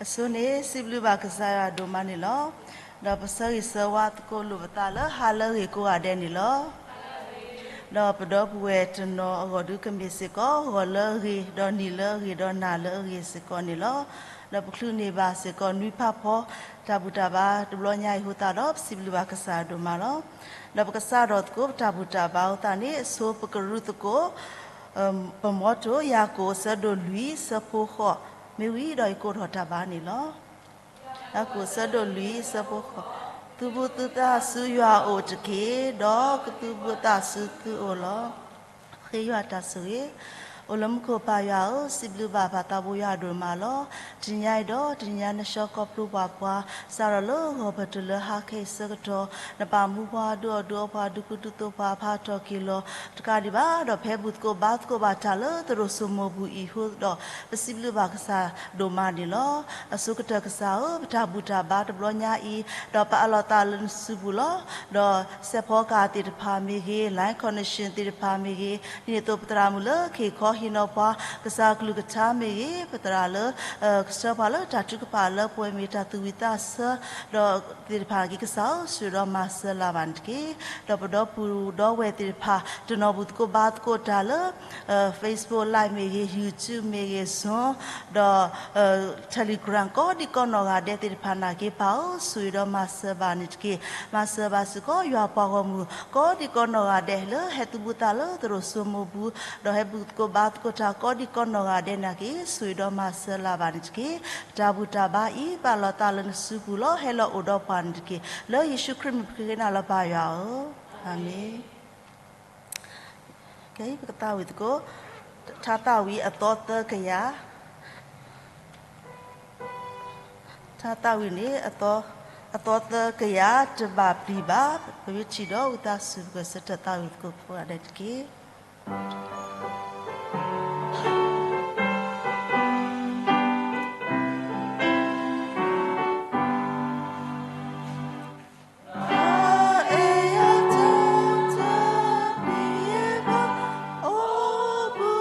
အဆိန့ၣ် စံးဘျုးဘၣ်ကစၢ်ယွၤဒိၣ်မးန့ၣ်လီၤ. ဒီးပဆၢဂ့ၤဆၢဝါသကိးလိာ်ပသးလၢဟါလၢအဂ့ၤကိးဂၤဒဲးန့ၣ်လီၤ. ဒီးပဒီပုၢ်ဝဲၢ်တနီၤအဂီၢ်ဒုးကမ့ၢ်စ့ၢ်ကီး ဂီၤလၢအဂ့ၤ, ဒီးနံၤလၢအဂ့ၤ, ဒီးနၤလၢအဂ့ၤစ့ၢ်ကီးန့ၣ်လီၤ. ဒီးပချုးန့ၢ်ဘၣ်စ့ၢ်ကီးနွံဖးဖီ တၢ်ဘူၣ်တၢ်ဘါတဘျီညါအံၤအဃိသတးဒီး ပစံးဘျုးဘၣ်ကစၢ်ဒိၣ်မးလီၤ. ဒီးပကစးထီၣ်သကိးပတၢ်ဘူၣ်တၢ်ဘါအဃိသတးန့ၣ် အဆိပကရူၢ်သကိး ပမီထိၣ် ယၤကိာ်အဆၢဒိၣ်လွံၢ် ဆၢဖိဃိး မ့ၢ်ဝံၤဒီး ယကိးထီၣ်တၢ်ဘါန့ၣ်လီၤ. ယၤကိာ်အဆၢဒိၣ်လွံၢ် ဆၢဖိဃိး, သူၣ်ဘုသူၣ်သးဆူယွၤအအိၣ်တက့ၢ်, ဒီးကသူၣ်ဘုသးဆူသုအိၣ်လီၤ. ဃ့ယွၤတၢ်ဆိၣ်ဂ့ၤ. အိၣ်လၢမူခိၣ်ပၢ်ယွၤဧၢ, စံးဘျုးဘၣ်ပၢ်သးဘိယွၤဒိၣ်မးလီၤ. တနံၤညါအံၤဒီး တနံၤညါနဆှၢခီဖျိပှၤကွၢ် စးထီၣ်လၢဂီၤပတုၤလၢဟါခဲအံၤဆၢကတီၢ် နပာ်မူပှၤ ဒုးအီၣ်ဒုးအီပှၤ ဒုးကူဒုးသိးပှၤ အဖးထီၣ်က့ၤလီၤ တကးဒံးဘၣ်ဒီး ဖဲဘူၣ်သကိးဘါသကိးဘၣ်တၢ်လၢသရိာ်စိမိၤပူၤအံၤအဃိဒီး ပစံးဘျုးဘၣ်ကစၢ်ဒိၣ်မးန့ၣ်လီၤ. အဆိကတၢၢ်ကစၢ်ဧၢ, ပတၢ်ဘူၣ်တၢ်ဘါတဘျီညါအံၤ ဒီးပအးလီၤသးလၢနစုပူၤလီၤ. ဒီးစဲးဖီကဟၣ်သ့ၣ်တဖၣ်မ့ၢ်ဂ့ၤ, line connection သ့ၣ်တဖၣ်မ့ၢ်ဂ့ၤ, ဒ်န့ၣ်အသိးပသရၣ်မုၣ်လၢကဟ့ၣ်ခီဟ့ၣ်နီၤပှၤ ကစၢ်ကလုၢ်ကထါမ့ၢ်ဂ့ၤ, ပသရၣ်လၢ ကဆှၢပှၤလၢတၢ်ထုကဖၣ်လၢပှဲၤမ့ၢ်တၢ်သူၣ်ဝံၣ်သးဆၢ ဒီးသ့ၣ်တဖၣ်န့ၣ်က့ၤ ကစၢ်ဧၢ, ဆိၣ်ဂ့ၤဒီးမၤစၢၤလၢ်ဘၣ်န့ၣ်တက့ၢ်. ဒီးပဒီပုၢ်ဒီဝဲၢ်သ့ၣ်တဖၣ် တနီၤဘူၣ်သကိးဘါသကိးတၢ်လၢ Facebook Live မ့ၢ်ဂ့ၤ, YouTube မ့ၢ်ဂ့ၤ, Zoom ဒီး Telegram ကိးဒံကိးနီၢ်ဂၤဒဲးသ့ၣ်တဖၣ်န့ၣ်က့ၤ ပၢ်ဧၢ, ဆိၣ်ဂ့ၤဒီးမၤစၢၤဘၣ်န့ၣ်တက့ၢ်. မၤစၢၤဘၣ်စ့ၢ်ကီး ယွၤပှၤဂီၢ်မုၢ် ကိးဒံကိးနီၢ်ဂၤဒဲးလၢဟဲသူၣ်ဘူၣ်သးလၢသရိာ်စိမိၤပူၤ ဒီးဟဲဘူၣ်သကိးဘါသကိးတၢ်ကိးဒံကိးနီၢ်ဂၤဒဲးန့ၣ်က့ၤ ဆိၣ်ဂ့ၤဒီးမၤစၢၤလၢ်ဘၣ်န့ၣ်တက့ၢ်. ပတၢ်ဘူၣ်တၢ်ဘါအံၤ ပအးလီၤသးလၢနစုပူၤလီၤ. ဟဲလီၤအိၣ်ဒီးပှၤန့ၣ်တက့ၢ်. လၢယ့ၣ်ၡူးခရံာ်မံၤပဃ့နၤလီၤ ပၢ်ယွၤဧၢ, အၤမ့ၣ်. ခဲအံၤပကသးဝံၣ်သကိး ထါသးဝံၣ်အသီသၢကယၤ, ထါသးဝံၣ်န့ၣ် အသီသၢကယၤ တဘၣ်ပျံၤဘၣ်. ပမ့ၢ်ထံၣ်ဒီး ဝံ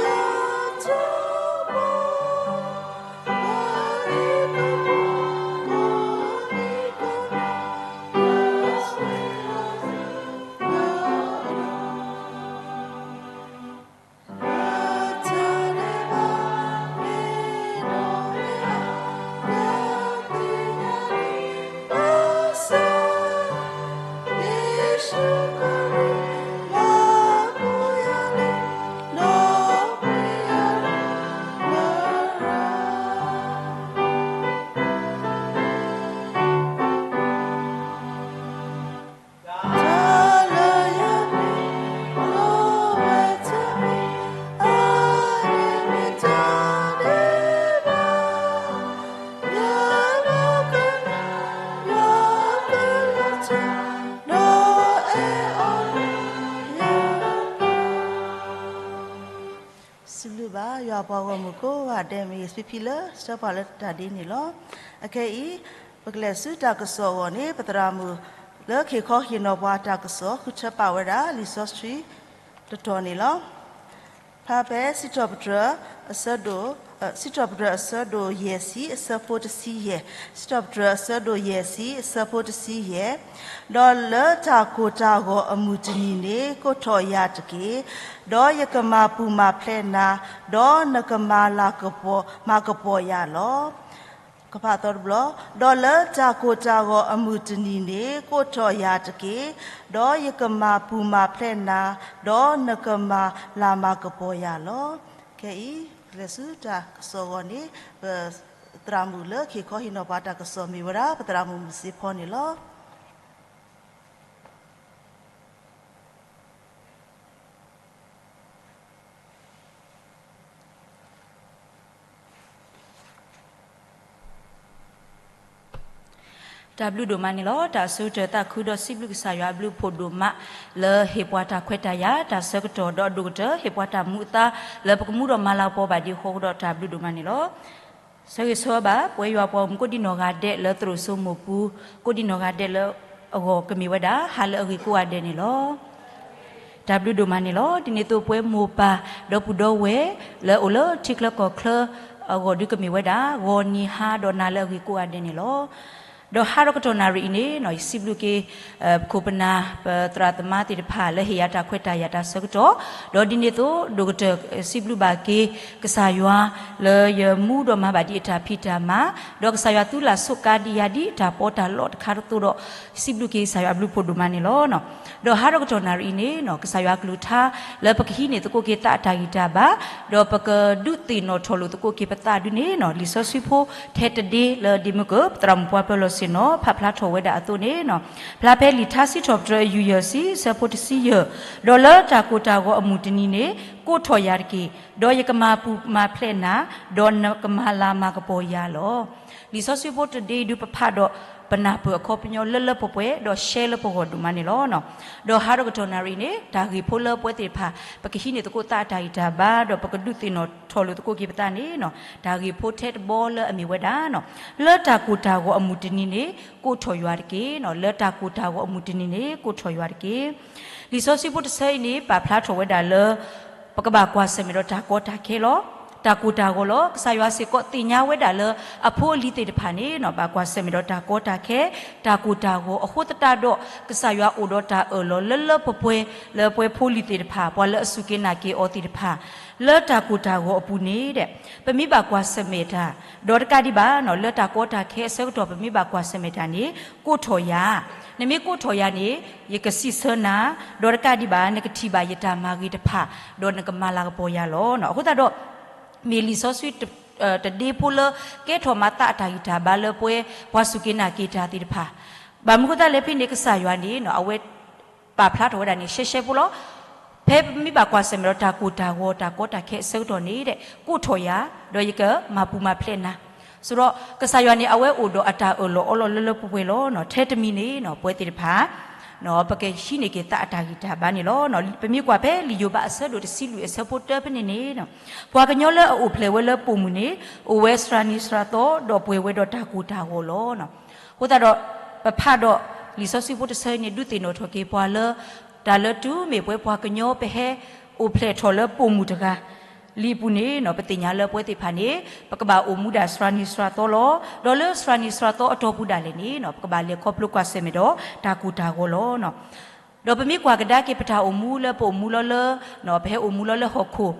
သးစူၤ ပကဆၢထၢၣ်သးဝံၣ်သကိးကိးဂၤဒဲးတက့ၢ်. စံးဘျုးဘၣ် ယွၤပှၤဂီၢ်မုၢ်ကိးဂၤဒဲး မ့ၢ်ဂ့ၤဖံဖံလၢဆှၢပှၤလၢတၢ်ဒ်န့ၣ်လီၤ. အခဲအံၤ ပကလဲၤဆူတၢ်ကစီၣ်အဂီၢ်န့ၣ် ပသရၣ်မုၣ်လၢကဟ့ၣ်ခီဟ့ၣ်နီၤပှၤတၢ်ကစီၣ် ဃုထၢပာ်ဝဲဒၣ်လံာ်စီဆှံတတီၤန့ၣ်လီၤ. ဖဲစံးထီၣ်ပတြၢၤ အဆၢဒိၣ်, စံးထီၣ်ပတြၢၤအဆၢဒိၣ်ယဲၢ်ဆံ အဆၢဖိတဆံယဲၢ်, စံးထီၣ်ပတြၢၤအဆၢဒိၣ်ယဲၢ်ဆံ အဆၢဖိတဆံယဲၢ်, ဒီးလၢတၢ်ကိၢ်တၢ်ဂီၤအမုၢ်တနံၤန့ၣ် ကိးထီၣ်ယၤတက့ၢ်. ဒီးယကမၤပူၤမၤဖျဲးနၤ, ဒီးနကမၤလၤကပီၤ မၤကပီၤယၤလီၤ. ကဖးသီတဘျီ, ဒီးလၢတၢ်ကိၢ်တၢ်ဂီၤအမုၢ်တနံၤန့ၣ် ကိးထီၣ်ယၤတက့ၢ်. ဒီးယကမၤပူၤမၤဖျဲးနၤ, ဒီးနကမၤလၤမၤကပီၤယၤလီၤ. ခဲအံၤ ပလဲၤဆူတၢ်ကစီၣ်အဂီၢ်န့ၣ် ပသရၣ်မုၣ်လၢကဟ့ၣ်ခီဟ့ၣ်နီၤပှၤတၢ်ကစီၣ်မ့ၢ်ဝဲဒၣ် ပသရၣ်မုၣ်မုၢ်စ့ဖီန့ၣ်လီၤ. တၢ်ဘျုးဒိၣ်မးန့ၣ်လီၤ. တၢ်အဆိကတၢၢ်သးခုဒီးစံးဘျုးကစၢ်ယွၤအဘျုးအဖှိၣ်ဒိၣ်မး လၢဟ့ၣ်ပှၤတၢ်ခွဲးတၢ်ယာ် တၢ်ဆၢကတီၢ်ဒီးအဒိၣ်ကတၢၢ် ဟ့ၣ်ပှၤတၢ်မူအသါ လၢပကမူဒီးမၤလၤကပီၤဘၣ်ဒံးအဃိဒီးတၢ်ဘျုးဒိၣ်မးန့ၣ်လီၤ. ဆၢဂ့ၤဆၢဝါဘၣ် ပဝဲယွၤပှၤဂီၢ်မုၢ်ကိးဒံနီၢ်ဂၤဒဲးလၢသရိာ်စိမိၤပူၤ ကိးဒံနီၢ်ဂၤဒဲးလၢအဂီၢ်ကမ့ၢ်ဝဲဒၣ် ဟါလၢအဂ့ၤကိးဂၤဒဲးန့ၣ်လီၤ. တၢ်ဘျုးဒိၣ်မးန့ၣ်လီၤ. ဒ်န့ၣ်အသိးပဝဲမိၢ်ပၢ် ဒီပုၢ်ဒီဝဲၢ် လၢအိၣ်လၢထံချၢကီၢ်ချၢ အဂီၢ်ဒုးကမ့ၢ်ဝဲဒၣ် ဂီၤနံၤဟါဒီးနၤလၢအဂ့ၤကိးဂၤဒဲးန့ၣ်လီၤ. ဒီးဟါဒီးကတီၢ်နၣ်ရံၣ်အံၤန့ၣ်နီၤ ယစံးဘျုးက့ၤ ပခိၣ်ပနၢ် ပသရၣ်သမါသ့ၣ်တဖၣ် လၢဟ့ၣ်ယၤတၢ်ခွဲးတၢ်ယာ်တၢ်ဆၢကတီၢ်, ဒီးဒ်န့ၣ်အသိး ဒိၣ်ကတၢၢ်စံးဘျုးဘၣ်က့ၤ ကစၢ်ယွၤ လၢယမူဒီးမၤဘၣ်ဒ်အတၢ်ဖံးတၢ်မၤ, ဒီးကစၢ်ယွၤသူလၢ်ဆိးကါဒံးယၤဒ်တၢ်ပီးတၢ်လီတခါတသိးဒီး စံးဘျုးက့ၤကစၢ်ယွၤအဘျုးဖှိၣ်ဒိၣ်မးန့ၣ်လီၤ. ဒီးဟါဒီးကတီၢ်နၣ်ရံၣ်အံၤန့ၣ်နီၤ ကစၢ်ယွၤအကလုၢ်ကထါ လၢပကဟံးန့ၢ်သကိးက့ၤသးအတၢ်ဂံၢ်တၢ်ဘါ, ဒီးပကဒုးသ့ၣ်နီၣ်ထီၣ်လိာ်သကိးက့ၤပသးဒုန့ၣ်နီၤ လံာ်စီဆှံဖိထဲတဒ့လၢဒ့မုၢ်ကၢၢ် ပသရၣ်မုၣ်ပှၤပၢၤလီၢ်ဆ့ၣ်နီၤ ဖးဖျါထီၣ်ဝဲဒၣ်အသိးန့ၣ်နီၤ ဖျါဖဲလံာ်ထါစံးထီၣ်ပတြၢၤ အယူၢ်ယဲၢ်ဆံ အဆၢဖိတဆံယဲၢ်, ဒီးလၢတၢ်ကိၢ်တၢ်ဂီၤအမုၢ်တနံၤန့ၣ် ကိးထီၣ်ယၤတက့ၢ်, ဒီးယကမၤပူၤမၤဖျဲးနၤ, ဒီးနကမၤလၤမၤကပီၤယၤလီၤ. လံာ်စီဆှံဖိတဒ့ဒုးပဖးဒီး ပနၢ်ပၢၢ်အခီပညီလၢလၢပှဲၤပှဲၤ ဒီးရှဲလၢပဂီၢ်ဒိၣ်မးန့ၣ်လီၤ. ဒီးဟါဒီးကတီၢ်နၣ်ရံၣ်န့ၣ် တၢ်ဂ့ၢ်ဖိလၢပဝဲသ့ၣ်တဖၣ် ပကဟံးန့ၢ်သကိးသးအတၢ်ဂံၢ်တၢ်ဘါ ဒီးပကဒုးသ့ၣ်နီၣ်ထီၣ်လိာ်သကိးက့ၤပသးန့ၣ်နီၤ တၢ်ဂ့ၢ်ဖိထဲတဘီလၢအမ့ၢ်ဝဲဒၣ်နီၤ လၢတၢ်ကိၢ်တၢ်ဂီၤအမုၢ်တနံၤန့ၣ် ကိးထီၣ်ယွၤတက့ၢ်နီၤ လၢတၢ်ကိၢ်တၢ်ဂီၤအမုၢ်တနံၤန့ၣ် ကိးထီၣ်ယွၤတက့ၢ်. လံာ်စီဆှံဖိတဆၢအံၤန့ၣ် ပာ်ဖျါထီၣ်ဝဲဒၣ်လၢ ပကဘၣ်ကွၢ်ဆၢၣ်မဲာ်ဒီးတၢ်ကီတၢ်ခဲလီၤ. တၢ်ကိၢ်တၢ်ဂီၤလီၤ. ကစၢ်ယွၤစ့ၢ်ကီးသ့ၣ်ညါဝဲဒၣ်လၢ အဖိအလံၤသ့ၣ်တဖၣ်န့ၣ်နီၤ ဘၣ်ကွၢ်ဆၢၣ်မဲာ်ဒီးတၢ်ကီတၢ်ခဲ, တၢ်ကိၢ်တၢ်ဂီၤ အဃိသတးဒီး ကစၢ်ယွၤအိၣ်ဒီးတၢ်အၢၣ်လီၤလၢလၢပှဲၤပှဲၤ လၢပဝဲဖိလံၤသ့ၣ်တဖၣ် ပှၤလၢအစူၢ်က့ၤနာ်က့ၤအီၤသ့ၣ်တဖၣ် လၢတၢ်ကိၢ်တၢ်ဂီၤအပူၤန့ၣ်ဒီး ပမ့ၢ်ဘၣ်ကွၢ်ဆၢၣ်မဲာ်တၢ် ဒီးတကးဒံးဘၣ်နီၤ လၢတၢ်ကီတၢ်ခဲအဆၢကတီၢ် ပမ့ၢ်ဘၣ်ကွၢ်ဆၢၣ်မဲာ်တၢ်န့ၣ် ကိးထီၣ်ယၤ, နမ့ၢ်ကိးထီၣ်ယၤန့ၣ် ယကစံးဆၢနၤ, ဒီးတကးဒံးဘၣ် နကထံၣ်ဘၣ်ယတၢ်မၤဂ့ၤတဖၣ်, ဒီးနကမၤလၤကပီၤယၤလီၤ. အဃိသတးဒီး မ့ၢ်လံာ်စီဆှံ တဒ့ဖိလၢ ကဲထီၣ်မၤသးအတၢ်ဂံၢ်တၢ်ဘါလၢပဝဲပှၤစူၢ်က့ၤနာ်က့ၤတၢ်သ့ၣ်တဖၣ်, ဘၣ်မနုၤအဃိသတးလဲၣ်ဖဲန့ၣ် ကစၢ်ယွၤန့ၣ်နီၤ အဝဲ ပာ်ဖျါထီၣ်ဝဲဒၣ်န့ၣ် ရှဲရှဲဖိလီၤ. ဖဲပမ့ၢ်ဘၣ်ကွၢ်ဆၢၣ်မဲာ်ဒီးတၢ်ကိၢ်တၢ်ဂီၤတၢ်ကီတၢ်ခဲအဆၢကတီၢ်န့ၣ်ဒီး ကိးထီၣ်ယၤ, ဒီးယကမၤပူၤမၤဖျဲးနၤ, ဆိုတော့ ကစၢ်ယွၤန့ၣ် အဝဲအိၣ်ဒီးအတၢ်အၢၣ်လီၤအီလီၤလၢလၢပှဲၤပှဲၤလီၤ. ထဲတမံၤန့ၣ်နီၤ ပဝဲသ့ၣ်တဖၣ် ပကဟံးန့ၢ်က့ၤသးအတၢ်ဂံၢ်တၢ်ဘါန့ၣ်လီၤ. ပမ့ၢ်ကွၢ်ဖဲလံာ်ယိၤဘးအဆၢဒိၣ်တဆံလွံၢ်အဆၢဖိတၢဖဲန့ၣ်န့ၣ် ပှၤကညီလၢအအိၣ်ဖျဲၣ်ဝဲလၢပိာ်မုၣ်န့ၣ် အိၣ်ဝဲစှၤနံၤစှၤသီ ဒီးပှဲၤဝဲဒီးတၢ်ကိၢ်တၢ်ဂီၤလီၤ. အဃိသတးဒီး ပဖးဒီးလံာ်စီဆှံဖိတဆၢအံၤန့ၣ် ဒုးသ့ၣ်နီၣ်ထီၣ်က့ၤပှၤလၢ တၢ်လၢတုၤမ့ၢ်ပဝဲပှၤကညီပဟဲအိၣ်ဖျဲၣ်ထီၣ်လၢပိာ်မုၣ်တဂၤ လံာ်အပူၤန့ၣ်နီၤ ပသ့ၣ်ညါလၢပဝဲသ့ၣ်တဖၣ်န့ၣ် ပကဘၣ်အိၣ်မူဒၣ်စှၤနံၤစှၤသီလီၤ. ဒီးလၢစှၤနံၤစှၤသီအတီၢ်ပူၤဒၣ်လဲာ်န့ၣ်နီၤ ပကဘၣ်လဲၤခီဖျိကွၢ်ဆၢၣ်မဲာ်ဒီးတၢ်ကိၢ်တၢ်ဂီၤလီၤ. ဒီးပမ့ၢ်ကွၢ်ကဒါက့ၤပတၢ်အိၣ်မူလၢပအိၣ်မူလီၤလၢ ပဟဲအိၣ်မူလီၤလၢဟီၣ်ခိၣ်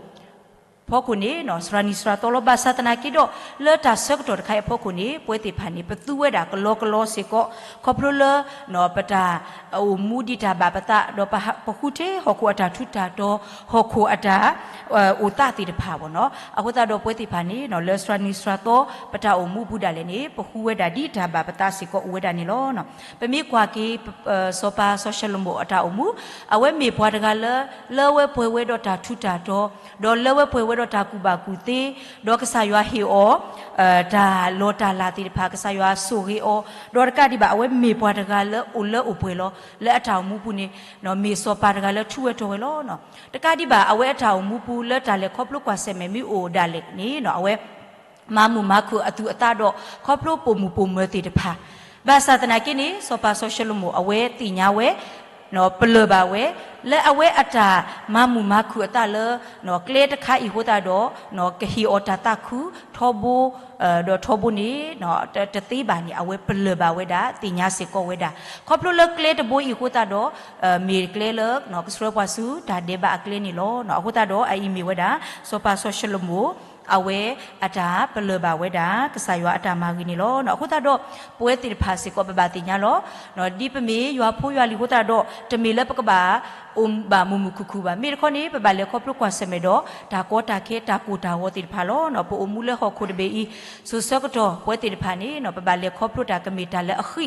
ဖီခိၣ်န့ၣ်နီၤ စှၤနံၤစှၤသီလီၤ. ဘၣ်ဆၣ်သနာ်က့ဒီး လၢတၢ်ဆၢကတီၢ်တခါအံၤအဖီခိၣ်န့ၣ် ပဝဲသ့ၣ်တဖၣ်န့ၣ် ပသူဝဲဒၣ်ကလီကလီစ့ၢ်ကီး ခီဖျိလၢ ပတၢ်အိၣ်မူဒံးတၢ်ဘၣ်ပသး ဒီးပဃုထံဟီၣ်ခိၣ်အတၢ်ထူးတၢ်တီၤ ဟီၣ်ခိၣ်အတၢ် အိၣ်သးသ့ၣ်တဖၣ်ဘၣ်နီၤ. အဃိသတးဒီးပဝဲသ့ၣ်တဖၣ်န့ၣ်နီၤ လၢစှၤနံၤစှၤသီ ပတၢ်အိၣ်မူအပူၤဒၣ်လဲာ်န့ၣ် ပဃုဝဲဒၣ်ဒ်တၢ်ဘၣ်ပသးစ့ၢ်ကီးအိၣ်ဝဲဒၣ်န့ၣ်လီၤ. ပမ့ၢ်ကွၢ်က့ၤ စီၤပၤစီၤၡလိၤမိၣ်အတၢ်အိၣ်မူ အဝဲမ့ၢ်ပှၤတဂၤလၢ လၢအဝဲပှဲၤဝဲဒီးတၢ်ထူးတၢ်တီၤ ဒီးလၢအဝဲပှဲၤဝဲဒီးတၢ်ကူၣ်ဘၣ်ကူၣ်သ့ ဒီးကစၢ်ယွၤဟ့ၣ်အီၤ တၢ်လီၤတၢ်လၤသ့ၣ်တဖၣ် ကစၢ်ယွၤဆိၣ်ဂ့ၤအီၤ ဒီးတကးဒံးဘၣ် အဝဲမ့ၢ်ပှၤတဂၤလၢအိၣ်လၢအိၣ်ပှဲၤလီၤ. လၢအတၢ်အိၣ်မူပူၤန့ၣ် မ့ၢ်စီၤပၤတဂၤလၢထူးဝဲတီၤဝဲလီၤ. တကးဒံးဘၣ် အဝဲအတၢ်အိၣ်မူပူၤလၢတၢ်လဲၤခီဖျိကွၢ်ဆၢၣ်မဲာ်မ့ၢ်အိၣ်ဒၣ်လဲာ်န့ၣ် အဝဲ မၤမုာ်မၤခုၣ်အသူၣ်အသးဒီး ခီဖျိပိာ်မုၣ်ပိာ်မၢၤသ့ၣ်တဖၣ်, ဘၣ်ဆၣ်သနာ်က့န့ၣ် စီၤပၤစီၤၡလိၤမိၣ်အဝဲသ့ၣ်ညါဝဲ ပလၢၢ်ဘၣ်ဝဲ လၢအဝဲအတၢ်မၤမုာ်မၤခုၣ်အသးလၢ ကျဲတခါအံၤအဃိသတးဒီး ကဟ့ၣ်အီၤတၢ်သးခု ထီဘိ ဒီးထီဘိန့ၣ် တသ့ဘၣ်န့ၣ် အဝဲပလၢၢ်ဘၣ်ဝဲဒၣ် သ့ၣ်ညါစ့ၢ်ကီးဝဲဒၣ် ခီဖျိလၢကျဲတဘိအံၤအဃိသတးဒီး မ့ၢ်ကျဲလၢ ကဆှၢပှၤဆူတၢ်ဒဲးဘးအကျဲန့ၣ်လီၤ. အဃိသတးဒီးအအံၤမ့ၢ်ဝဲဒၣ် စီၤပၤစီၤၡလိၤမိၣ် အဝဲအတၢ်ပလၢၢ်ဘၣ်ဝဲဒၣ် ကစၢ်ယွၤအတၢ်မၤဂ့ၤန့ၣ်လီၤ. အဃိသတးဒီး ပဝဲသ့ၣ်တဖၣ်စ့ၢ်ကီး ပဘၣ်သ့ၣ်ညါလီၤ. ဒ်ပမ့ၢ်ယွၤဖိယွၤလံၤအဃိသတးဒီး တမ့ၢ်လၢပကဘၣ်အိၣ်ဘၣ်မုာ်မုာ်ခုၣ်ခုၣ်ဘၣ်. မ့ၢ်တခီန့ၣ် ပဘၣ်လဲၤခီဖျိကွၢ်ဆၢၣ်မဲာ်ဒီး တၢ်ကီတၢ်ခဲ တၢ်ကိၢ်တၢ်ဂီၤသ့ၣ်တဖၣ်လီၤ. ပအိၣ်မူလၢဟီၣ်ခိၣ်တဘ့ၣ်အံၤ စိၤဆၢကတီၢ် ပဝဲသ့ၣ်တဖၣ်န့ၣ် ပဘၣ်လဲၤခီဖျိတၢ်ကမ့ၢ်တၢ်လၢအဃံ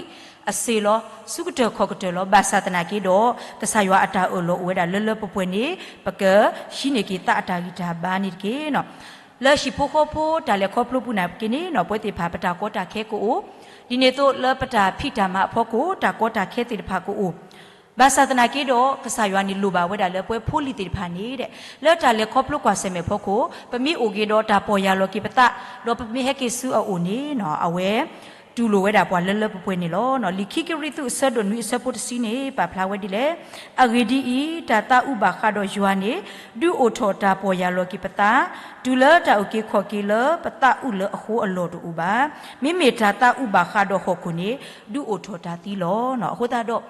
အစ့ၤလီၤ. ဆူကတၢၢ်ခီၣ်ကတၢၢ်လီၤ. ဘၣ်ဆၣ်သနာ်က့ဒီး ကစၢ်ယွၤအတၢ်အၢၣ်လီၤအိၣ်ဝဲဒၣ်လၢလၢပှဲၤပှဲၤန့ၣ် ပကဟံးန့ၢ်က့ၤသးအတၢ်ဂံၢ်တၢ်ဘါန့ၣ်တက့ၢ်. လၢဟံၣ်ဖိဃီဖိတၢ်လဲၤခီဖျိပူၤနာ်က့န့ၣ် ပဝဲသ့ၣ်တဖၣ် ပတၢ်ကီတၢ်ခဲကအိၣ်, ဒ်န့ၣ်အသိးလၢပတၢ်ဖံးတၢ်မၤအဖီခိၣ် တၢ်ကီတၢ်ခဲသ့ၣ်တဖၣ်ကအိၣ်, ဘၣ်ဆၣ်သနာ်က့ဒီး ကစၢ်ယွၤန့ၣ် လိၣ်ဘၣ်ဝဲဒၣ်လၢပဝဲဖိလံၤသ့ၣ်တဖၣ်န့ၣ် လၢတၢ်လဲၤခီဖျိကွၢ်ဆၢၣ်မဲာ်အဖီခိၣ် ပမ့ၢ်အိၣ်က့ၤဒီးတၢ်ပီၢ်ယၢ်လီၤက့ၤပသး ဒီးပမ့ၢ်ဟဲက့ၤဆူအအိၣ်န့ၣ် အဝဲ တူၢ်လိာ်ဝဲဒၣ်ပှၤလၢလၢပှဲၤပှဲၤန့ၣ်လီၤ. လံာ်ခံကရံၣ်သူးအဆၢဒိၣ်နွံအဆၢဖိတဆံန့ၣ် ပာ်ဖျါဝဲဒ်လဲၣ်. အဂ့ၢ်ဒ်အံၤ, တၢ်သးအုးဘၣ်ဃးဒီးယွၤန့ၣ် ဒုးအိၣ်ထီၣ်တၢ်ပီၢ်ယၢ်လီၤက့ၤပသး, တုၤလၢတၢ်အုၣ်က့ၤခီၣ်က့ၤလၢပသးအုးလၢအဃိအလီၢ်တအိၣ်ဘၣ်. မ့မ့ၢ်တၢ်သးအုးဘၣ်ဃးဒီးဟီၣ်ခိၣ်န့ၣ် ဒုးအိၣ်ထီၣ်တၢ်သံလီၤ. အဃိသတးဒီး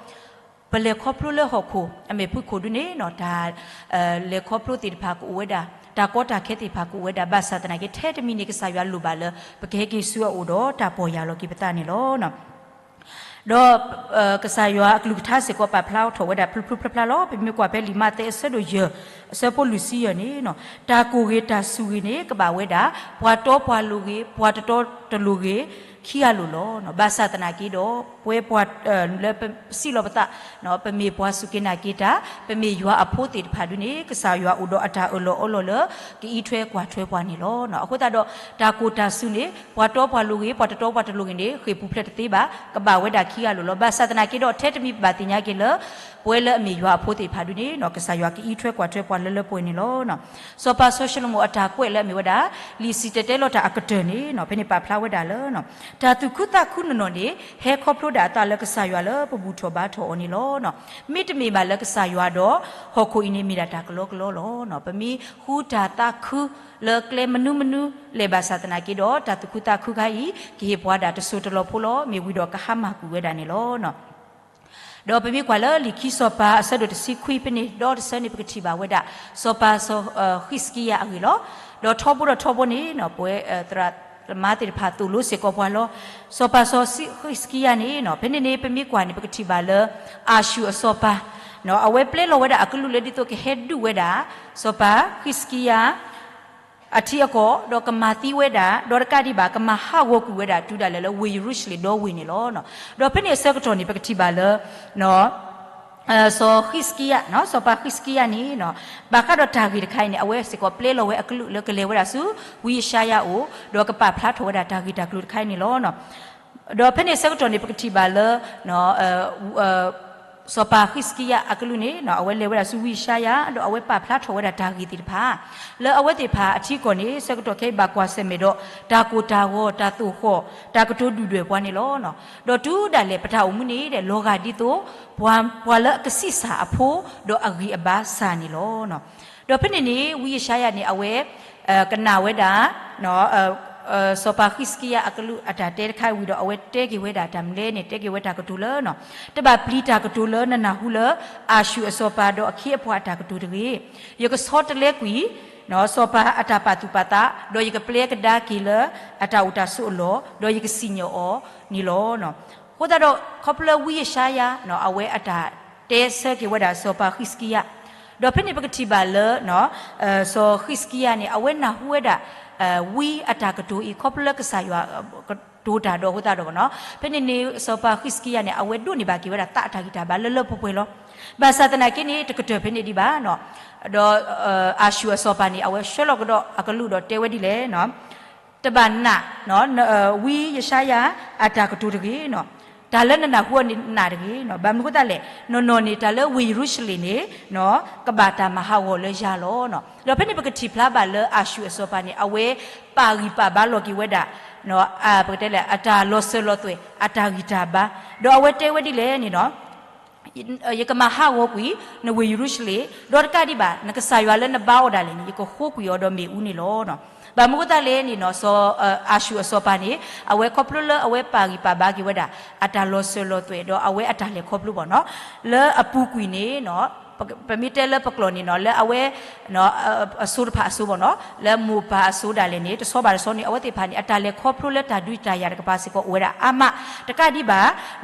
ပလဲၤခီဖျိလၢဟီၣ်ခိၣ်အမဲာ်ဖုခိၣ်ဒုန့ၣ် တၢ်လဲၤခီဖျိသ့ၣ်တဖၣ်ကအိၣ်ဝဲဒၣ်, တၢ်ကီတၢ်ခဲသ့ၣ်တဖၣ်ကအိၣ်ဝဲဒၣ်, ဘၣ်ဆၣ်သနာ်က့ ထဲတမံၤန့ၣ် ကစၢ်ယွၤလိၣ်ဘၣ်လၢ ပကဟဲက့ၤဆူအအိၣ်ဒီးတၢ်ပီၢ်ယၢ်လီၤက့ၤပသးန့ၣ်လီၤ. ဒီးကစၢ်ယွၤအကလုၢ်ကထါစ့ၢ်ကီးပာ်ဖျါထီၣ်ဝဲဒၣ်ဖျိဖျိဖျါဖျါလီၤ. ပမ့ၢ်ကွၢ်ဖဲလံာ်မးသဲအဆၢဒိၣ်ယဲၢ် အဆၢဖိလွံၢ်ဆံယဲၢ်န့ၣ်, တၢ်ကိၢ်ဂ့ၤတၢ်စူၢ်ဂ့ၤန့ၣ် ကဘၣ်ဝဲဒၣ် ပှၤတီပှၤလိၤဂ့ၤ, ပှၤတတီတလိၤဂ့ၤ, ခံဂၤလိာ်လီၤ. ဘၣ်ဆၣ်သနာ်က့ဒီး ပဝဲပှၤလၢပစံးလီၤပသး ပမ့ၢ်ပှၤစူၢ်က့ၤနာ်က့ၤတၢ်, ပမ့ၢ်ယွၤအဖိသ့ၣ်တဖၣ်ဒုန့ၣ် ကစၢ်ယွၤအိၣ်ဒီးအတၢ်အၢၣ်လီၤအီလီၤလၢ ကအံးထွဲကွၢ်ထွဲပှၤန့ၣ်လီၤ. အဃိသတးဒီး တၢ်ကိၢ်တၢ်စူၢ်န့ၣ် ပှၤတီပှၤလိၤဂ့ၤ, ပှၤတတီပှၤတလိၤဂ့ၤန့ၣ် ဃ့ၢ်ပူၤဖျဲးတသ့ဘၣ်, ကဘၣ်ဝဲဒၣ်ခံဂၤလိာ်လီၤ. ဘၣ်ဆၣ်သနာ်က့ဒီး ထဲတမံၤဘၣ်သ့ၣ်ညါက့ၤလၢ ပဝဲလၢအမ့ၢ်ယွၤအဖိသ့ၣ်တဖၣ်ဒုန့ၣ် ကစၢ်ယွၤကအံးထွဲကွၢ်ထွဲပှၤလၢလၢပှဲၤပှဲၤန့ၣ်လီၤ. စီၤပၤစီၤၡလိၤမိၣ်အတၢ်ကွဲးလၢအမ့ၢ်ဝဲဒၣ် လံာ်စံၣ်တဲၤတဲလီၤတၢ်အကတၢၢ်န့ၣ် ဖဲန့ၣ်ပာ်ဖျါဝဲဒၣ်လၢ တၢ်သူၣ်ခုသးခုနီၢ်နီၢ်န့ၣ် ဟဲခီဖျိဒၣ်အသးလၢကစၢ်ယွၤလၢပဘူၣ်ထီၣ်ဘါထီၣ်အီၤန့ၣ်လီၤ. မ့တမ့ၢ်ဘၣ်လၢကစၢ်ယွၤဒီး ဟီၣ်ခိၣ်အံၤန့ၣ်မ့ၢ်ဒၣ်တၢ်ကလီကလီလီၤ. ပမ့ၢ်ဃုတၢ်သးခုလၢကျဲမနုၤမနုၤလဲၣ်ဘၣ်ဆၣ်သနာ်က့ဒီး တၢ်သူၣ်ခုသးခုခါအံၤ ကဟ့ၣ်ပှၤဒၣ်တစိၢ်တလီၢ်ဖိလီၤ. မ့ၢ်ဝံၤဒီးကဟါမၢ်ကွံာ်ဝဲဒၣ်န့ၣ်လီၤ. ဒီးပမ့ၢ်ကွၢ်လၢလံာ်ခံစီၤပၤအဆၢဒိၣ်တဆံခွံဖဲန့ၣ် ဒီတဆၢန့ၣ် ပကထံၣ်ဘၣ်ဝဲဒၣ် စီၤပၤစီၤဃံးစကံယၤအဂ့ၢ်လီၤ. ဒီးထီဘိဒီးထီဘိန့ၣ် ပဝဲသရၣ်သမါသ့ၣ်တဖၣ်သိၣ်လိစ့ၢ်ကီးပှၤလီၤ. စီၤပၤစီၤဃံးစကံယၤန့ၣ် ဖဲန့ၣ်န့ၣ် ပမ့ၢ်ကွၢ်န့ၣ် ပကထံၣ်ဘၣ်လၢအၤၡူၢ်အစီၤပၤ အဝဲပျဲလီၤဝဲဒၣ်အကလုၢ်လၢဒ်သိးကဟဲဒုးဝဲဒၣ် စီၤပၤဃံးစကံယၤ အထံအကီၢ် ဒီးကမၤသံဝဲဒၣ် ဒီးတကးဒံးဘၣ် ကမၤဟးဂီၤကွံာ်ဝဲဒၣ်တုၤဒၣ်လဲာ်လၢဝ့ၢ်ယရူၤၡလ့ၣ်ဒီဝ့ၢ်န့ၣ်လီၤ. ဒီးဖဲန့ၣ်အဆၢကတီၢ်န့ၣ် ပကထံၣ်ဘၣ်လၢ စီၤဃံးစကံယၤ, စီၤပၤဃံးစကံယၤန့ၣ် ဘၣ်ဃးဒီးတၢ်ဂ့ၢ်တခါအံၤန့ၣ် အဝဲစ့ၢ်ကီးပျဲလီၤဝဲအကလုၢ်လၢကလဲၤဝဲဒၣ်ဆူ ဝံယၡါယၤအအိၣ် ဒီးကပာ်ဖျါထီၣ်ဝဲဒၣ်တၢ်ဂ့ၢ်တၢ်ကျိၤတခါအံၤန့ၣ်လီၤ. ဒီးဖဲန့ၣ်အဆၢကတီၢ်န့ၣ် ပကထံၣ်ဘၣ်လၢ စီၤပၤဃံးစကံယၤအကလုၢ်န့ၣ် အဝဲလဲၤဝဲဒၣ်ဆူဝံယၡါယၤ ဒီးအဝဲပာ်ဖျါထီၣ်ဝဲဒၣ်တၢ်ဂ့ၢ်သ့ၣ်တဖၣ် လၢအဝဲသ့ၣ်တဖၣ်အထံအကီၢ်န့ၣ် ဆၢကတီၢ်ခဲအံၤဘၣ်ကွၢ်ဆၢၣ်မဲာ်ဒီး တၢ်ကိၢ်တၢ်ဂီၤ တၢ်သိၣ်ဃီၣ် တၢ်ကတိၤဒုၣ်ဒွဲၣ်ပှၤန့ၣ်လီၤ. ဒီးတုၤဒၣ်လဲာ်ပတၢ်အိၣ်မူန့ၣ်ဒီး လီၤဂာ်ဒ်သိး ပှၤလၢအကဆံးစၢ်အဖိ ဒီးအဂံၢ်အဘါစၢ်န့ၣ်လီၤ. ဒီးဖဲန့ၣ်န့ၣ် ဝံယၡါယၤန့ၣ် အဝဲ ကနၣ်ဝဲဒၣ် စီၤပၤဃံးစကံယၤအကလုၢ်အတၢ်တဲတခါဝံၤဒီး အဝဲတဲက့ၤဝဲဒၣ်တၢ်မနုၤလဲၣ်န့ၣ် တဲက့ၤဝဲတၢ်ကတိၤလၢ တဘၣ်ပျံၤတၢ်ကတိၤလၢနနၢ်ဟူလၢ အၤၡူၢ်အစီၤပၤဒီးအခ့အပှၤအတၢ်ကတိၤတဂ့ၤ. ယကဆီတလဲကွံာ် စီၤပၤအတၢ်ပာ်သူၣ်ပာ်သး ဒီးယကပျဲကဒါက့ၤလၢအတၢ်အိၣ်တၢ်ဆိးအလီၢ် ဒီးယကစံၣ်ညီၣ်အီၤန့ၣ်လီၤ. အဃိသတးဒီး ခီဖျိလၢဝံယၡါယၤ အဝဲအတၢ်တဲဆၢက့ၤဝဲဒၣ်စီၤပၤဃံးစကံယၤ ဒီးဖဲန့ၣ်ပကထံၣ်ဘၣ်လၢ စီၤဃံးစကံယၤန့ၣ် အဝဲနၢ်ဟူဝဲဒၣ် ဝံအတၢ်ကတိၤအံၤ ခီဖျိလၢကစၢ်ယွၤကတိၤတၢ်ဒီးအဃိသတးဒီး ဖဲန့ၣ်န့ၣ် စီၤပၤဃံးစကံယၤန့ၣ် အဝဲဒိးန့ၢ်ဘၣ်က့ၤဝဲဒၣ်သးအတၢ်ဂံၢ်တၢ်ဘါလၢလၢပှဲၤပှဲၤလီၤ. ဘၣ်ဆၣ်သနာ်က့န့ၣ် တကတၢၢ်ဖဲန့ၣ်ဒံးဘၣ် ဒီးအၤၡူၢ်အစီၤပၤန့ၣ် အဝဲဆှၢလီၤကဒီးအကလုၢ်ဒီးတဲဝဲဒ်လဲၣ် တဘၣ်နာ် ဝံယၡါယၤအတၢ်ကတိၤတဂ့ၤ, တၢ်လၢနနၢ်ဟူအီၤန့ၣ်နာ်တဂ့ၤ. ဘၣ်မနုၤအဃိသတးလဲၣ်, နီၢ်နီၢ်န့ၣ် တၢ်လၢဝ့ၢ်ယရူၤၡလ့ၣ်န့ၣ် ကဘၣ်တၢ်မၤဟးဂီၤလၢယၤလီၤ. ဒီးဖဲန့ၣ်ပကထံၣ်ဖျါဘၣ်လၢအၤၡူၢ်အစီၤပၤန့ၣ် အဝဲပာ်ဂံၢ်ပာ်ဘါလီၤက့ၤဝဲဒၣ် ပကတဲလဲၣ် အတၢ်လီၤစၢၤလီၤသွဲၣ် အတၢ်ဂံၢ်တၢ်ဘါ, ဒီးအဝဲတဲဝဲဒ်လဲၣ်န့ၣ် ယကမၤဟးဂီၤကွံာ် နဝ့ၢ်ယရူၤၡလ့ၣ်, ဒီးတကးဒံးဘၣ် နကစၢ်ယွၤလၢနဘါအီၤဒၣ်လဲာ်န့ၣ် ယကဃိကွံာ်အီၤဒီးမ့ၣ်အူန့ၣ်လီၤ. ဘၣ်မနုၤအဃိသတးလဲၣ်န့ၣ် စီၤအၤၡူၢ်အစီၤပၤန့ၣ် အဝဲခီဖျိလၢအဝဲပာ်ဂံၢ်ပာ်ဘါက့ၤဝဲဒၣ် အတၢ်လီၤစၢၤလီၤသွဲၣ် ဒီးအဝဲအတၢ်လဲၤခီဖျိဘၣ်နီၤ လၢအပူၤကွံာ်န့ၣ် ပမ့ၢ်တဲလၢပကျိာ်န့ၣ်နီၤ လၢအဝဲ အစိၤတဖၣ်အစိၤဘၣ်နီၤ လၢမိၢ်ပၢ်အစိၤဒၣ်လဲာ်န့ၣ် တဆီဘၣ်တဆီန့ၣ် အဝဲသ့ၣ်တဖၣ်န့ၣ် အတၢ်လဲၤခီဖျိလၢတၢ်ဒုးတၢ်ယၤတကပၤစ့ၢ်ကီးအိၣ်ဝဲဒၣ်အါမး, တကးဒံးဘၣ်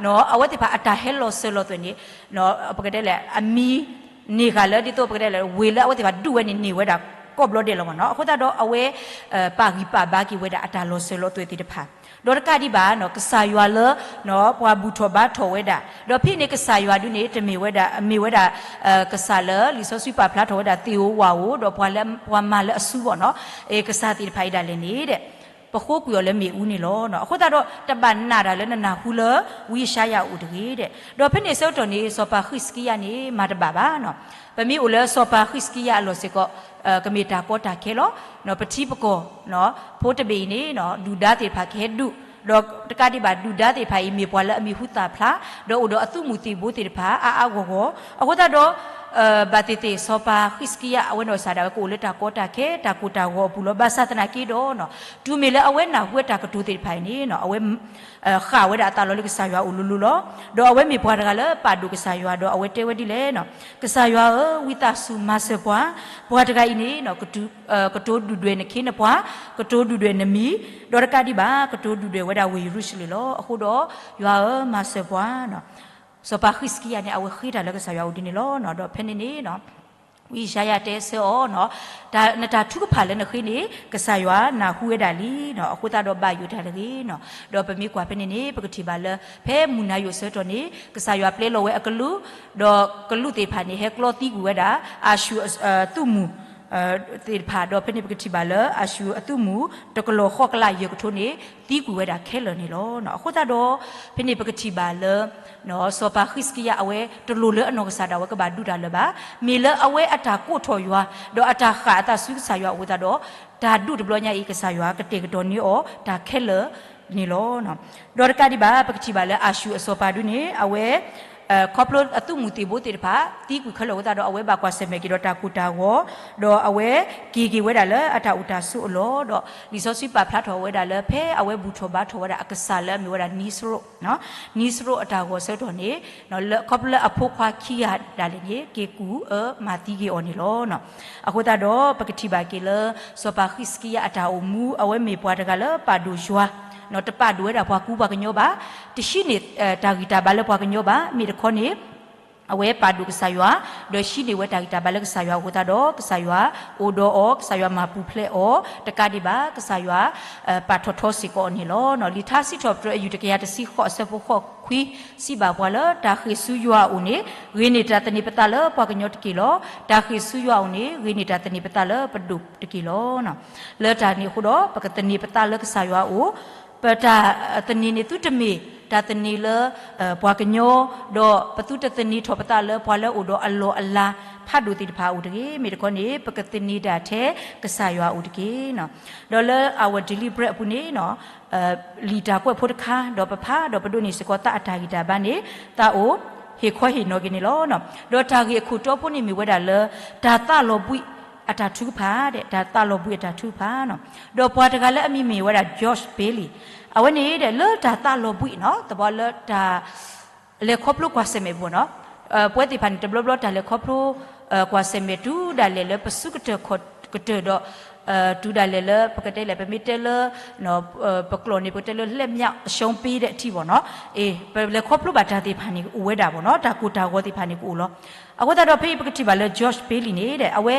အဝဲသ့ၣ်တဖၣ်အတၢ်ဟဲလီၤစၢၤလီၤသွဲၣ်န့ၣ် ပကတဲလဲၣ် အမံၤန့ၢ်ဃာ်လၢဒ်သိးပကတဲလဲၣ် ဝ့ၢ်လၢအဝဲသ့ၣ်တဖၣ်ဒုးဝဲန့ၣ်န့ၢ်ဝဲဒၣ်ကိးဘျီဒဲးလီၤဘၣ်နီၤ. အဃိသတးဒီးအဝဲ ပာ်ဂံၢ်ပာ်ဘါက့ၤဝဲဒၣ်အတၢ်လီၤစၢၤလီၤသွဲၣ်သ့ၣ်တဖၣ် ဒီးတကးဒံးဘၣ် ကစၢ်ယွၤလၢ ပှၤဘူၣ်ထီၣ်ဘါထီၣ်ဝဲဒၣ်, ဒီးဖဲန့ၣ်ကစၢ်ယွၤဒုန့ၣ် တမ့ၢ်ဝဲဒၣ် မ့ၢ်ဝဲဒၣ် ကစၢ်လၢလံာ်စီဆှံပာ်ဖျါထီၣ်ဝဲဒၣ်သ့ၣ်ဧိၤဝၣ်ဧိၤ ဒီးပှၤမၤလၢအစုဘၣ်နီၤ, ကစၢ်သ့ၣ်တဖၣ်အံၤဒၣ်လဲာ်န့ၣ် ပဃိကွံာ်အီၤလၢမ့ၣ်အူန့ၣ်လီၤ. အဃိသတးဒီး တဘၣ်နာ်တၢ်လၢနနၢ်ဟူလၢ ဝံယၡါယၤအအိၣ်တဂ့ၤ. ဒီးဖဲန့ၣ်အဆၢကတီၢ်န့ၣ် စီၤပၤဃံးစကံယၤန့ၣ် မၤတဘၣ်ဘၣ်. ပမ့ၢ်အိၣ်လၢစီၤပၤဃံးစကံယၤအလီၢ်စ့ၢ်ကီး ကမ့ၢ်တၢ်ကီတၢ်ခဲလီၤ. ပထံပကီၢ် ဖိတဘ့ၣ်အံၤန့ၣ် ဒုၣ်ဒါသ့ၣ်တဖၣ်ကဟဲဒုး ဒီးတကးဒံးဘၣ် ဒုၣ်ဒါသ့ၣ်တဖၣ်အံၤ မ့ၢ်ပှၤလၢအမံၤဟူသၣ်ဖျါ, ဒီးအိၣ်ဒီးအသုးမုၢ်သံၣ်ဘိသ့ၣ်တဖၣ် အါအါဂီၢ်ဂီၢ်, အဃိသတးဒီး ဘၣ်သ့ၣ်သ့ၣ် စီၤပၤဃံးစကံယၤ အဝဲနီၢ်ကစၢ်ဒၣ်ဝဲကအိၣ်လၢတၢ်ကီတၢ်ခဲ တၢ်ကိၢ်တၢ်ဂီၤအပူၤလီၤ. ဘၣ်ဆၣ်သနာ်က့ဒီး တုၤမ့ၢ်လၢအဝဲနၢ်ဟူဝဲတၢ်ကတိၤသ့ၣ်တဖၣ်အံၤန့ၣ် အဝဲ ဃၣ်ဝဲဒၣ်အသးလီၤလၢကစၢ်ယွၤအအိၣ်လိၤလိၤလီၤ. ဒီးအဝဲမ့ၢ်ပှၤတဂၤလၢပာ်ဒိၣ်ကစၢ်ယွၤ ဒီးအဝဲတဲဝဲဒ်လဲၣ်န့ၣ်, ကစၢ်ယွၤဧၢ, ဝံသးစူၤမၤစၢၤပှၤ, ပှၤတဂၤအံၤန့ၣ် ကတိၤဒုၣ်ဒွဲၣ်နခ့နပှၤ, ကတိၤဒုၣ်ဒွဲၣ်နမံၤ, ဒီးတကးဒံးဘၣ် ကတိၤဒုၣ်ဒွဲၣ်ဝဲဒၣ်ဝ့ၢ်ယရူၤၡလ့ၣ်လီၤ. အဃိဒီး ယွၤဧၢ, မၤစၢၤပှၤ စီၤပၤဃံးစကံယၤန့ၣ် အဝဲဃ့တၢ်လၢကစၢ်ယွၤအအိၣ်ဒ်န့ၣ်လီၤ. ဒီးဖဲန့ၣ်န့ၣ် ဝံယၡါယၤတဲဆၢအီၤ, နတၢ်ထုကဖၣ်လၢနဃ့န့ၣ် ကစၢ်ယွၤနၢ်ဟူဝဲဒၣ်လံ, အဃိသတးဒီးဘၣ်ယိၣ်တၢ်တဂ့ၤ. ဒီးပမ့ၢ်ကွၢ်ဖဲန့ၣ်န့ၣ် ပကထံၣ်ဘၣ်လၢ ဖဲမုၢ်နၤယိာ်အဆၢကတီၢ်န့ၣ် ကစၢ်ယွၤပျဲလီၤဝဲအကလူး, ဒီးကလူးသ့ၣ်တဖၣ်န့ၣ် ဟဲကျီသံကွံာ်ဝဲဒၣ် အၤၡူၢ်သုးမုၢ် သ့ၣ်တဖၣ်, ဒီးဖဲန့ၣ်ပကထံၣ်ဘၣ်လၢ အၤၡူၢ်အသုးမုၢ် တကလီၤဃီကလးယဲၢ်ကထိန့ၣ် သံကွံာ်ဝဲဒၣ်ခဲလၢာ်န့ၣ်လီၤ. အဃိသတးဒီး ဖဲန့ၣ်ပကထံၣ်ဘၣ်လၢ စီၤပၤဃံးစကံယၤ အဝဲတလိၣ်လၢအနီၢ်ကစၢ်ဒၣ်ဝဲကဘၣ်ဒုးတၢ်လၢၤဘၣ်. မ့ၢ်လၢအဝဲအတၢ်ကိးထီၣ်ယွၤ ဒီးအတၢ်ဃၣ်အသးဆူကစၢ်ယွၤအအိၣ်သတးဒီး တၢ်ဒုးတဘျီညါအံၤ ကစၢ်ယွၤကတဲာ်ကတီၤန့ၢ်အီၤတၢ်ခဲလၢာ်န့ၣ်လီၤ. ဒီးတကးဒံးဘၣ် ပကထံၣ်ဘၣ်လၢအၤၡူၢ်အစီၤပၤဒုန့ၣ် အဝဲ ခီဖျိအသုးမုၢ်သံၣ်ဘိသ့ၣ်တဖၣ် သံကွံာ်ခဲလၢာ်အဃိသတးဒီး အဝဲဘၣ်ကွၢ်ဆၢၣ်မဲာ်က့ၤဒီးတၢ်ကိၢ်တၢ်ဂီၤ, ဒီးအဝဲက့ၤက့ၤဝဲဒၣ်လၢအတၢ်အိၣ်တၢ်ဆိးအလီၢ်, ဒီးလံာ်စီဆှံပာ်ဖျါထီၣ်ဝဲဒၣ်လၢ ဖဲအဝဲဘူၣ်ထီၣ်ဘါထီၣ်ဝဲဒၣ်အကစၢ်လၢအမ့ၢ်ဝဲဒၣ် နံစရိၣ် နံစရိၣ်အတၢ်ဂီၤဆၢကတီၢ်န့ၣ် ခီဖျိလၢအဖိခွါခံဂၤဒၣ်လဲာ်န့ၣ် က့ၤကူၣ်အၢမၤသံက့ၤအီၤန့ၣ်လီၤ. အဃိသတးဒီး ပကထံၣ်ဘၣ်က့ၤလၢ စီၤပၤဃံးစကံယၤအတၢ်အိၣ်မူ အဝဲမ့ၢ်ပှၤတဂၤလၢပာ်ဒိၣ်ယွၤ, တပာ်ဒိၣ်ဝဲဒၣ်ပှၤကူပှၤကညီဘၣ်, တဟံးန့ၢ်တၢ်ဂံၢ်တၢ်ဘါလၢပှၤကညီဘၣ်, မ့ၢ်တခီန့ၣ် အဝဲပာ်ဒိၣ်ကစၢ်ယွၤ, ဒီးဟံးန့ၢ်ဝဲတၢ်ဂံၢ်တၢ်ဘါလၢကစၢ်ယွၤအဃိသတးဒီး ကစၢ်ယွၤအိၣ်ဒီးအီၤ, ကစၢ်ယွၤမၤပူၤဖျဲးအီၤ, တကးဒံးဘၣ် ကစၢ်ယွၤ ပာ်ထီၣ်ထီစ့ၢ်ကီးအီၤန့ၣ်လီၤ. လံာ်ထါစံးထီၣ်ပတြၢၤအယုၢ်တကယၤတဆံဃိးအဆၢဖိဃိးခွံ စံးဘၣ်ပှၤလၢ တၢ်ဃ့ၢ်ဆူယွၤအအိၣ်န့ၣ် ဂ့ၤန့ၢ်တၢ်သန့ၤပသးလၢပှၤကညီတက့ၢ်လီၤ. တၢ်ဃ့ၢ်ဆူယွၤအအိၣ်န့ၣ် ဂ့ၤန့ၢ်တၢ်သန့ၤပသးလၢပဒိၣ်တက့ၢ်လီၤ. လၢတၢ်န့ၣ်အဃိဒီး ပကသန့ၤပသးလၢကစၢ်ယွၤအအိၣ်, ပတၢ်သန့ၤန့ၣ် သုတမ့ၢ်တၢ်သန့ၤလၢ ပှၤကညီ, ဒီးပသုတသန့ၤထီၣ်ပသးလၢပှၤလၢအအိၣ်ဒီးအလီၢ်အလၤဖးဒိၣ်သ့ၣ်တဖၣ်အအိၣ်တဂ့ၤ. မ့ၢ်တခီန့ၣ် ပကသန့ၤဒၣ်ထဲကစၢ်ယွၤအအိၣ်တက့ၢ်. ဒီးလၢ our daily bread အပူၤန့ၣ် လံာ်တၢ်ကွဲးဖိတခါ ဒီးပဖးဒီးပဒိးန့ၢ်စ့ၢ်ကီးသးအတၢ်ဂံၢ်တၢ်ဘါန့ၣ် သးအိၣ်ဟ့ၣ်ခီဟ့ၣ်နီၤက့ၤန့ၣ်လီၤ. ဒီးတၢ်ဂ့ၢ်အခိၣ်တီဖိန့ၣ်မ့ၢ်ဝဲဒၣ်လၢ တၢ်သးလီၤဘှံးအတၢ်ထုကဖၣ်ဒီး တၢ်သးလီၤဘှံးအတၢ်ထုကဖၣ်, ဒီးပှၤတဂၤလၢအမံၤမ့ၢ်ဝဲဒၣ် George Bailey အဝဲန့ၣ်ဒီး လၢတၢ်သးလီၤဘှံးနီၤ သဘီလၢတၢ် လဲၤခီဖျိကွၢ်ဆၢၣ်မဲာ်ပူၤနီၤ, ပဝဲသ့ၣ်တဖၣ်န့ၣ် တဘျီဘျီတၢ်လဲၤခီဖျိ ကွၢ်ဆၢၣ်မဲာ်တုၤဒၣ်လဲာ်လၢပစုကတၢၢ်ခီၣ်ကတၢၢ်ဒီး တုၤဒၣ်လဲာ်လၢပကတဲလဲၣ် ပမ့ၢ်တဲလၢ ပကျိာ်န့ၣ် ပကတဲလၢ လက်မြောက်အရှုံးပေးတဲ့အထိပေါ့နော်, ပလဲၤခီဖျိဘၣ်တၢ်သ့ၣ်တဖၣ်န့ၣ် အိၣ်ဝဲဒၣ်ပေါ့နော်, တၢ်ကိၢ်တၢ်ဂီၤသ့ၣ်တဖၣ်န့ၣ်ကအိၣ်လီၤ. အဃိသတးဒီးဖဲအံၤပကထံၣ်ဘၣ်လၢ George Bailey န့ၣ်ဒီး အဝဲ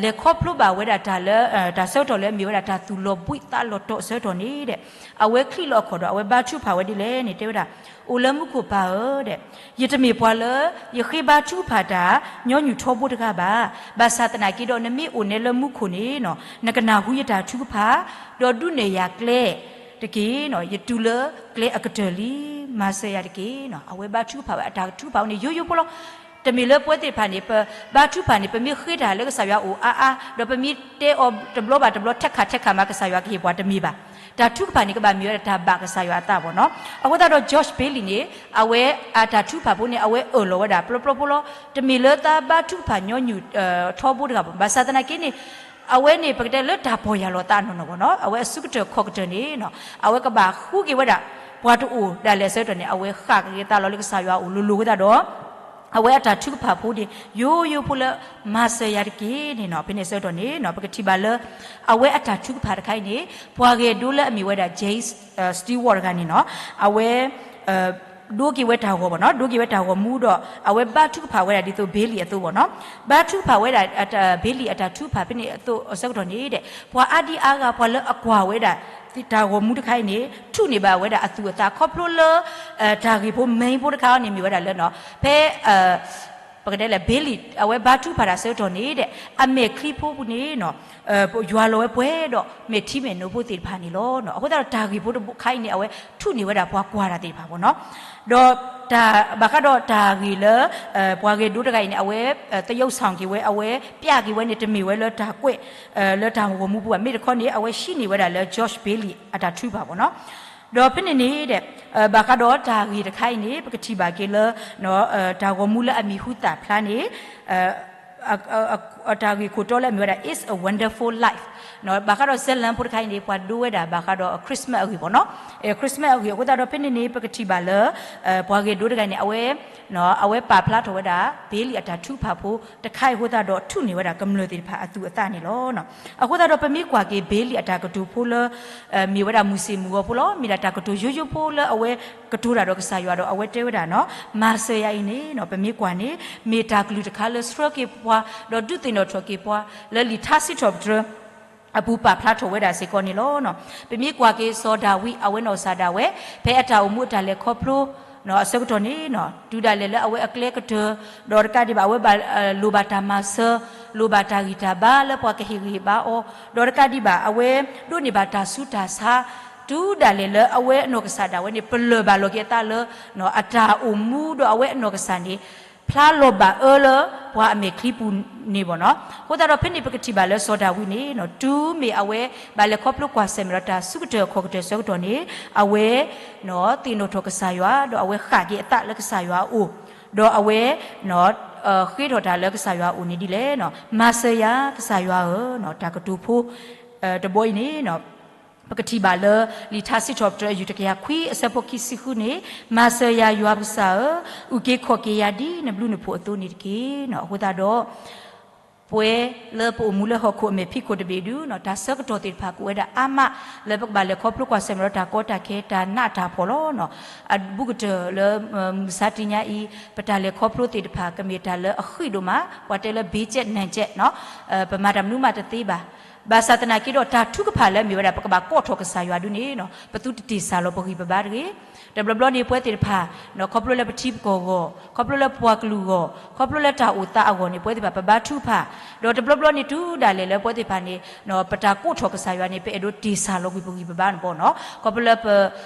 လဲၤခီဖျိဘၣ်ဝဲဒၣ်တၢ်လၢ တၢ်ဆၢကတီၢ်လၢအမ့ၢ်ဝဲဒၣ်တၢ်သူၣ်လီၤဘှံးသးလီၤတီၤအဆၢကတီၢ်န့ၣ်ဒီး အဝဲချံးလီၤအခီၣ်ဒီး အဝဲဘါထုကဖၣ်ဝဲဒ်လဲၣ်န့ၣ် တဲဝဲဒၣ်, အိၣ်လၢမူခိၣ်ပၢ်ဧၢဒီး ယတမ့ၢ်ပှၤလၢ ယဃ့ဘါထုကဖၣ်တၢ်ညီနုၢ်ထီဘိတဂၤဘၣ်. ဘၣ်ဆၣ်သနာ်က့ဒီး နမ့ၢ်အိၣ်နဲလၢမူခိၣ်န့ၣ် နကနၢ်ဟူယတၢ်ထုကဖၣ် ဒီးဒုးနဲၣ်ယၤကျဲတက့ၢ်. ယတုၤလၢကျဲအကတၢၢ်လံ, မၤစၢၤယၤတက့ၢ်. အဝဲဘါထုကဖၣ်ဝဲ အတၢ်ထုကဖၣ်ဝဲန့ၣ် ယိယိဖိလီၤ. တမ့ၢ်လၢပဝဲသ့ၣ်တဖၣ်န့ၣ် ပဘါထုကဖၣ်န့ၣ် ပမ့ၢ်ဃ့တၢ်လၢကစၢ်ယွၤအအိၣ်အါအါ ဒီးပမ့ၢ်တဲအီၤတဘျီဘၣ်တဘျီ ထဲခါထဲခါမး ကစၢ်ယွၤကဟ့ၣ်ပှၤတမ့ၢ်ဘၣ်. တၢ်ထုကဖၣ်န့ၣ် ကဘၣ်မ့ၢ်ဝဲဒၣ်တၢ်ဘၣ်ကစၢ်ယွၤအသးပေါ့နော်. အဃိသတးဒီး George Bailey န့ၣ် အဝဲအတၢ်ထုကဖၣ်ဖိန့ၣ် အဝဲအၢၣ်လီၤဝဲဒၣ် ပျီပျီဖိလီၤ. တမ့ၢ်လၢသးဘါထုကဖၣ်ညီနုၢ်ထီဘိတဂၤဘၣ်. ဘၣ်ဆၣ်သနာ်က့န့ၣ် အဝဲန့ၣ် ပကတဲလၢတၢ်ပီၢ်ယၢ်လီၤသးအနီၢ်နီၢ်ပေါ့နော်. အဝဲအစုကတၢၢ်ခီၣ်ကတၢၢ်န့ၣ် အဝဲကဘၣ်ဃုက့ၤဝဲဒၣ် ပှၤတအိၣ်ဒၣ်လဲာ်အဆၢကတီၢ်န့ၣ် အဝဲဃၣ်က့ၤသးလီၤလၢကစၢ်ယွၤအအိၣ်လိၤလိၤအဃိသတးဒီး အဝဲအတၢ်ထုကဖၣ်ဖိန့ၣ် ယိယိဖိလၢ မၤစၢၤယၤတက့ၢ်န့ၣ်နီၤ. ဖဲန့ၣ်အဆၢကတီၢ်န့ၣ်နီၤ ပကထံၣ်ဘၣ်လၢ အဝဲအတၢ်ထုကဖၣ်တခါအံၤန့ၣ် ပှၤဂဲၤဒိလၢအမ့ၢ်ဝဲဒၣ် James Stewart တဂၤန့ၣ်နီၤ အဝဲ ဒိက့ၤဝဲတၢ်ဂီၤပေါ့နော်, ဒိက့ၤဝဲတၢ်ဂီၤမူဒီး အဝဲဘါထုကဖၣ်ဝဲဒၣ်ဒ်သိး Bailey အသိးပေါ့နော်. ဘါထုကဖၣ်ဝဲဒၣ် Bailey အတၢ်ထုကဖၣ်ဖဲန့ၣ်အသိးအဆၢကတီၢ်န့ၣ်ဒီး ပှၤအါဒံအါဂၤ ပှၤလၢအကွၢ်ဝဲဒၣ် တၢ်ဂီၤမူတခါအံၤန့ၣ် ထူးန့ၢ်ဘၣ်ဝဲဒၣ်အသူၣ်အသး ခီဖျိလၢ တၢ်ဂ့ၢ်ဖိ main ဖိတခါအံၤန့ၣ် မ့ၢ်ဝဲဒၣ်လၢနီၤ ဖဲ ပကတဲလၢ Bailey အဝဲဘါထုကဖၣ်တၢ်ဆၢကတီၢ်န့ၣ်ဒီး အမဲာ်ချံဖိပူၤန့ၣ်နီၤ ယွၤလီၤဝဲပှဲၤဒီး မဲာ်ထံမဲာ်နိဖိသ့ၣ်တဖၣ်န့ၣ်လီၤ. အဃိသတးဒီး တၢ်ဂ့ၢ်ဖိတခါအံၤန့ၣ် အဝဲထူးန့ၢ်ဝဲဒၣ်ပှၤကွၢ်တၢ်သ့ၣ်တဖၣ်ပေါ့နော်. ဒီးတၢ် ဘၣ်ဃးဒီးတၢ်ဂ့ၢ်လၢ ပှၤဂဲၤဒိတဂၤအံၤန့ၣ် အဝဲ သရုပ်ဆောင် က့ၤဝဲ အဝဲ ပြ က့ၤဝဲန့ၣ် တမ့ၢ်ဝဲလၢတၢ်ကွဲး လၢတၢ်ဂီၤမူပူၤဘၣ်. မ့ၢ်တခီန့ၣ် အဝဲဟံးန့ၢ်ဝဲဒၣ်လၢ George Bailey အတၢ်ထုကဖၣ်ပေါ့နော်. ဒီးဖဲန့ၣ်န့ၣ်ဒီး ဘၣ်ဃးဒီးတၢ်ဂ့ၢ်တခါအံၤန့ၣ် ပကထံၣ်ဘၣ်က့ၤလၢ တၢ်ဂီၤမူလၢအမံၤဟူသၣ်ဖျါန့ၣ် တၢ်ဂ့ၢ်ခိၣ်တီလၢအမ့ၢ်ဝဲဒၣ် It's a Wonderful Life ဘၣ်ဃးဒီး Zealand ဖိတခါအံၤန့ၣ် ပှၤဒိဝဲဒၣ်ဘၣ်ဃးဒီး Christmas အဂ့ၢ်ဘၣ်နီၤ, Christmas အဂ့ၢ်အဃိသတးဒီး ဖဲန့ၣ်န့ၣ် ပကထံၣ်ဘၣ်လၢ ပှၤဂဲၤဒိတဂၤန့ၣ် အဝဲ အဝဲပာ်ဖျါထီၣ်ဝဲဒၣ် Bailey အတၢ်ထုကဖၣ်ဖိတခါအံၤအဃိသတးဒီး ထူၣ်န့ၢ်ဝဲဒၣ်ကမျၢၢ်သ့ၣ်တဖၣ်အသူၣ်အသးန့ၣ်လီၤ. အဃိသတးဒီး ပမ့ၢ်ကွၢ်က့ၤ Bailey အတၢ်ကတိၤဖိလၢ မ့ၢ်ဝဲဒၣ်မုၢ်ဆ့ၣ်မုၢ်ဂီၤဖိလီၤ. မ့ၢ်ဒၣ်တၢ်ကတိၤယိယိဖိလၢအဝဲကတိၤတၢ်ဒီးကစၢ်ယွၤဒီး အဝဲတဲဝဲဒၣ်နီၤ, မၤစၢၤယၤအံၤန့ၣ် ပမ့ၢ်ကွၢ်န့ၣ် မ့ၢ်တၢ်ကလုၢ်တခါလၢဆှၢက့ၤပှၤ ဒီးဒုးသ့ၣ်နီၣ်ထီၣ်က့ၤပှၤ လၢလံာ်ထါစံးထီၣ်ပတြၢၤ အပူၤပာ်ဖျါထီၣ်ဝဲဒၣ်စ့ၢ်ကီးန့ၣ်လီၤ. ပမ့ၢ်ကွၢ်က့ၤစီၤဒၤဝံး အဝဲနီၢ်ကစၢ်ဒၣ်ဝဲ ဖဲအတၢ်အိၣ်မူအတၢ်လဲၤခီဖျိ အဆၢကတီၢ်န့ၣ် တုၤဒၣ်လဲာ်လၢအဝဲအကျဲကတၢၢ် ဒီးတကးဒံးဘၣ် အဝဲဘၣ်လိၣ်ဘၣ်တၢ်မၤစၢၤ လိၣ်ဘၣ်တၢ်ဂံၢ်တၢ်ဘါလၢပှၤကဟ့ၣ်ဂံၢ်ဟ့ၣ်ဘါအီၤ ဒီးတကးဒံးဘၣ် အဝဲဒိးန့ၢ်ဘၣ်တၢ်ဆူးတၢ်ဆါ တုၤဒၣ်လဲာ်လၢအဝဲအနီၢ်ကစၢ်ဒၣ်ဝဲန့ၣ် ပလၢၢ်ဘၣ်လီၤက့ၤအသးလၢ အတၢ်အိၣ်မူဒီးအဝဲအနီၢ်ကစၢ်န့ၣ် ဖျါလီၤဘၣ်အၢလၢပှၤအမဲာ်ချံပူၤန့ၣ်ဘၣ်နီၤ. အဃိသတးဒီး ဖဲန့ၣ်ပကထံၣ်ဘၣ်လၢစီၤဒၤဝံးန့ၣ် တုၤမ့ၢ်အဝဲဘၣ်လဲၤခီဖျိကွၢ်ဆၢၣ်မဲာ်ဒီးတၢ်ဆူးကတၢၢ်အခီၣ်ကတၢၢ်အဆၢကတီၢ်န့ၣ် အဝဲ သ့ၣ်နီၣ်ထီၣ်ကစၢ်ယွၤ ဒီးအဝဲဃၣ်က့ၤအသးလၢကစၢ်ယွၤအအိၣ် ဒီးအဝဲ ဃ့ထီၣ်တၢ်လၢကစၢ်ယွၤအအိၣ်န့ၣ်ဒ်လဲၣ်, မၤစၢၤယၤကစၢ်ယွၤဧၢ, တၢ်ကတိၤဖိ တဘီအံၤန့ၣ် ပကထံၣ်ဘၣ်လၢ လံာ်ထါစံးထီၣ်ပတြၢၤအယူၢ်တကယၤခွံအဆၢဖိခံဆံဃုန့ၣ်, မၤစၢၤယၤယွၤပကစၢ်ဧၢ, အုၣ်က့ၤခီၣ်က့ၤယၤဒ်နဘျုးနဖှိၣ်အသိးန့ၣ်တက့ၢ်. အဃိသတးဒီး ပဝဲလၢပအိၣ်မူလၢဟီၣ်ခိၣ်အမဲာ်ဖံးခိၣ်တဘ့ၣ်ဒု တၢ်ဆၢကတီၢ်သ့ၣ်တဖၣ်ကအိၣ်ဝဲဒၣ်အါမး လၢပကဘၣ်လဲၤခီဖျိကွၢ်ဆၢၣ်မဲာ်ဒီးတၢ်ကီတၢ်ခဲ တၢ်နးတၢ်ဖှီၣ်လီၤ. အဘူးကတၢၢ်လၢ မုၢ်မဆါတနံၤအံၤ ပတၢ်လဲၤခီဖျိသ့ၣ်တဖၣ် ကမ့ၢ်တၢ်လၢအဃံးဒိၣ်မး, ပှၤတဲလၢ ဘ့ကၠဲးနၢ်ကၠဲး ပမၤတၢ်မနုၤမးတသ့ဘၣ်. ဘၣ်ဆၣ်သနာ်က့ဒီး တၢ်ထုကဖၣ်လၢအမ့ၢ်ဝဲဒၣ် ပကဘၣ်ကိးထီၣ်ကစၢ်ယွၤဒုန့ၣ် ပသုတတ့ၢ်စၢ်လီၤပဂံၢ်ပဘါတဂ့ၤ. တဘျီဘျီန့ၣ် ပဝဲသ့ၣ်တဖၣ် ခီဖျိလၢပထံပကီၢ်အဂီၢ်, ခီဖျိလၢပှၤကလုာ်အဂီၢ်, ခီဖျိလၢတၢ်အိၣ်သးအဂီၢ်န့ၣ် ပဝဲသ့ၣ်တဖၣ် ပဘါထုကဖၣ်, ဒီးတဘျီဘျီန့ၣ် တုၤဒၣ်လဲာ်လၢပဝဲသ့ၣ်တဖၣ်န့ၣ် ပတၢ်ကိးထီၣ်ကစၢ်ယွၤန့ၣ် ပအဲၣ်ဒိးတ့ၢ်စၢ်လီၤကွံာ်ပဂံၢ်ပဘါန့ၣ်ဘၣ်နီၤ. ခီဖျိလၢပ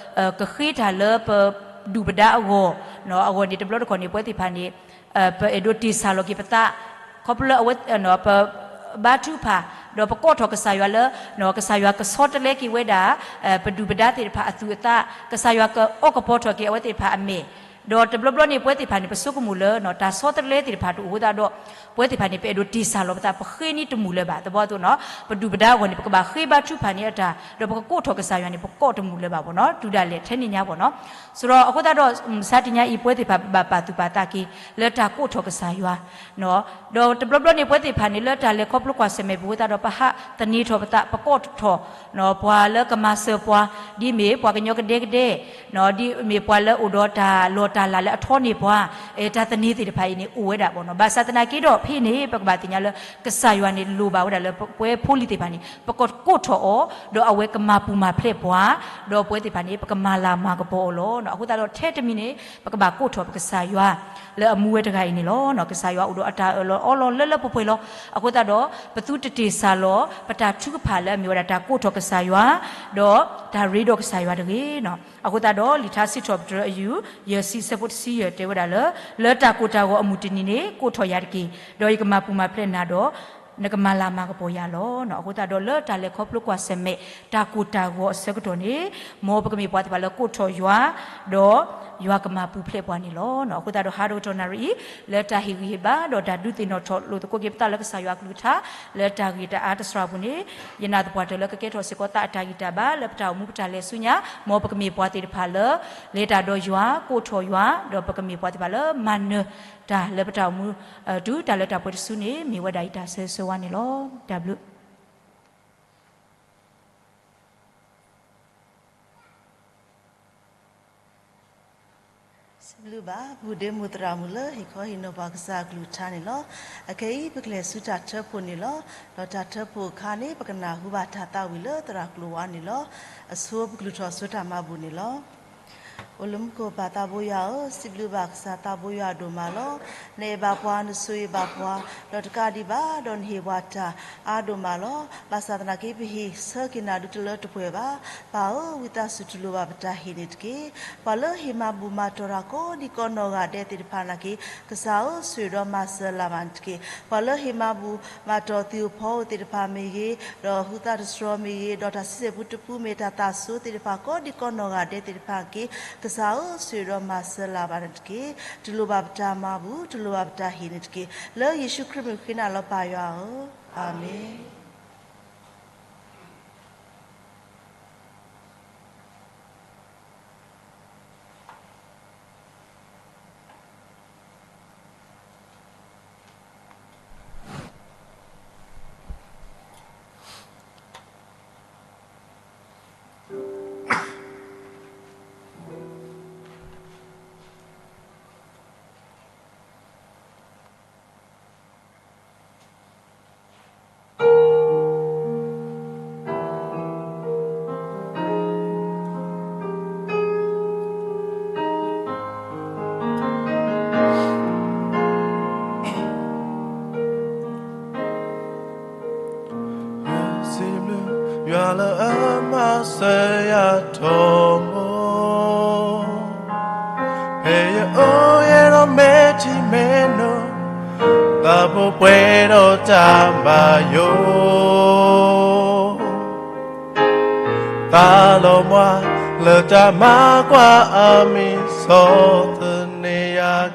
ကဃ့တၢ်လၢပဒုၣ်ပဒါအဂီၢ်, အဂီၢ်န့ၣ် တဘျီတခီၣ်န့ၣ် ပဝဲသ့ၣ်တဖၣ်န့ၣ် ပအဲၣ်ဒိးတ့ၢ်စၢ်လီၤက့ၤပသး, ခီဖျိလၢအဝဲ ပဘါထုကဖၣ်, ဒီးပကိးထီၣ်ကစၢ်ယွၤလၢ ကစၢ်ယွၤကဆီတလဲက့ၤဝဲဒၣ် ပဒုၣ်ပဒါသ့ၣ်တဖၣ်အသူၣ်အသး, ကစၢ်ယွၤကအီၣ်ကပီၤထီၣ်က့ၤအဝဲသ့ၣ်တဖၣ်အမဲာ်, ဒီးတဘျီဘျီန့ၣ် ပဝဲသ့ၣ်တဖၣ်န့ၣ် ပဆိကမိၣ်လၢ တၢ်ဆီတလဲသ့ၣ်တဖၣ်တအိၣ်အဃိသတးဒီး ပဝဲသ့ၣ်တဖၣ်န့ၣ် ပအဲၣ်ဒိးတ့ၢ်စၢ်လီၤပသး ပဃ့န့ၢ်တမုာ်လၢၤဘၣ် သဘီအသိးနီၤ, ပဒုၣ်ပဒါအဂီၢ်န့ၣ် ပကဘၣ်ဃ့ဘါထုကဖၣ်န့ၢ်အတၢ် ဒီးပကကိးထီၣ်ကစၢ်ယွၤန့ၣ် ပကိးတမုာ်လၢၤဘၣ်ဘၣ်နီၤ, တုၤဒၣ်လဲာ်ထဲန့ၣ်ညါဘၣ်နီၤ. ဆိုတော့ အဃိသတးဒီး မုၢ်မဆါတနံၤအံၤ ပဝဲသ့ၣ်တဖၣ် ပဘၣ်ပာ်သူၣ်ပာ်သးက့ၤ လၢတၢ်ကိးထီၣ်ကစၢ်ယွၤ ဒီးတဘျီဘျီန့ၣ် ပဝဲသ့ၣ်တဖၣ်န့ၣ် လၢတၢ်လဲၤခီဖျိကွၢ်ဆၢၣ်မဲာ်ပူၤအဃိသတးဒီး ပဟးသန့ၤထီၣ်ပသး ပကိးထီၣ် ပှၤလၢကမၤစၢၤပှၤ, ဒ်မ့ၢ်ပှၤကညီကဒဲကဒဲ, ဒ်မ့ၢ်ပှၤလၢအိၣ်ဒီးတၢ်လီၢ်တၢ်လၤလၢအထီန့ၢ်ပှၤ, တၢ်သန့ၤသ့ၣ်တဖၣ်အံၤန့ၣ် အိၣ်ဝဲဒၣ်ဘၣ်နီၤ. ဘၣ်ဆၣ်သနာ်က့ဒီး ဖဲန့ၣ် ပကဘၣ်သ့ၣ်ညါလၢ ကစၢ်ယွၤန့ၣ်လိၣ်ဘၣ်ဝဲဒၣ်လၢပဝဲဖိလံၤသ့ၣ်တဖၣ်န့ၣ် ပကကိးထီၣ်အီၤ, ဒီးအဝဲကမၤပူၤမၤဖျဲးပှၤ, ဒီးပဝဲသ့ၣ်တဖၣ်န့ၣ် ပကမၤလၤမၤကပီၤအီၤလီၤ. အဃိသတးဒီး ထဲတမံၤန့ၣ် ပကဘၣ်ကိးထီၣ်ပကစၢ်ယွၤ လၢအမူဝဲတဂၤအံၤန့ၣ်လီၤ. ကစၢ်ယွၤအိၣ်ဒီးအတၢ်အၢၣ်လီၤအီလီၤလၢလၢပှဲၤပှဲၤလီၤ. အဃိသတးဒီး ပသုတတ့ၢ်စၢ်လီၤ ပတၢ်ထုကဖၣ်လၢအမ့ၢ်ဝဲဒၣ်တၢ်ကိးထီၣ်ကစၢ်ယွၤ, ဒီးတၢ်ရ့ဒီးကစၢ်ယွၤတဂ့ၤ. အဃိသတးဒီး လံာ်ထါစံးထီၣ်ပတြၢၤအယူၢ် ယဲၢ်ဆံအဆၢဖိတဆံယဲၢ်တဲဝဲဒၣ်လၢ လၢတၢ်ကိၢ်တၢ်ဂီၤအမုၢ်တနံၤန့ၣ် ကိးထီၣ်ယၤတက့ၢ်, ဒီးယကမၤပူၤမၤဖျဲးနၤဒီး နကမၤလၤမၤကပီၤယၤလီၤ. အဃိသတးဒီး လၢတၢ်လဲၤခီဖျိကွၢ်ဆၢၣ်မဲာ် တၢ်ကိၢ်တၢ်ဂီၤအဆၢကတီၢ်န့ၣ် မ်ပကမ့ၢ်ပှၤသ့ၣ်တဖၣ်လၢကိးထီၣ်ယွၤ, ဒီးယွၤကမၤပူၤဖျဲးပှၤန့ၣ်လီၤ. အဃိသတးဒီး ဟးဒီးကတီၢ်နၣ်ရံၣ်အံၤ လၢတၢ်ဟ့ၣ်ဂံၢ်ဟ့ၣ်ဘါ ဒီးတၢ်ဒုးသ့ၣ်နီၣ်ထီၣ်လိာ်သကိးက့ၤပသးလၢကစၢ်ယွၤအကလုၢ်ကထါ လၢတၢ်ဂ့ၢ်တၢ်အါတစှၤပူၤန့ၣ် ယနာ်သပှၢ်တၢၢ်လၢကကဲထီၣ်စ့ၢ်ကီးသးအတၢ်ဂံၢ်တၢ်ဘါ လၢပတၢ်အိၣ်မူပတၢ်လဲၤဆူညါ, မ်ပကမ့ၢ်ပှၤသ့ၣ်တဖၣ်လၢ လဲၤတၢ်ဒီးယွၤ, ကိးထီၣ်ယွၤ, ဒီးပကမ့ၢ်ပှၤသ့ၣ်တဖၣ်လၢမၤနၢၤတၢ်လၢပတၢ်အိၣ်မူ တုၤတၢ်လၢတၢ်ပှဲၤတစုန့ၣ် မ့ၢ်ဝဲဒၣ်ယတၢ်ဆၢဂ့ၤဆၢဝါန့ၣ်လီၤ. တၢ်ဘျုး စံးဘျုးဘၣ် ပုၢ်ဒ့မုၣ်သရၣ်မုၣ်လၢဟ့ၣ်ခီဟ့ၣ်နီၤပှၤကစၢ်အကလုၢ်ကထါန့ၣ်လီၤ. အခဲအံၤ ပကလဲၤဆူတၢ်ထၢဖှိၣ်န့ၣ်လီၤ. ဒီးတၢ်ထၢဖှိၣ်အခါန့ၣ် ပကနၢ်ဟူဘၣ်တၢ်သးဝံၣ်လၢသရၣ်ကျိၤဝါန့ၣ်လီၤ. အဆိပကလုၢ်ထီၣ်ဆိတၢ်မၤဘူၣ်န့ၣ်လီၤ. အိၣ်လၢမူခိၣ်ပၢ်သးဘိယွၤဧၢ, စံးဘျုးဘၣ်ကစၢ်သးဘိယွၤအဒိၣ်မးလီၤ. နအဲၣ်ဘၣ်ပှၤ, နဆိၣ်ဂ့ၤဘၣ်ပှၤ, ဒီးတကးဒံးဘၣ် ဒီးနဟ့ၣ်ပှၤတၢ်အါဒိၣ်မးလီၤ. ဘၣ်ဆၣ်သနာ်က့ ပဟ့ၣ်ဆၢက့ၤနၤဒုးတလၢတပှဲၤဘၣ်. ပၢ်ဧၢ, ဝံသးစူၤတူၢ်လိာ်ဘၣ်ပတၢ်ဟ့ၣ်န့ၣ်တက့ၢ်. ပှၤလၢဟ့ၣ်မၤဘူၣ်မၤတီၢ်တၢ်ကိးဒံကိးနီၢ်ဂၤဒဲးသ့ၣ်တဖၣ်နာ်က့ ကစၢ်ဧၢ, ဆိၣ်ဂ့ၤဒီးမၤစၢၤလၢ်ဘၣ်န့ၣ်တက့ၢ်. ပှၤလၢဟ့ၣ်မၤဘူၣ်မၤတီၢ်သ့ၣ်ဧိၤဖီဧိၤသ့ၣ်တဖၣ်မ့ၢ်ဂ့ၤ, ဒီးဟူးသးတတြီၤမ့ၢ်ဂ့ၤ, ဒီးတၢ်ဆံးစဲးပူတပူမ့ၢ်တၢ်သးစိၤသ့ၣ်တဖၣ် ကိးဒံကိးနီၢ်ဂၤဒဲးသ့ၣ်တဖၣ်နာ်က့ ကစၢ်ဧၢ, ဆိၣ်ဂ့ၤဒီးမၤစၢၤလၢ်ဘၣ်န့ၣ်တက့ၢ်. တူၢ်လိာ်ဘၣ်ပတၢ်မၤဘူၣ်, တူၢ်လိာ်ဘၣ်ပတၢ်ဟ့ၣ်န့ၣ်တက့ၢ်. လၢယ့ၣ်ၡူးခရံာ်မံၤဃ့နၤလီၤ ပၢ်ယွၤဧၢ, အၤမ့ၣ်. Siblu, ယွၤလၢအမၤစၢၤယၤထီဘိ, ဖဲယအိၣ်ယဲဒီးမဲာ်ထံမဲာ်နိ, သးပူၤပှဲၤဒီးတၢ်ဘၣ်ယိၣ်, သးလီၤဘှါလၢတၢ်မၤကွၢ်အမံၤ ဆီၣ်သနံးယၤ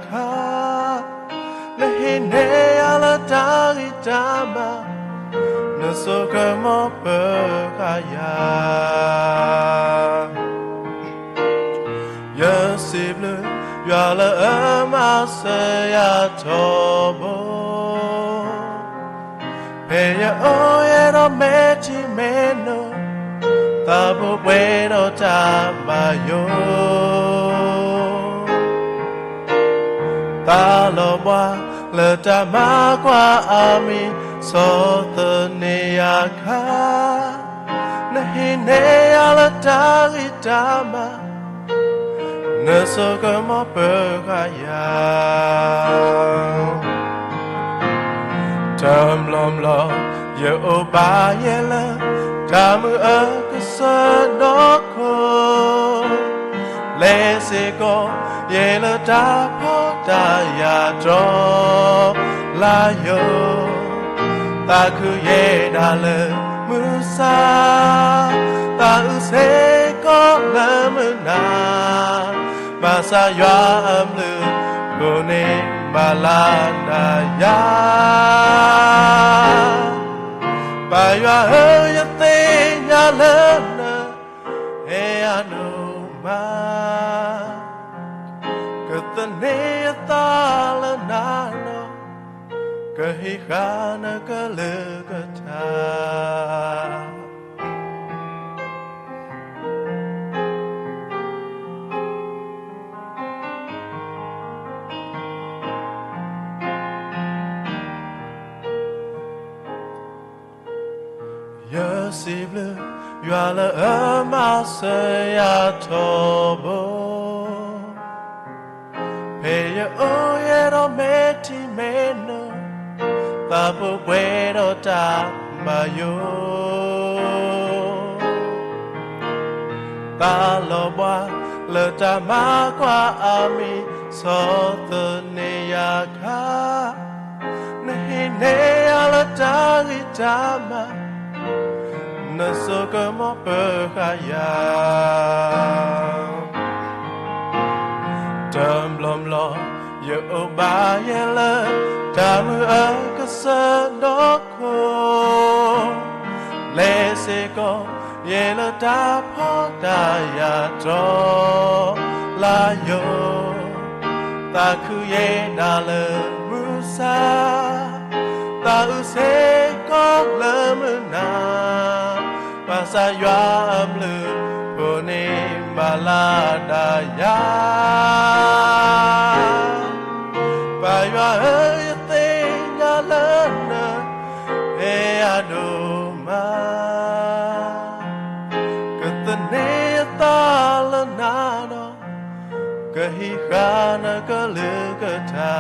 ခါ, နဟံးန့ၢ်ယၤလၢတၢ်ဂံၢ်တၢ်ဘါ, နစိကမီၤပၢၤဃာ်ယၤ. ယစံးဘျုးယွၤလၢအမၤစၢၤယၤထီဘိ, ဖဲယအိၣ်ယဲဒီးမဲာ်ထံမဲာ်နိ, သးပူၤပှဲၤဒီးတၢ်ဘၣ်ယိၣ်, သးလီၤဘှါလၢတၢ်မၤကွၢ်အမံၤ ဆီၣ်သနံးယၤခါ, နဟံးန့ၢ်ယၤလၢတၢ်ဂံၢ်တၢ်ဘါ, နစိကမီၤပၢၤဃာ်ယၤ. တဘျီဘျီ ယအိၣ်ဘၣ်ယဲလၢ တၢ်မုာ်အကစၢၢ်နီၢ်ခိ, လဲၤစ့ၢ်ကီးယဲလၢတၢ်ဖှီၣ်တၢ်ယာ်တြီ လၢယိၣ်, သးခုယဲဒၣ်လၢမုၢ်ဆါ, သးအုးစ့ၢ်ကီးလၢမုၢ်နၤ, ဘၣ်ဆၣ်ယွၤအဘျုး ကိးန့ၢ်ဘၣ်လၢဒၣ်ယၤ. ပၢ်ယွၤဧၢ, ယသ့ၣ်ညါလၢန အဲၣ်ယၤဒိၣ်မး, ကသန့ၤယသးလၢနၤလီၤ, ကဟံးဃာ်နကလုၢ်ကထါ. ယစံးဘျုးယွၤလၢအမၤစၢၤယၤထီဘိ, ဖဲယအိၣ်ယဲဒီးမဲာ်ထံမဲာ်နိ, သးပူၤပှဲၤဒီးတၢ်ဘၣ်ယိၣ်, သးလီၤဘှါလၢတၢ်မၤကွၢ်အမံၤ ဆီၣ်သနံးယၤခါ, နဟံးန့ၢ်ယၤလၢတၢ်ဂံၢ်တၢ်ဘါ, နစိကမီၤပၢၤဃာ်ယၤ. တဘျီဘျီ ယအိၣ်ဘၣ်ယဲလၢ တၢ်မုာ်အကစၢၢ်နီၢ်ခိ, လဲၤစ့ၢ်ကီးယဲလၢတၢ်ဖှီၣ်တၢ်ယာ်တြီ လၢယိၣ်, သးခုယဲဒၣ်လၢမုၢ်ဆါ, သးအုးစ့ၢ်ကီးလၢမုၢ်နၤ, ဘၣ်ဆၣ်ယွၤအဘျုး ကိးန့ၢ်ဘၣ်လၢဒၣ်ယၤ. ပၢ်ယွၤဧၢ, ယသ့ၣ်ညါလၢန အဲၣ်ယၤဒိၣ်မး, ကသန့ၤယသးလၢနၤဒီး ကဟံးဃာ်နကလုၢ်ကထါ,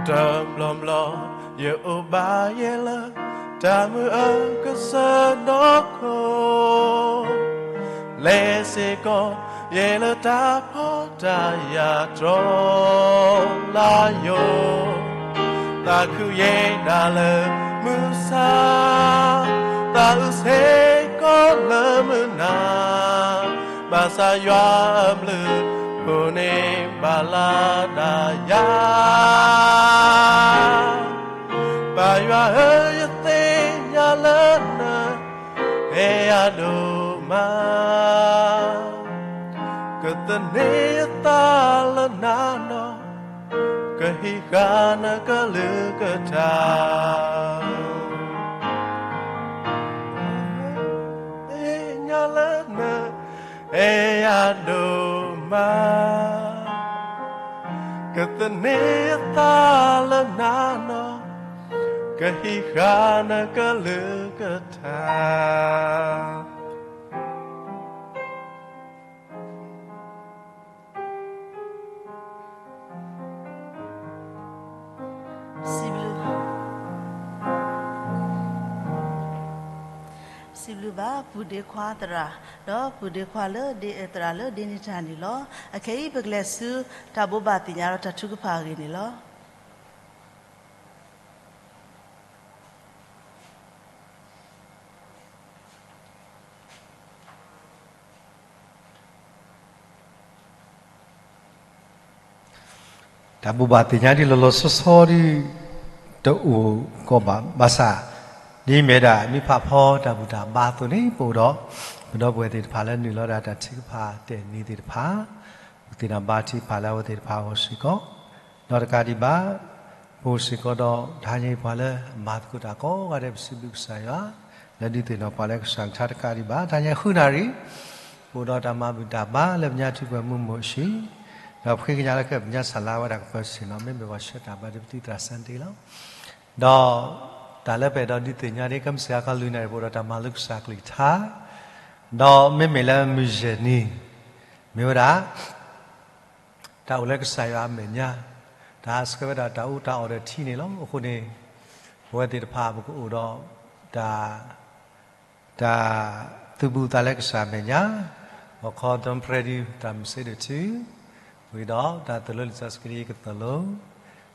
တဘျီဘျီ ယအိၣ်ဘၣ်ယဲလၢ တၢ်မုာ်အကစၢၢ်နီၢ်ခိ, လဲၤစ့ၢ်ကီး ယဲလၢတၢ်ဖှီၣ်တၢ်ယာ်တြီ လါယိၤ, သးခုယဲဒၣ်လၢမုၢ်ဆါ, သးအုးစ့ၢ်ကီးလၢမုၢ်နၤ, ဘၣ်ဆၣ်ယွၤအဘျုးဖှိၣ်န့ၢ်ဘၣ်လၢဒၣ်ယၤ, ပၢ်ယွၤဧၢ, ယသ့ၣ်ညါလၢန အဲၣ်ယၤဒိၣ်မး, ကသန့ၤအသးလၢနၤနီၤ, ကဟံးဃာ်နကလုၢ်ကထါ, သ့ၣ်ညါလၢန အဲၣ်ယၤဒိၣ်မး, ကသန့ၤအသးလၢနၤနီၤ, ကဟံးဃာ်နကလုၢ်ကထါ. စံးဘျုးဘၣ် ပုၢ်ဒ့ခွါသရၣ်, ဒီးပုၢ်ဒ့ခွါလၢဒ် သရၣ်လၢဒ်န့ၣ်တၢ်န့ၣ်လီၤ. အခဲအံၤပကလဲၤဆူ တၢ်ဘိးဘၣ်သ့ၣ်ညါဒီးတၢ်ထုကဖၣ်အဂ့ၢ်န့ၣ်လီၤ. တၢ်ဘိးဘၣ်သ့ၣ်ညါဒ်လီၤလီၤဆီဆီဒ် တအိၣ်ကီးဘၣ် ဘၣ်ဆၣ် ဒ်မ့ၢ်ဝဲဒၣ်မ့ၢ်ဖးဖီတၢ်ဘူၣ်တၢ်ဘါအသိးန့ၣ် ပအိၣ်ဒီး ပဒီပုၢ်ဝဲၢ်သ့ၣ်တဖၣ်လၢနုာ်လီၤဒၣ်တၢ်ထုကဖၣ်တဲာ်နံၤသ့ၣ်တဖၣ်, ပသ့ၣ်နီၣ်ဘါထုကဖၣ်လၢအဝဲသ့ၣ်တဖၣ်အဂီၢ်စ့ၢ်ကီး, ဒီးတကးဒံးဘၣ် ပအိၣ်စ့ၢ်ကီးဒီး တဟါညါအံၤပှၤလၢအမၤသကိးတၢ်ကိးဂၤဒဲး ပစံးဘျုးကစၢ်ယွၤ လၢဒုးသ့ၣ်နီၣ်ပှၤလၢကစၢ်ကထါတကးဒံးဘၣ် တဟါညါဃုနၣ်ရံၣ် ပအိၣ်ဒီးတၢ်မၤဘူၣ်တၢ်ဘါလၢပညါထုပှဲၤမုၢ်မုၢ်အဆံး, ဒီးပဃ့ကညးလၢကဲပညါစၢ်လါဝဲဒၣ်ကပၢၤဆ့ၣ်နီၤ မ့မ့ၢ်ပှၤဆှၢတၢ်ဘါဒ်ပသံသရၣ်စၢ်ဒ့လီၤ. ဒီးတၢ်လၢပအဲၣ်ဒိးဒုးသ့ၣ်ညါဒ်ကမ့ၢ်စ့ၢ်ကီးလွံၢ်နၣ်ရံၣ် ပအိၣ်ဒီးတၢ်မၤလိကစၢ်ကလုၢ်ကထါ, ဒီးမ့မ့ၢ်လၢမုၢ်ယဲၢ်နံၤ မ့ၢ်ဝဲဒၣ် တၢ်အိၣ်လၢကစၢ်ယွၤအမဲာ်ညါ, တၢ်ဟးဆှဲးဝဲဒၣ်တၢ်အူတၢ်အီၣ်ဒီးထံန့ၣ်လီၤ. အဃိန့ၣ် ပဝဲသ့ၣ်တဖၣ်ပကအိၣ်ဒီး တၢ် တၢ်သူၣ်ဘူၣ်သးလၢကစၢ်အမဲာ်ညါ, ဂီၤခီဒီဖရဲဒု တၢ်မုာ်စ့ဒၢးထု, ဝံၤဒီးတၢ်သိၣ်လိလံာ်စီဆှံကရံၣ်ကသိၣ်လိ, မ့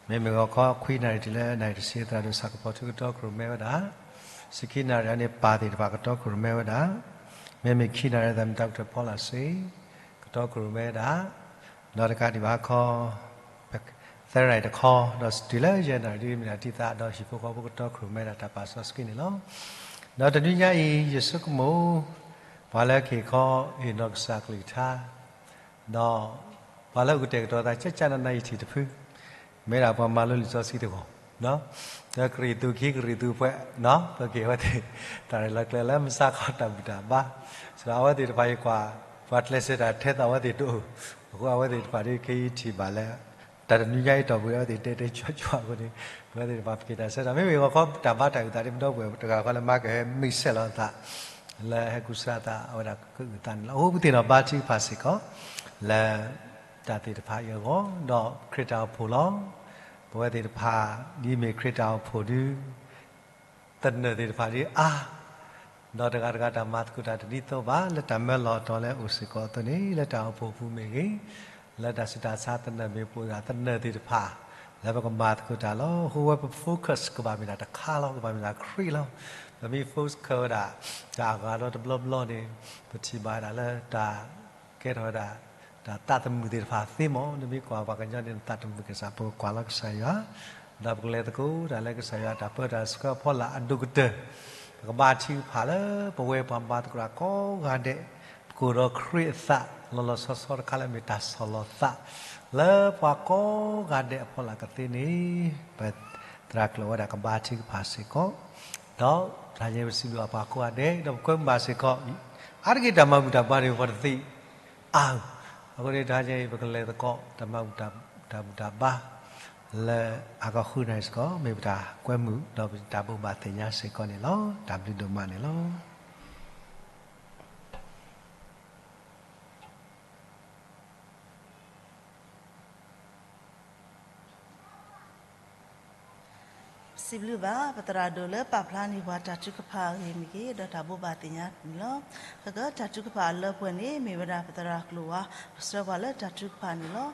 မ့ၢ်ဂီၤခီခွံနၣ်ရံၣ်တုၤလၢနၣ်ရံၣ်တဆံ သရၣ်ဒိၣ်ဆၣ်ကပီၤထူကတီၤခိၣ်ရိၣ်မဲဝဲဒၣ်, ဆံခံနၣ်ရံၣ်အံၤန့ၣ် ပၢ်သ့ၣ်တဖၣ်ကတီၤခိၣ်ရိၣ်မဲဝဲဒၣ်, မ့မ့ၢ်ခံနၣ်ရံၣ် သရၣ်မုၣ်တၢ်ကတၢၢ်ဖီလာ်စ့ ကတီၤခိၣ်ရိၣ်မဲဝဲဒၣ်, ဒီးတကးဒံးဘၣ်ခီ သၢနၣ်ရံၣ်တခီ, ဒီးတုၤလၢယဲၢ်နၣ်ရံၣ်ဒ်မ့ၢ်ဒၣ်တံၢ်သး ဒီးဟံၣ်ဖိဃီဖိကတီၤခိၣ်ရိၣ်မဲဒၣ်တၢ်ပာ်စီဆှံန့ၣ်လီၤ. ဒီးတနွံညါအံၤ ယဆိကမိၣ် ပှၤလၢကဟ့ၣ်ခီဟ့ၣ်နီၤကစၢ်ကလုၢ်ကထါ ဒီး ပှၤလၢအအိၣ်ကတဲာ်ကတီၤသးကၠၢကၠၢနးနးယထံၣ်တဖု, မ့ၢ်ဒၣ်ပှၤမၤလိလံာ်စီဆှံတဂီၢ်, ဒီးကရံၣ်သူးခံကရံၣ်သူးအဖှဲး, ပကဟ့ၣ်အဝဲသ့ၣ် တၢ်ရဲၣ်လီၤကျဲၤလၢမုၢ်ဆါခီတၢ်ဘူၣ်တၢ်ဘါ, စံးဒီးအဝဲသ့ၣ်တဖၣ်အံၤကွၢ်, ပှၤကျဲးစၢးတၢ်ထဲသိးအဝဲသ့ၣ်တအိၣ်, အဃိအဝဲသ့ၣ်တဖၣ်ဒ်ခဲအံၤထံၣ်ဘၣ်လၢ တၢ်တနွံညါအံၤတီၢ်ပူၤ အဝဲသ့ၣ်တဲတဲကၠီကၠီအဃိန့ၣ်, ပဝဲသ့ၣ်တဖၣ်ပက့ၤတၢ်ဆၢကတီၢ် မ့မ့ၢ်ဂီၤခီတၢ်ဘါတၢ်အုၣ်သးဒ်ပဒီပုၢ်ဝဲၢ်တဂၤဃီလၢမၤကဟဲမံဆဲးလီၤအသး လၢဟဲကူစါအသး အဝဲဒၣ်ကအုၣ်သးန့ၣ်လီၤ. အဃိပသ့ၣ်နီၣ်ဘါထုကဖၣ်စ့ၢ်ကီး လၢ တၢ်သ့ၣ်တဖၣ်အံၤအဂီၢ်, ဒီးခရံာ်တၢ်အိၣ်ဖှိၣ်လီၤ. ပဝဲသ့ၣ်တဖၣ် ဒ်မ့ၢ်ခရံာ်တၢ်အိၣ်ဖှိၣ်ဒု သနၢၣ်သ့ၣ်တဖၣ်ဒ်အါ, ဒီးတဂၤတဂၤတၢ်မၤသကိးတၢ်တဒ်သိးဘၣ် လၢတၢ်မၢလီၤတီၤလၢအအိၣ်စ့ၢ်ကီးအသိးန့ၣ် လၢတၢ်အိၣ်ဖှိၣ်ပူၤမ့ၢ်ဂ့ၤ, လၢတၢ်ဆူးတၢ်ဆါသနၢၣ်မ့ၢ်ပအိၣ်ဒၣ်သနၢၣ်သ့ၣ်တဖၣ် လၢပကမၤသကိးတၢ်လီၤ. အဃိဝဲပ focus ကဘၣ်မ့ၢ်ဒၣ်တခါလီၤ, ကဘၣ်မ့ၢ်ဒၣ်ခရံာ်လီၤ. ပမ့ၢ် focus ဝဲဒၣ် တၢ်အဂၤဒီးတဘျီဘျီန့ၣ် ပထံၣ်ဘၣ်ဝဲဒၣ်လၢတၢ် ကဲထီၣ်ဝဲဒၣ် တၢ်သးသမူသ့ၣ်တဖၣ်သ့မး, နမ့ၢ်ကွၢ်ပှၤကညီန့ၣ် နသးတမုာ်ကစၢ် ပကကွၢ်လီၤကစၢ်ယွၤ, ဒီးပကလဲၤသကိးတၢ်လၢကစၢ်ယွၤတၢ်ပၢတၢ်ဆှၢအဖီလာ်အဒိၣ်ကတၢၢ်, ပကဘါထုကဖၣ်လၢပဝဲပှၤမၤသကိးတၢ်ကိးဂၤဒဲး, ပကအိၣ်ဒီးခရံာ်အသး လီၤလီၤဆီဆီတခါလၢမ့ၢ်တၢ်ဆီၣ်လီၤသး လၢပှၤကိးဂၤဒဲးအဖီလာ်ကသ့န့ၣ်, ပသရၣ်ကျၢၤဝဲဒၣ်ကဘါထုကဖၣ်စ့ၢ်ကီး, ဒီးတဟါညါပစံးဘျုးဘၣ်ပှၤကိးဂၤဒဲး ဒီးပကွဲမုာ်ဘၣ်စ့ၢ်ကီး, အါတက့ၢ်တၢ်မၤဘူၣ်တၢ်ဘါန့ၣ် ပှၤတသ့ အါ, အဃိန့ၣ် တဟါညါအံၤ ပကလဲၤသကိး တၢ်မၤဘူၣ်တၢ် တၢ်ဘူၣ်တၢ်ဘါ လၢအကဃုနၤစ့ၢ်ကီး မ့ၢ်ပတၢ်ကွဲမုာ် ဒီးပတၢ်ဘိးဘၣ်သ့ၣ်ညါစ့ၢ်ကီးန့ၣ်လီၤ. တၢ်ဘျုးဒိၣ်မးန့ၣ်လီၤ. စံးဘျုးဘၣ် ပသရၣ်ဒိၣ်လၢပာ်ဖျါန့ၢ်ပှၤတၢ်ထုကဖၣ်အဂ့ၢ်မ့ၢ်ဂ့ၤ ဒီးတၢ်ဘိးဘၣ်သ့ၣ်ညါန့ၣ်လီၤ. ခဲကတၢၢ်တၢ်ထုကဖၣ်အလၢပှဲၤန့ၣ် မ့ၢ်ဝဲဒၣ်ပသရၣ်ကျိၤဝါ ပဆှၢပှၤလၢတၢ်ထုကဖၣ်န့ၣ်လီၤ.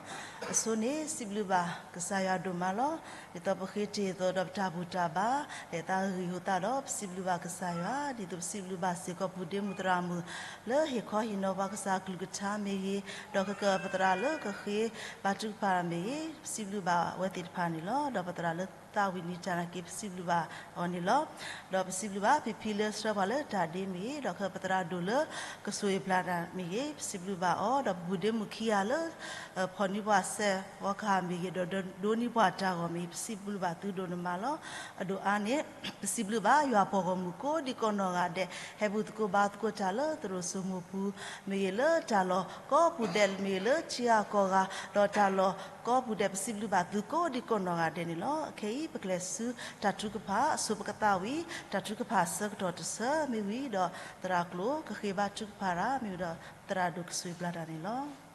အဆိန့ၣ် စံးဘျုးဘၣ်ကစၢ်ယွၤဒိၣ်မးလီၤ. ဒ်သိးပဃ့တ့ၢ်အသိးဒီးပတၢ်ဘူၣ်တၢ်ဘါ လဲၤသးဂ့ၢ်ဂ့ၤအဃိသတးဒီး ပစံးဘျုးဘၣ်ကစၢ်ယွၤ ဒ်သိးပစံးဘျုးဘၣ်စ့ၢ်ကီးပူၤဒ့မုၣ်သရၣ်မုၣ် လၢဟ့ၣ်ခီဟ့ၣ်နီၤပှၤကစၢ်အကလုၢ်ကထါမ့ၢ်ဂ့ၤ, ဒီးခဲကတၢၢ်ပသရၣ်လၢကဃ့ဘါထုကဖၣ်မ့ၢ်ဂ့ၤ, ပစံးဘျုးဘၣ်အဝဲသ့ၣ်တဖၣ်န့ၣ်လီၤ. ဒီးပသရၣ်လၢသးဝံၣ်နံၤတၢ်နာ်က့ ပစံးဘျုးဘၣ်အီၤန့ၣ်လီၤ. ဒီးပစံးဘျုးဘၣ်ဖံဖံလၢဆှၢပှၤလၢတၢ်ဒ့မ့ၢ်ဂ့ၤ, ဒီးခဲပသရၣ်ဒိၣ်လၢကဆိၣ်ဂ့ၤပျၢ်တၢ်မ့ၢ်ဂ့ၤ, ပစံးဘျုးဘၣ်အီၤ, ဒီးပူၤဒ့မုၣ်ခံဂၤလၢ ဖီၣ်န့ၢ်ပှၤစဲးဖီကဟၣ်မ့ၢ်ဂ့ၤ, ဒီးဒိးန့ၢ်ပှၤတၢ်ဂီၤမ့ၢ်ဂ့ၤ, ပစံးဘျုးဘၣ်သုဒိၣ်န့ၣ်မးလီၤ. အဒိၣ်အါန့ၣ် ပစံးဘျုးဘၣ်ယွၤပှၤဂီၢ်မုၢ်ကိးဒံကိးနီၢ်ဂၤဒဲး ဟဲဘူၣ်သကိးဘါသကိးတၢ်လၢသရိာ်စိမိၤပူၤမ့ၢ်ဂ့ၤ, လၢတၢ်လီၢ်ကိးပူၤဒဲးမ့ၢ်ဂ့ၤ, လၢထံဂၤကီၢ်ဂၤ ဒီးတၢ်လီၢ်ကိးပူၤဒဲး ပစံးဘျုးဘၣ်သုကိးဒံကိးနီၢ်ဂၤဒဲးန့ၣ်လီၤ. ခဲအံၤ ပကလဲၤဆူတၢ်ထုကဖၣ် အဆိပကသးဝံၣ် တၢ်ထုကဖၣ်ဆၢကတီၢ်တဆၢမ့ၢ်ဝံၤဒီး သရၣ်ကျိၤကဃ့ဘါထုကဖၣ်တၢ်မ့ၢ်ဝံၤဒီး သရၣ်ဒိၣ်ကဆိၣ်ဂ့ၤပျၢ်တၢ်န့ၣ်လီၤ.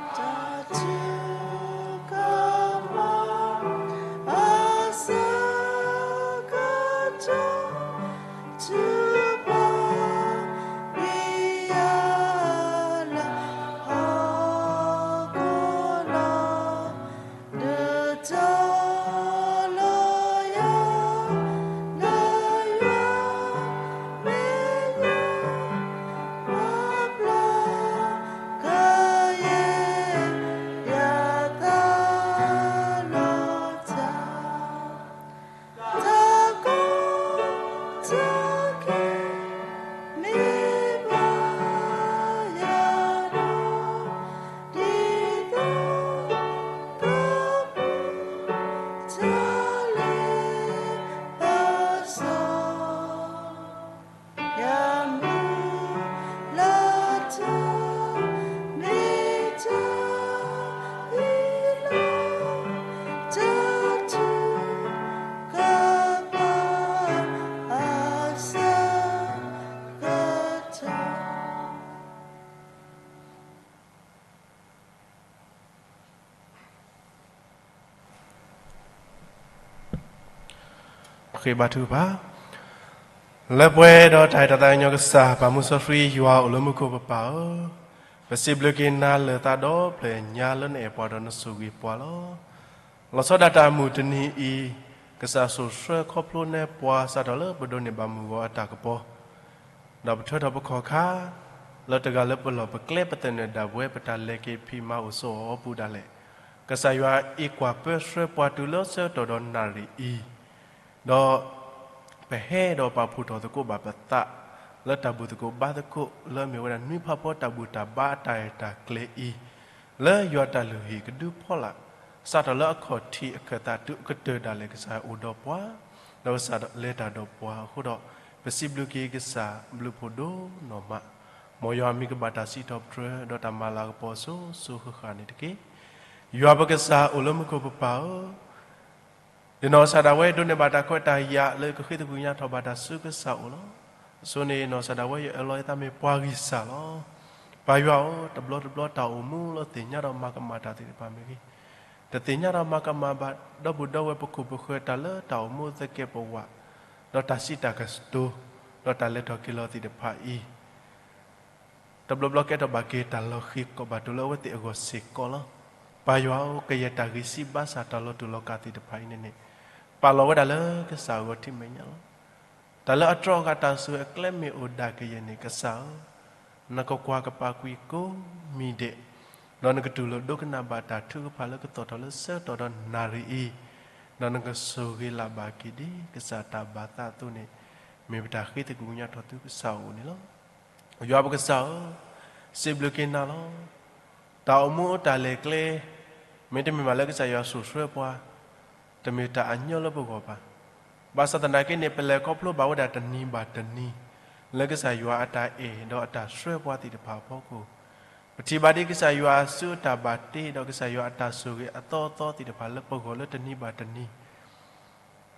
တၢ်ထုကဖၣ် အဆၢကတီၢ် ထုကဖၣ် ပျံၤယွၤလၢဟီၣ်ခိၣ်လီၤ. ဒုးတီလီၤယွၤ လၢယွၤမ့ၢ်ယွၤ ပှၤဘျါကယဲၢ်ယသးလီၤတၢ် တၢ်ကိးတၢ်ခဲ မ့ၢ်ဘၣ်ယၤဒီး ဒ်သိးကပူၤ တၢ်လ့ပစီ ယမုၢ်လၢ်တၢ် မ့ၢ်တၢ်ဟ့ၣ်လီၤ တၢ်ထုကဖၣ် အဆၢကတီၢ် ဃ့ဘါထုကဖၣ်. လၢပှဲၤဒီးတၢ်အဲၣ်တၢ်သးကညီၤကစၢ် ပၢ်မူစီဆှံ ယွၤအိၣ်လၢမူခိၣ်ပပၢ်ဧၢ, ပစံးဘျုးက့ၤနၤလၢာ်သးဒီဖျၢၣ်ညါလၢနအဲၣ်ပှၤဒီးနဆိၣ်ဂ့ၤပှၤလီၤ. လီၤဆီဒၣ်တၢ်မုၢ်တနံၤအံၤ, ကစၢ်စိာ်ဆှၢခီဖျိနဲပှၤ စးထီၣ်လၢပဒိးန့ၢ်ဘၣ်မုၢ်ဂီၤအတၢ်ကပီၤ ဒီးပထၢထီၣ်ပခီၣ်ခါ လၢတဂၤလၢပလီၢ်ပကျဲ ပသနၢၣ်ဒၣ်ပဝဲ ပတၢ်လဲၤက့ၤဖံးမၤအိၣ်ဆိးအီၤအပူၤဒၣ်လဲာ်, ကစၢ်ယွၤအံးကွၢ်ပၢဆှၢပှၤတုၤလၢဆၢကတီၢ်ဒီးနၣ်ရံၣ်အံၤ, ဒီးပဟဲဒီးပာ်ဖှိၣ်ထီၣ်သကိးဘၣ်ပသး လၢတၢ်ဘူၣ်သကိးဘါသကိး လၢအမ့ၢ်ဝဲဒၣ်နွံဖးဖီတၢ်ဘူၣ်တၢ်ဘါအတၢ်အဲၣ်တၢ်ကျဲၤအံၤ, လၢယွၤတၢ်လုၢ်ဟံၣ်ကဒုဖီလာ် စးထီၣ်လၢအခီၣ်ထံးအခၢၣ်သးတုၤအကတၢၢ်ဒၣ်လဲာ် ကစၢ်အိၣ်ဒီးပှၤ ဒီးကစၢ်လဲၤတၢ်ဒီးပှၤအဃိဒီး ပစံးဘျုးက့ၤကစၢ်ဘျုးဖှိၣ်ဒိၣ်နီၢ်မး, မ်ယွၤအမံၤကဘၣ်တၢ်စံးထီၣ်ပတြၢၤ ဒီးတၢ်မၤလၤကပီၤစိၤစိၤဃၣ်ဃၣ်န့ၣ်တက့ၢ်. ယွၤပကစၢ်အိၣ်လၢမူခိၣ်ပပၢ်ဧၢ, ဒ်နီၢ်ကစၢ်ဒၣ်ဝဲဒိးန့ၢ်ဘၣ်တၢ်ခွဲးတၢ်ယာ်လၢကဃ့သကွံာ်ကညးထီၣ်ဘၣ်တၢ်ဆူကစၢ်အအိၣ်လီၤ. အဆိန့ၣ် နီၢ်ကစၢ်ဒၣ်ဝဲယအၢၣ်လီၤယသးမ့ၢ်ပှၤဂံၢ်စၢ်လီၤ. ပၢ်ယွၤဧၢ, တဘျီတဘျီတၢ်အိၣ်မူလၢသ့ၣ်ညါဒီးမၤကမၣ်တၢ်သ့ၣ်တဖၣ်မ့ၢ်ဂ့ၤ, တသ့ၣ်ညါဒီးမၤကမၣ်ဘၣ် ဒီပုၢ်ဒီဝဲၢ်ပခိၣ်ပဃၢၤတၢ်လၢတၢ်အိၣ်မူသကဲးပဝး, ဒီးတၢ်စံးတၢ်ကတိၤ, ဒီးတၢ်လဲၤထီၣ်က့ၤလီၤသ့ၣ်တဖၣ်အံၤ တဘျီဘျီကဲထီၣ်ဘၣ်က့ၤတၢ်လီၤဃံၤကိးဘၣ်တိၤလၢအဝဲသ့ၣ်အဂီၢ်စ့ၢ်ကီးလီၤ. ပၢ်ယွၤဧၢ, ကယဲၢ်တၢ်ဂံၢ်စၢ်ဘါစၢ်တၢ်လီၤတူာ်လီၤကာ်သ့ၣ်တဖၣ်အံၤန့ၣ်န့ၣ်, ပာ်လီၤဝဲဒၣ်လၢကစၢ်အဂီၢ်ထံမဲာ်ညါလီၤ. တၢ်လၢအတြီအဂၤတၢ်ဆိၣ်ဂ့ၤအကျဲမ့ၢ်အိၣ်ဒၣ်ကယဲၢ်န့ၣ် ကစၢ်ဧၢ, နကကွၢ်ကပာ်ကွံာ်ကိးမံၤဒဲး, ဒီးနကတူၢ်လိာ်ဒိကနၣ်ဘၣ်တၢ်ထုကဖၣ်လၢကသီၣ်ထီၣ်လၢဆၢကတီၢ်ဒီးနၣ်ရံၣ်အံၤ, ဒီးနကဆိၣ်ဂ့ၤလၢ်ဘၣ်က့ၤဒ်ကစၢ်တၢ်ဘၣ်သးအသိးန့ၣ်, မ့ၢ်ပတၢ်ဃ့သကွံာ်ကညးထီၣ်ဆူကစၢ်အအိၣ်န့ၣ်လီၤ. ယွၤပကစၢ်ဧၢ, စံးဘျုးက့ၤနၤလီၤ. တၢ်အိၣ်မူတၢ်လဲၤကျဲ, မ့တမ့ၢ်ဘၣ်လၢကစၢ်ယွၤစိာ်ဆှၢပှၤ, တမ့ၢ်တၢ်အညီလၢပဂီၢ်ဘၣ်. ဘၣ်ဆၣ်သနာ်က့န့ၣ် ပလဲၤခီဖျိဘၣ်ဝဲဒၣ်တနံၤဘၣ်တနံၤ, လၢကစၢ်ယွၤအတၢ်အဲၣ်ဒီးအတၢ်ဆှၢပှၤသ့ၣ်တဖၣ်အဖီခိၣ်, ပထံၣ်ဘၣ်ဒ်ကစၢ်ယွၤအစုအတၢ်ဘၣ်တ့ ဒီးကစၢ်ယွၤအတၢ်ဆိၣ်ဂ့ၤအသီအသီသ့ၣ်တဖၣ်လၢပဂီၢ်လၢတနံၤဘၣ်တနံၤ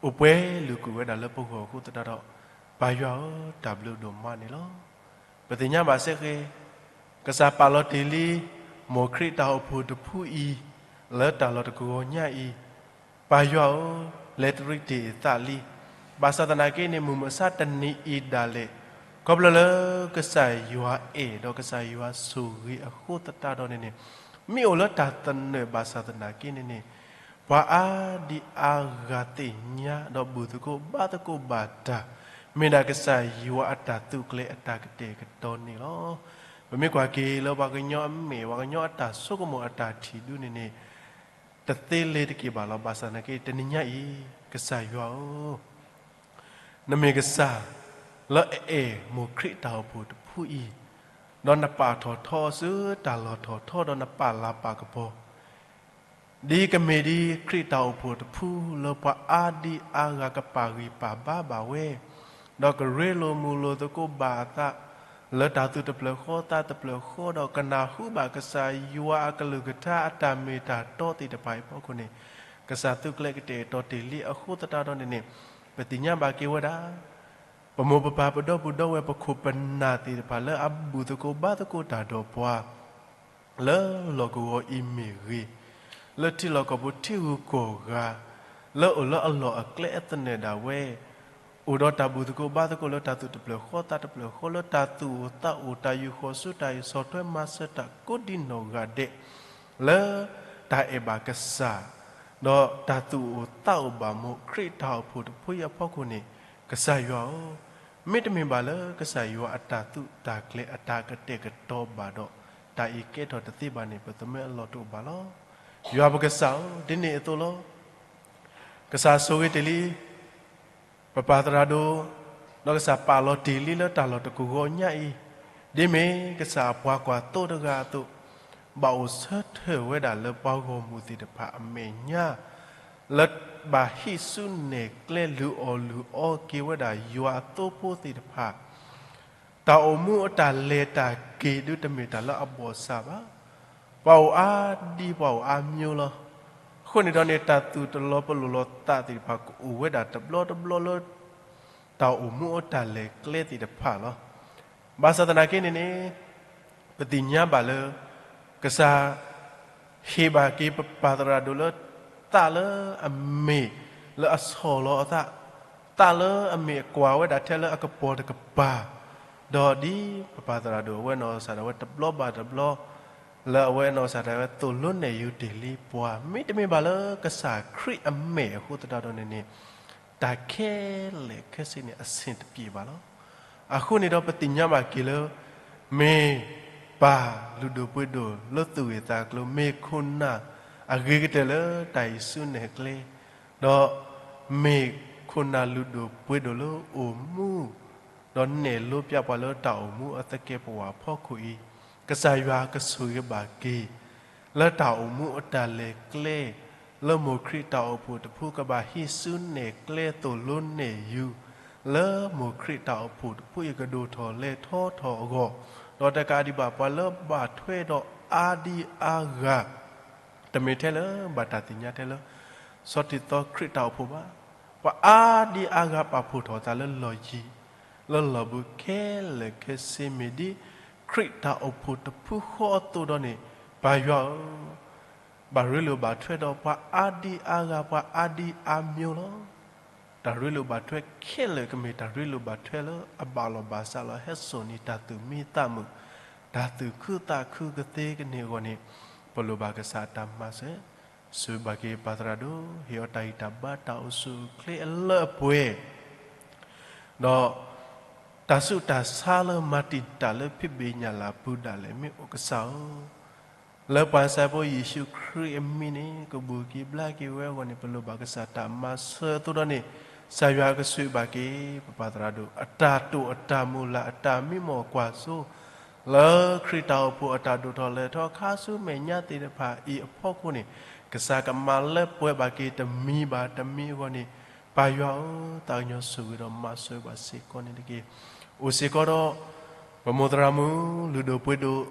အိၣ်ပှဲၤလုာ်ကွံာ်ဝဲဒၣ်လၢပဂီၢ်အဃိသတးဒီး, ပၢ်ယွၤဧၢ, တၢ်ဘျုးဒိၣ်မးန့ၣ်လီၤ. ပသ့ၣ်ညါဘၣ်စ့ၢ်ကီး, ကစၢ်ပာ်လီၤတ့ၢ်လံ မ်ခရံာ်တၢ်အိၣ်ဖှိၣ်တဖုအံၤ, လၢတၢ်လီၢ်တကဝီၤညါအံၤ, ပၢ်ယွၤဧၢ, လဲၤတရံးတ့ၢ်အသးလံ. ဘၣ်ဆၣ်သနာ်က့န့ၣ် မုၢ်မဆါတနံၤအံၤဒၣ်လဲာ်, ခီဖျိလၢကစၢ်ယွၤအဲၣ်ဒီးကစၢ်ယွၤဆိၣ်ဂ့ၤအဃိသတးဒီးန့ၣ်န့ၣ်, မ့ၢ်အိၣ်လၢတၢ်သနၢၣ်ဘၣ်ဆၣ်သနာ်က့န့ၣ်န့ၣ်, ပှၤအါဒံအါဂၤသ့ၣ်ညါဒီးဘူၣ်သကိးဘါသကိးဘၣ်တၢ်, မ့ၢ်ဒၣ်ကစၢ်ယွၤအတၢ်သုးကျဲၤအတၢ်ကတဲာ်ကတီၤန့ၣ်လီၤ. ပမ့ၢ်ကွၢ်က့ၤလၢပှၤကညီအမဲာ် ပှၤကညီအတၢ်ဆိကမိၣ်အတၢ်ထံၣ်ဒုန့ၣ်န့ၣ်, တသ့လ့ၤတက့ၢ်ဘၣ်လီၤ. ဘၣ်ဆၣ်သနာ်က့ တနံၤညါအံၤ ကစၢ်ယွၤဧၢ, နမ့ၢ်ကစၢ်လၢအအဲၣ်မိၢ်ခရံာ်တၢ်အိၣ်ဖှိၣ်တဖုအံၤ, ဒီးနပာ်ထီၣ်ထီအီၤဆူတၢ်လီၢ်ထီၣ်ထီဒီးနပာ်လၤပာ်ကပီၤ ဒ်ကမ့ၢ်ဒ်ခရံာ်တၢ်အိၣ်ဖှိၣ်တဖုလၢပှၤအါဒံအါဂၤကပာ်ဂံၢ်ပာ်ဘါဘၣ်ဝဲ, ဒီးကရ့လိာ်မုာ်လိာ်သကိးဘၣ်အသး လၢတၢ်သူၣ်တဖျၢၣ်ဃီသးတဖျၢၣ်ဃီဒီးကနၢ်ဟူဘၣ်ကစၢ်ယွၤအကလုၢ်ကထါအတၢ်မ့ၢ်တၢ်တီသ့ၣ်တဖၣ်အံၤအဖီခိၣ်န့ၣ်, ကစၢ်သုးကျဲၤကတဲာ်ကတီၤတ့ၢ်လံအဃိသတးဒီးန့ၣ်န့ၣ်, ပသ့ၣ်ညါဘၣ်က့ၤဝဲဒၣ် ပမိၢ်ပပၢ်ပဒီပုၢ်ဒီဝဲၢ်ပခိၣ်ပနၢ်သ့ၣ်တဖၣ်လၢအဘူၣ်သကိးဘါသကိးတၢ်ဒီးပှၤ လၢလီၢ်ကဝီၤအံၤမ့ၢ်ဂ့ၤ, လၢထံလီၢ်ကီၢ်ပူၤထံဂုၤကီၢ်ဂၤ, လၢအိၣ်လၢအလီၢ်အကျဲအသနၢၣ်ဒၣ်ဝဲ, အိၣ်ဒီးတၢ်ဘူၣ်သကိးဘါသကိးလၢတၢ်သူၣ်တဖျၢၣ်ဃီသးတဖျၢၣ်ဃီလၢတၢ်သူၣ်အိၣ်သးအိၣ်တၢ်ယူၢ်ဃီၤဆူတၢ်ဆီၣ်ထွဲမၤစၢၤတၢ်ကိးဒံနီၢ်ဂၤဒဲး, လၢတၢ်အဲၣ်ဘၣ်ကစၢ်, ဒီးတၢ်သူၣ်အိၣ်သးအိၣ်ဘၣ်မိၢ်ခရံာ်တၢ်အိၣ်ဖှိၣ်တဖုအံၤအဖီခိၣ်န့ၣ်, ကစၢ်ယွၤဧၢ, မ့တမ့ၢ်ဘၣ်လၢကစၢ်ယွၤအတၢ်သုးတၢ်ကျဲၤအတၢ်ကတဲာ်ကတီၤဘၣ်ဒီး, တၢ်အံၤကဲထီၣ်တသ့ဘၣ်န့ၣ် ပသမၢအလီၢ်တအိၣ်ဘၣ်လီၤ. ယွၤပကစၢ်ဧၢ, ဒ်န့ၣ်အသိးလီၤ. ကစၢ်ဆိၣ်ဂ့ၤတ့ၢ်လံ ပပၢ်သရၣ်ဒိၣ်, ဒီးကစၢ်ပာ်လီၤတ့ၢ်လံလၢတၢ်လီၢ်တကဝီၤညါအံၤ, ဒ်မ့ၢ်ကစၢ်အပှၤကွၢ်သိတဂၤအသိး, ဘၣ်အိၣ်ဆၢထၢၣ်ဝဲဒၣ်လၢပှၤဂီၢ်မုၢ်သ့ၣ်တဖၣ်အမဲာ်ညါ, လၢဘၣ်ဟံးစုနဲၣ်ကျဲလုၢ်အီၣ်လုၢ်အီက့ၤဝဲဒၣ်ယွၤအသိဖိသ့ၣ်တဖၣ် တၢ်အိၣ်မူအတၢ်လဲၤတၢ်က့ၤဒုတမ့ၢ်တၢ်လၢအဘီၣ်စၢ်ဘၣ်. ပှၤအိၣ်အါဒံ ပှၤအိၣ်အါမျိုးလီၤ. အဃိန့ၣ်ဒီးန့ၣ် တၢ်သူၣ်တလီၤပလိာ်လိာ်သးသ့ၣ်တဖၣ်ကအိၣ်ဝဲဒၣ်တဘျီတဘျီလၢ တၢ်အိၣ်မူအတၢ်လဲၤကျဲသ့ၣ်တဖၣ်လီၤ. ဘၣ်ဆၣ်သနာ်က့န့ၣ်န့ၣ် ပသ့ၣ်ညါဘၣ်လၢ ကစၢ် ဟ့ၣ်ဘၣ်က့ၤပပၢ်သရၣ်ဒိၣ်လၢ သးလၢအမ့ၢ်လၢအဆီၣ်လီၤအသး, သးလၢအမ့ၢ်အကွၢ်ဝဲဒၣ်ထဲလၢအကပီၤတကပၤ, ဒီးဒ်ပပၢ်သရၣ်ဒိၣ်အဝဲနီၢ်ကစၢ်ဒၣ်ဝဲတဘျီဘၣ်တဘျီ, လၢအဝဲနီၢ်ကစၢ်ဒၣ်ဝဲသိၣ်လိနဲၣ်ယူၤတ့ၢ်လံပှၤ မ့တမ့ၢ်ဘၣ်လၢကစၢ်ခရံာ်အမဲာ်အဃိသတးဒီးန့ၣ်န့ၣ်, တၢ်ခဲလၢာ်ခဲဆ့န့ၣ် အဆ့ၣ်တပျ့ၤဘၣ်လီၤ. အဃိန့ၣ်ဒီးပသ့ၣ်ညါဘၣ်က့ၤလၢ မ့ၢ်ပၢ်လုၢ်ဒိၣ်ပှ့ၤဒိၣ်လၢသူၣ်ဂ့ၢ်သးကျိၤ မ့ၢ်ခိၣ်နၢ်အဂ့ၤကတၢၢ်လၢတၢ်ဟံးစုနဲၣ်ကျဲ, ဒီးမ့ၢ်ခိၣ်နၢ်လုၢ်ဒိၣ်ပှ့ၤဒိၣ်လၢအိၣ်မူ, ဒီးနဲၣ်လိပျၢ်ပှၤလၢတၢ်အိၣ်မူအသကဲးပဝးဖီခိၣ်အံၤ, ကစၢ်ယွၤကဆိၣ်ဂ့ၤဘၣ်က့ၤ လၢတၢ်အိၣ်မူအတၢ်လဲၤကျဲ, လၢမိၢ်ခရံာ်တၢ်အိၣ်ဖှိၣ်တဖုကဘၣ်ဟံးစုနဲၣ်ကျဲသိၣ်လိနဲၣ်ယူၤ, လၢမိၢ်ခရံာ်တၢ်အိၣ်ဖှိၣ်တဖုအံၤကဒိၣ်ထီၣ်လဲၤထီထီၣ်အဂီၢ်, ဒီးတကးဒံးဘၣ်ပှၤလၢဘၣ်ထွဲဒီးအါဒံအါဂၤ, တမ့ၢ်ထဲလၢဘၣ်တၢ်သ့ၣ်ညါထဲလၢ ဆီထံသီခရံာ်တၢ်အိၣ်ဖှိၣ်ဘၣ်, ပှၤအါဒံအါဂၤပာ်ဖှိၣ်ထီၣ်အသးလၢလီၢ်ယံၤ, လၢလီၢ်ဘူးခဲလၢာ်ခဲဆ့ မ့ၢ်ဒ်ခရံာ်တၢ်အိၣ်ဖှိၣ်တဖုဃီအသိးဒီးန့ၣ်, ပၢ်ယွၤဧၢ, ဘၣ်ရ့လိာ်ဘၣ်ထွဲဒီးပှၤအါဒံအါဂၤ ပှၤအါဒံအါမျိုးလီၤ. တၢ်ရ့လိာ်ဘၣ်ထွဲခဲလၢာ်ကမ့ၢ်တၢ်ရ့လိာ်ဘၣ်ထွဲလၢအဘၣ်လီၤဘၣ်စးလီၤ ဟဲစိာ်န့ၢ်တၢ်သူၣ်မံသးမုာ်, တၢ်သူၣ်ခုသးခုကသ့ကန့ၢ်အဂီၢ်န့ၣ်, ပလိၣ်ဘၣ်ကစၢ်အတၢ်မၤစၢၤ, ဆိၣ်ဂ့ၤဘၣ်က့ၤပၢ်သရၣ်ဒိၣ်, ဟ့ၣ်အီၤတၢ်ဂံၢ်တၢ်ဘါတၢ်အိၣ်ဆူၣ်အိၣ်ချ့အလၢအပှဲၤ ဒီး တၢ်ဆူးတၢ်ဆါလၢမၤတံာ်တာ်လၢဖံးဘ့ၣ်ညၣ်လၢ်ပူၤဒၣ်လဲာ် မ့ၢ်အိၣ်ကစၢ်ဧၢ, လၢပှၤစၢ်ဖိယ့ၣ်ၡူးခရံာ်အမံၤန့ၣ် ကဘူၣ်က့ၤဘျါက့ၤဝဲအဂီၢ်န့ၣ် ပလိၣ်ဘၣ်ကစၢ်တၢ်မၤစၢၤအသိးဒီးန့ၣ်, ကစၢ်ယွၤကဆိၣ်ဂ့ၤဘၣ်က့ၤ ပပၢ်သရၣ်ဒိၣ် အတၢ်တိာ်အတၢ်မုၢ်လၢ်အတၢ်မံမီၢ်ကွၢ်စိ လၢခရံာ်တၢ်အိၣ်ဖှိၣ်အတၢ်ဒိၣ်ထီၣ်လဲၤထီၣ်ခါဆူမဲာ်ညါသ့ၣ်တဖၣ်အံၤအဖီခိၣ်န့ၣ်, ကစၢ်ကမၤလၢပှဲၤဘၣ်က့ၤတမံၤဘၣ်တမံၤအဂီၢ်န့ၣ်, ပၢ်ယွၤဧၢ, သးကညီၤဆိၣ်ဂ့ၤဒီးမၤစၢၤဘၣ်စ့ၢ်ကီးန့ၣ်တက့ၢ်. အိၣ်စ့ၢ်ကီးဒီး ပမိၢ်သရၣ်မုၣ်လုၢ်ဒိၣ်ပှ့ၤဒိၣ်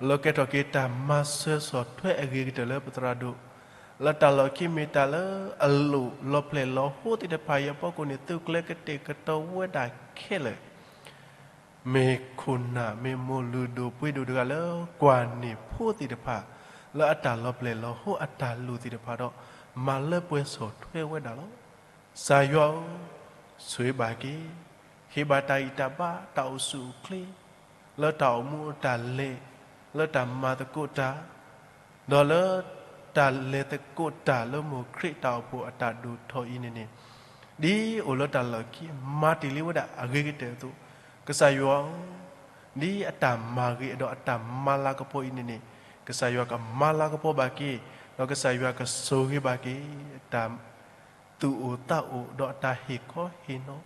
လၢကဲထီၣ်က့ၤတၢ်မၤစၢၤဆီၣ်ထွဲအဂ့ၤကတၢၢ်လၢပသရၣ်ဒိၣ်, လၢတၢ်လီၢ်ခံမ့ၢ်တၢ်လၢအလိၣ်လီၤပျဲၢ်လီၤဟိသ့ၣ်တဖၣ်အံၤအဖီခိၣ်န့ၣ် သုးကျဲၤကတဲာ်ကတီၤဝဲဒၣ်ခဲလၢာ် မ့ၢ်ခိၣ်နၢ်မ့ၢ်မိၢ်လုၢ်ဒိၣ်ပှ့ၤဒိၣ်တဂၤလၢကွၢ်န့ၢ်ဖိသ့ၣ်တဖၣ် လၢအတၢ်လီၤပျဲၢ်လီၤဟိအတၢ်လိၣ်သ့ၣ်တဖၣ်ဒီး မၤလၢပှဲၤဆီၣ်ထွဲဝဲဒၣ်လီၤ. ကစၢ်ယွၤဧၢ, ဆိၣ်ဂ့ၤဘၣ်က့ၤ, ဟ့ၣ်ဘၣ်တၢ်အံၣ်တၢ်ဘါ တၢ်အိၣ်ဆူၣ်အိၣ်ချ့ လၢတၢ်အိၣ်မူအတၢ်လဲၤ, လၢတၢ်မၤသကိးတၢ်, ဒီးလၢတၢ်လဲၤသကိးတၢ်လၢမိၢ်ခရံာ်တၢ်အိၣ်ဖှိၣ်အတၢ်ဒိၣ်ထီၣ်အံၤန့ၣ်န့ၣ်, ဒ်အိၣ်လၢတၢ်လီၢ်ခံ မၤတ့ၢ်လံဝဲဒၣ်အဂ့ၤကတၢၢ်အသိး, ကစၢ်ယွၤဧၢ, ဒ်အတၢ်မၤဂ့ၤဒီးအတၢ်မၤလၤကပီၤအံၤန့ၣ်န့ၣ်, ကစၢ်ယွၤကမၤလၤကပီၤဘၣ်က့ၤ, ဒီးကစၢ်ယွၤကဆိၣ်ဂ့ၤဘၣ်က့ၤ အတၢ် သူၣ်အိၣ်သးအိၣ် ဒီးအတၢ်ဟ့ၣ်ခီဟ့ၣ်နီၤ,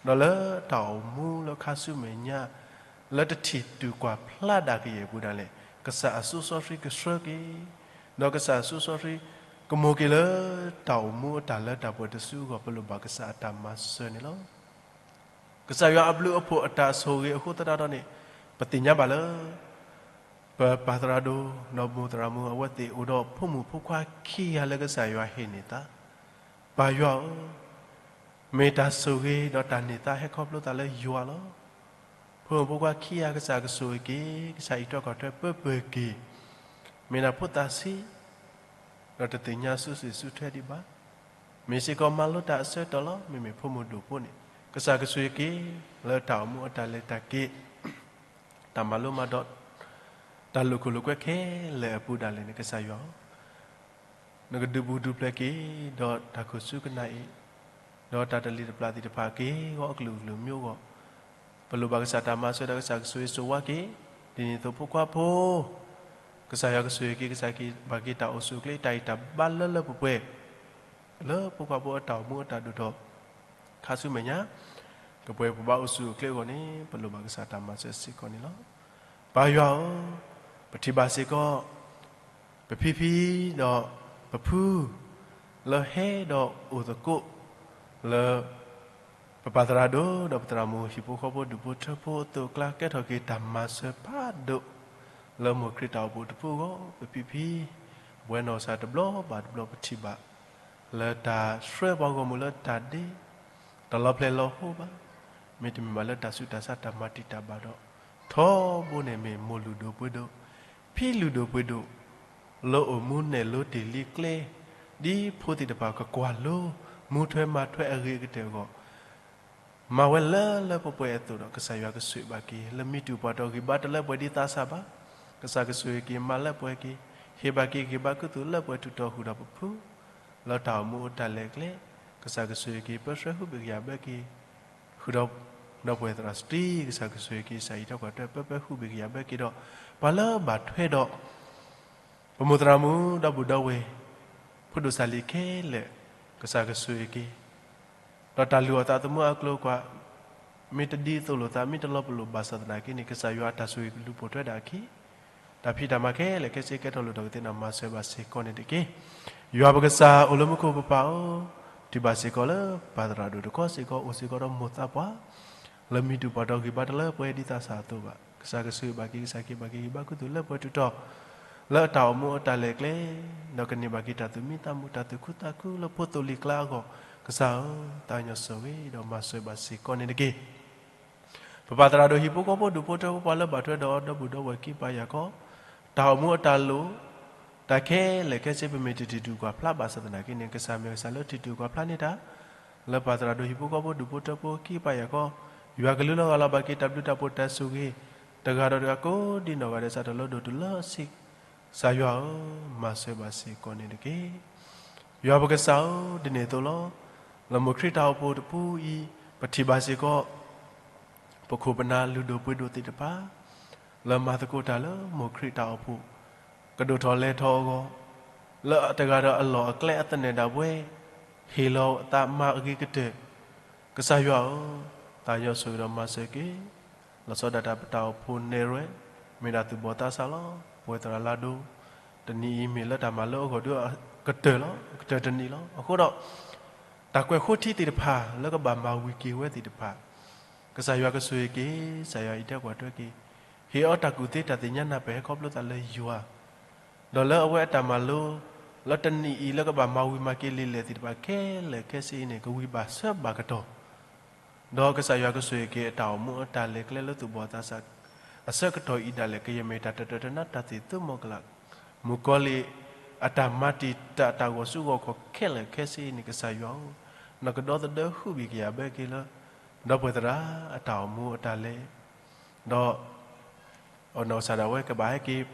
ဒီးလၢတၢ်အိၣ်မူလၢခါဆူမဲာ်ညါ လၢတထံၣ်တူၢ်ကွၢ်ဖျါဒၣ်ကယဲၢ်ပူၤဒၣ်လဲာ်, ကစၢ်အစီစီဆှံကဆှၢက့ၤ, ဒီးကစၢ်အစီစီဆှံကမိၣ်က့ၤလၢတၢ်အိၣ်မူအတၢ်လၢတၢ်ပှဲၤတစုအဂီၢ် ပလိၣ်ဘၣ်ကစၢ်အတၢ်မၤစၢၤန့ၣ်လီၤ. ကစၢ်ယွၤအဘျုးအဖှိၣ်အတၢ်ဆိၣ်ဂ့ၤအဃိသတးဒီးန့ၣ်, ပသ့ၣ်ညါဘၣ်လၢ ပပၢ်သရၣ်ဒိၣ် ဒီးမိၢ်သရၣ်မုၣ် အဝဲသ့ၣ်အိၣ်ဒီးဖိမုၣ်ဖိခွါခံဂၤလၢကစၢ်ယွၤဟ့ၣ်န့ၢ်သး, ပၢ်ယွၤဧၢ, မ့ၢ်တၢ်ဆိၣ်ဂ့ၤဒီးတၢ်န့ၢ်သါဟဲခီဖျိသးလၢယွၤလီၤ. ဖိမုၣ်ဖိခွါခံဂၤ ကစၢ်ကဆိၣ်ဂ့ၤက့ၤ, ကစၢ်အံးထွဲကွၢ်ထွဲပၢပၢၢ်က့ၤ, မ့ၢ်ဒၣ်ဖိသၣ်ဆံး ဒီးတသ့ၣ်ညါစုစ့ၣ်စုထွဲဒံးဘၣ်, မ့ၢ်စ့ၢ်ကီးမၤလိတၢ်အဆၢကတီၢ်လီၤ. မ့မ့ၢ်ဖိမုၣ်ဒိၣ်ဖိန့ၣ်, ကစၢ်ကဆိၣ်ဂ့ၤက့ၤ လၢတၢ်အိၣ်မူအတၢ်လဲၤတၢ်က့ၤ, တၢ်မၤလိမၤဒိး, တၢ်လိာ်ခိၣ်လိာ်ကွဲခဲလၢာ်အပူၤဒၣ်လဲာ်န့ၣ် ကစၢ်ယွၤဧၢ, နကဒုးဘူးဒုးဖျဲးက့ၤ, ဒီးတၢ်ခိၣ်ဆူကနၣ်အံၤ, ဒီးတၢ်တလံၤတပျၢ်သ့ၣ်တဖၣ်က့ၤဂီၤအကလုာ်ကလုာ်မ့ၢ်ဂီၢ်, ပလိၣ်ဘၣ်ကစၢ်တၢ်မၤစၢၤဒီးကစၢ်ကဆိၣ်ဂ့ၤဆိၣ်ဝါက့ၤ, ဒ်န့ၣ်အသိးဖိခွါဖိ ကစၢ်ယွၤကဆိၣ်ဂ့ၤက့ၤ ကစၢ်ကဟ့ၣ်ဘၣ်က့ၤတၢ်အိၣ်ဆူၣ်အိၣ်ချ့ တၢ်အံၣ်တၢ်ဘါလၢလၢပှဲၤပှဲၤ, လၢဖိခွါဖိအတၢ်အိၣ်မူအတၢ်ဒိၣ်ထီၣ် ခါဆူမဲာ်ညါ, ကပှဲၤပဘၣ်အိၣ်ဆူၣ်အိၣ်ချ့အဂီၢ်န့ၣ် ပလိၣ်ဘၣ်ကစၢ်တၢ်မၤစၢၤစ့ၢ်ကီးန့ၣ်လီၤ. ပၢ်ယွၤဧၢ, ပထံၣ်ဘၣ်စ့ၢ်ကီး ပဖံဖံဒီးပဖု လၢဟဲဒီးအိၣ်သကိး လၢ ပပၢ်သရၣ်ဒိၣ်ဒီးပသရၣ်မုၣ်ဟံၣ်ဖိဃီဖိဒူၣ်ဖိထၢဖိအသိးအကျါ ကဲထီၣ်က့ၤတၢ်မၤစၢၤဖးဒိၣ် လၢမိၢ်ခရံာ်တၢ်အိၣ်ဖှိၣ်တဖုအဂီၢ် ပဖံဖံ ပဝဲနီၢ်ကစၢ်တဘျီဘၣ်တဘျီပထံၣ်ဘၣ် လၢတၢ်ဆှၢပှၤဂီၢ်မုၢ်လၢတၢ်ဒ့ တၢ်လီၤဖျဲၣ်လီၤဟိဘၣ်, မ့တမ့ၢ်ဘၣ်လၢတၢ်ဆူးတၢ်ဆါတၢ်မၤတံာ်တာ်ဘၣ်ဒီး ထီဘိန့ၣ်မ့ၢ်မိၢ်လုၢ်ဒိၣ်ပှ့ၤဒိၣ်, ဖံလုၢ်ဒိၣ်ပှ့ၤဒိၣ် လၢအိၣ်မူနဲၣ်လိတ့ၢ်လံကျဲ, ဒ်ဖိသ့ၣ်တဖၣ်ကကွၢ်လိ မူထွဲမၤထွဲအဂ့ၤကတၢၢ်အဂီၢ် မၤဝဲလၢလၢပှဲၤပှဲၤအသိးဒီး ကစၢ်ယွၤကဆိၣ်ဂ့ၤဘၣ်က့ၤ လၢမံတူၢ်ပှၤတီၢ်ဂံၢ်ဘါတလၢပှဲၤဒ်သးစၢ်ဘၣ်, ကစၢ်ကဆိၣ်ဂ့ၤက့ၤမၤလၢပှဲၤက့ၤ, ဟ့ၣ်ဘၣ်က့ၤဂံၢ်ဘါကုသိၣ်လၢပှဲၤထူးတီၤဃုာ်ဒီးပဖု လၢတၢ်အိၣ်မူအိၣ်တၢ်လဲၤကျဲ, ကစၢ်ကဆိၣ်ဂ့ၤက့ၤ ပၢဆှၢဟုဘ့ၣ်ကယၤဘၢက့ၤ ဃုာ်ဒီး ဒီပုၢ်ဝဲၢ်သရၣ်စတံ ကစၢ်ကဆိၣ်ဂ့ၤက့ၤ ကစၢ်အံးထွဲကွၢ်ထွဲပၢပၢဟုဘ့ၣ်ကယၤဘၢက့ၤဒီး ပှၤလၢဘၣ်ထွဲဒီး ပမိၢ်သရၣ်မုၣ်ဒီပုၢ်ဒီဝဲၢ် ဖိဒိၣ်စၢ်လံၤခဲလၢာ် ကစၢ်ကဆိၣ်ဂ့ၤက့ၤ ဒီးတၢ်လုၢ်အီၣ်သးသမူအကျိၤအကျဲ မ့ၢ်တဒ်သိးလိာ်သး မ့ၢ်တလီၤပလိာ်ဘၣ်ဆၣ်သနာ်က့န့ၣ် ကစၢ်ယွၤအတၢ်ဆိၣ်ဂ့ၤကလူၤပိာ်ထွဲဒၣ်အခံ တၢ်ဖံးတၢ်မၤခဲလၢာ်ခဲဆ့ကဲထီၣ်လိၣ်ထီၣ်ကသ့န့ၣ် မၤစၢၤဘၣ်စ့ၢ်ကီးန့ၣ်တက့ၢ်. ယွၤပကစၢ်အိၣ်လၢမူခိၣ်ပပၢ်ဧၢ, ထံၣ်ဘၣ်စ့ၢ်ကီးလၢပၢ်သရၣ်ဒိၣ်တခီစ့ၢ်ကီး အိၣ်စ့ၢ်ကီးဒီးမိၢ်သးပှၢ် လၢမံတူၢ်ပှၤတီၢ်ဂံၢ်ဘါတလၢပှဲၤဒ်သးစၢ်အသိးဘၣ်. ကစၢ်ကဆိၣ်ဂ့ၤဘၣ်က့ၤ ကစၢ်ကဟ့ၣ်ဘၣ်က့ၤဂံၢ်ဘါကုသိၣ်လၢပှဲၤထူးတီၤ လၢအတၢ်အိၣ်မူအတၢ်လဲၤကျဲ ဒီးကန့ၢ်ဘၣ်က့ၤတၢ်သူၣ်မံသးမုာ် တၢ်သူၣ်ခုသးခုလၢဖိသိၣ်လံၤကျါအဂီၢ် ကစၢ်ဧၢ, သးကညီၤဆိၣ်ဂ့ၤဒီးမၤစၢၤဘၣ်စ့ၢ်ကီးန့ၣ်တက့ၢ်. ပပၢ်သရၣ်ဒိၣ်ဟံၣ်ဖိဃီဖိဒူၣ်ဖိထၢဖိ ပှၤလၢဘၣ်ထွဲဒီးဒီပုၢ်ဒီဝဲၢ်ခံပၢ်ယာ်ကီ တၢ်အိၣ်မူအတၢ်လိၣ် တၢ်ခဲလၢာ်ခဲဆ့ ပမ့ၢ်တထံၣ်တူၢ်ကွၢ်ဖျါဘၣ်ဆၣ်သနာ်က့န့ၣ် ကစၢ်မ့ၢ်ကစၢ်လၢထံၣ်တူၢ်ကွၢ်ဖျါန့ၢ်တၢ် လၢပၢ်သရၣ်ဒိၣ်ဟံၣ်ဖိဃီဖိဒူၣ်ဖိထၢဖိခံပၢ်ယာ်ကီ ယွၤကလူလီၤဂာ်လီၤဘၣ်က့ၤတၢ်ဘျုးတၢ်ဖှိၣ်တၢ်ဆိၣ်ဂ့ၤ တဂၤဒီးတဂၤကိးဒံနီၢ်ဂၤဒဲး စးထီၣ်လၢဒိၣ်တုၤလၢဆံး ကစၢ်ယွၤဧၢ, မၤစၢၤဘၣ်စ့ၢ်ကီးန့ၣ်တက့ၢ်. ယွၤပကစၢ်ဧၢ, ဒ်န့ၣ်အသိးလီၤ. လၢမိၢ်ခရံာ်တၢ်အိၣ်ဖှိၣ်တဖုအံၤ ပထံၣ်ဘၣ်စ့ၢ်ကီး ပခိၣ်ပနၢ်လုၢ်ဒိၣ်ပှ့ၤဒိၣ်သ့ၣ်တဖၣ် လၢမၤသကိးတၢ်လၢမိၢ်ခရံာ်တၢ်အိၣ်ဖှိၣ် ကဒိၣ်ထီၣ်လဲၤထီၣ်အဂီၢ် လၢတဂၤဒီးအလီၢ်အကျဲအသနၢၣ်ဒၣ်ဝဲ ဟ့ၣ်လီၤအသးမၤအဂ့ၤကတၢၢ် ကစၢ်ယွၤဧၢ, သးကညီၤဆိၣ်ဂ့ၤဒီးမၤစၢၤက့ၤ လီၤဆီဒၣ်တၢ်ပတၢ်အိၣ်ဖှိၣ်နဲၣ်ရွဲၣ် မ့ၢ်ဒၣ်သူၣ်ဘီၣ်သးစၢ်လီၤ. ပဝဲသရၣ်လါဒိ တနံၤအံၤမ့ၢ်လၢတၢ်မၤလိအဂီၢ်ဒီးအကတၢၢ်လီၤ. အကတၢၢ်တနံၤလီၤ. အဃိဒီး တၢ်ကွဲးဃိထံသ့ၣ်တဖၣ် လၢကဘၣ်မၤဝံၤက့ၤဝဲသ့ၣ်တဖၣ် ကစၢ်ယွၤကဆိၣ်ဂ့ၤက့ၤ, ကစၢ်ယွၤအံးထွဲကွၢ်ထွဲက့ၤ, ဟ့ၣ်အီၤတၢ်ကူၣ်သ့တၢ်သ့ၣ်ညါနၢ်ပၢၢ်ဟဲခီဖျိသးလၢယွၤ, ဒီးလၢအဝဲအတၢ်မၤလိ လၢတနံၤအံၤလၢကဘၣ်မၤဝံၤမၤက့ၤလံာ်လဲၢ်သ့ၣ်တဖၣ်ခဲလၢာ်ခဲဆ့အံၤန့ၣ် ကဝံၤဘၣ်ဆၢဘၣ်ကတီၢ် ဒီးကစၢ်ယွၤကဆိၣ်ဂ့ၤက့ၤအတၢ်အိၣ်မူအတၢ်လဲၤကျဲလၢသူၣ်ဘီၣ်သးစၢ် အဆၢကတီၢ်အံၤဒၣ်လဲာ် ကယဲၢ်မ့ၢ်တၢ်တတၢၢ်တနါတၢ်သ့ၣ်သူမီၤကလာ် မုၣ်ကီၤလံၢ် အတၢ်မၤတံာ်တာ်တၢ်ဂီၤဆူဂီၤခီၣ်ခဲလၢာ်ခဲဆ့န့ၣ် ကစၢ်ယွၤဧၢ, နကဒီသဒၢဟုၣ်ဘံၣ်ကယၤဘၢက့ၤလၢ ဒီပုၢ်ဝဲၢ်သရၣ်အတၢ်အိၣ်မူအတၢ်လဲၤ, ဒီး အနီၢ်ကစၢ်ဒၣ်ဝဲကဘၣ်ဟဲက့ၤ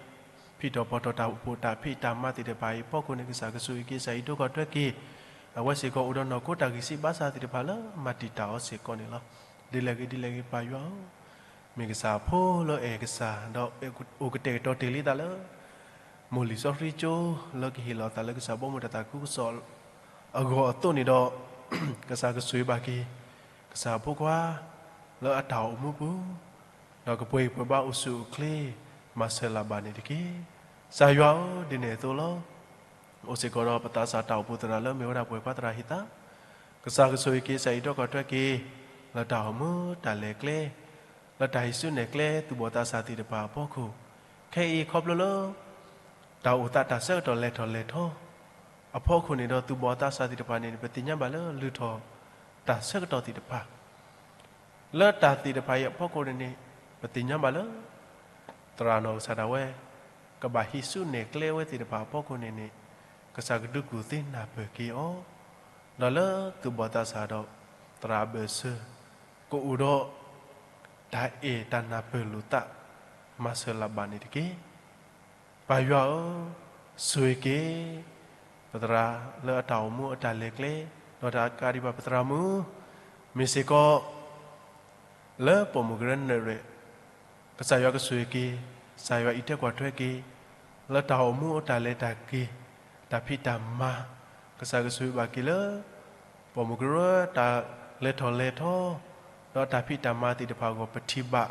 ဖံးထီၣ်ဖီၣ်ထီၣ်တၢ်အိၣ်ဖှိၣ်တၢ်ဖံးတၢ်မၤသ့ၣ်တဖၣ်အံၤအဖီခိၣ်န့ၣ် ကစၢ်ကဆိၣ်ဂ့ၤက့ၤ ကစၢ်အံးဒိၣ်ကီၢ်ထွဲက့ၤ, အဝဲစ့ၢ်ကီးအိၣ်ဒီးနီၢ်ခိတၢ်ဂံၢ်စၢ်ဘါစၢ်သ့ၣ်တဖၣ်လၢမၤတံာ်တာ်အီၤစ့ၢ်ကီးန့ၣ်လီၤ. ဒ်လဲၣ်ဂ့ၤဒ်လဲၣ်ဂ့ၤ ပၢ်ယွၤဧၢ, မ့ၢ်ကစၢ်အဖိလၢအဲၣ်ကစၢ် ဒီးအိၣ်ကတဲာ်ကတီၤတ့ၢ်လံသးလၢ မိၢ်လံာ်စီဆှံကၠိ လၢကဟ့ၣ်လီၤသးလၢကစၢ်ဘီမုၢ်တၢ်သးခုကစီၣ်အဂီၢ်အသိးန့ၣ်ဒီး, ကစၢ်ကဆိၣ်ဂ့ၤဘၣ်က့ၤ ကစၢ်အဖိခွါ လၢအတၢ်အိၣ်မူပူၤ, ဒီးကပှ့ၤပှဲၤဘါအိၣ်ဆူၣ်အိၣ်ချ့ မၤစၢၤလၢ်ဘၣ်န့ၣ်တက့ၢ်. ကစၢ်ယွၤဧၢ, ဒ်န့ၣ်အသိးလီၤ. အိၣ်စ့ၢ်ကီးဒီးပသးစၢ်တၢ်အိၣ်ဖှိၣ်သရၣ်လၢမ့ၢ်ဝဲဒၣ်ပှၤကွၢ်သရၣ်ဟံးသး, ကစၢ်ကဆိၣ်ဂ့ၤက့ၤ ကစၢ်အံးဒိၣ်ကီၢ်ထွဲက့ၤ လၢတၢ်အိၣ်မူတၢ်လဲၤကျဲ, လၢတၢ်ဟံးစုနဲၣ်ကျဲ သူၣ်ဘီၣ်သးစၢ်သ့ၣ်တဖၣ်အဖီခိၣ်, ခဲအံၤခီဖျိလၢ တၢ်အိၣ်သးတၢ်ဆၢကတီၢ်လဲၤထီၣ်လဲၤထီ အဖီခိၣ်န့ၣ်ဒီး သူၣ်ဘီၣ်သးစၢ်သ့ၣ်တဖၣ်န့ၣ် ပသ့ၣ်ညါဘၣ်လၢလုၢ်ထီၣ်တၢ်ဆၢကတီၢ်သ့ၣ်တဖၣ် လၢတၢ်သ့ၣ်တဖၣ်အံၤအဖီခိၣ်န့ၣ်န့ၣ် ပသ့ၣ်ညါဘၣ်လၢ သရၣ်နီၢ်ကစၢ်ဒၣ်ဝဲ ကဘၣ်ဟံးစုနဲၣ်ကျဲဝဲသ့ၣ်တဖၣ်အဖီခိၣ်န့ၣ်န့ၣ် ကစၢ်ကဒုးကူၣ်သ့နၢ်ပၢၢ်က့ၤအီၤ, ဒီးလၢသူၣ်ဘီၣ်သးစၢ်ဒီး သရၣ်အဘၢၣ်စၢၤ ကအိၣ်ဒီး တၢ်အဲၣ်တၢ်နၢ်ပၢၢ်လိာ်သး မၤစၢၤလၢ်ဘၣ်န့ၣ်တက့ၢ်. ပၢ်ယွၤဧၢ, ဆိၣ်ဂ့ၤက့ၤ ပသရၣ်လၢအတၢ်အိၣ်မူအတၢ်လဲၤကျဲ, ဒီးတၢ်ကးဒံးဘၣ်ပသရၣ်မုၣ် မ့ၢ်စ့ၢ်ကီး လၢပိာ်မုၣ်ကရၢနၢ်ရဲၣ်, ကစၢ်ယွၤကဆိၣ်ဂ့ၤက့ၤ, ကစၢ်ယွၤအံးထွဲကွၢ်ထွဲက့ၤ, လၢတၢ်အိၣ်မူအတၢ်လဲၤတၢ်က့ၤ, တၢ်ဖံးတၢ်မၤ, ကစၢ်ကဆိၣ်ဂ့ၤဘၣ်က့ၤလၢ ပိာ်မုၣ်ကရၢတၢ်လဲၤထီၣ်လဲၤထီ, ဒီးတၢ်ဖံးတၢ်မၤသ့ၣ်တဖၣ်အဂီၢ် ပထံၣ်ဘၣ်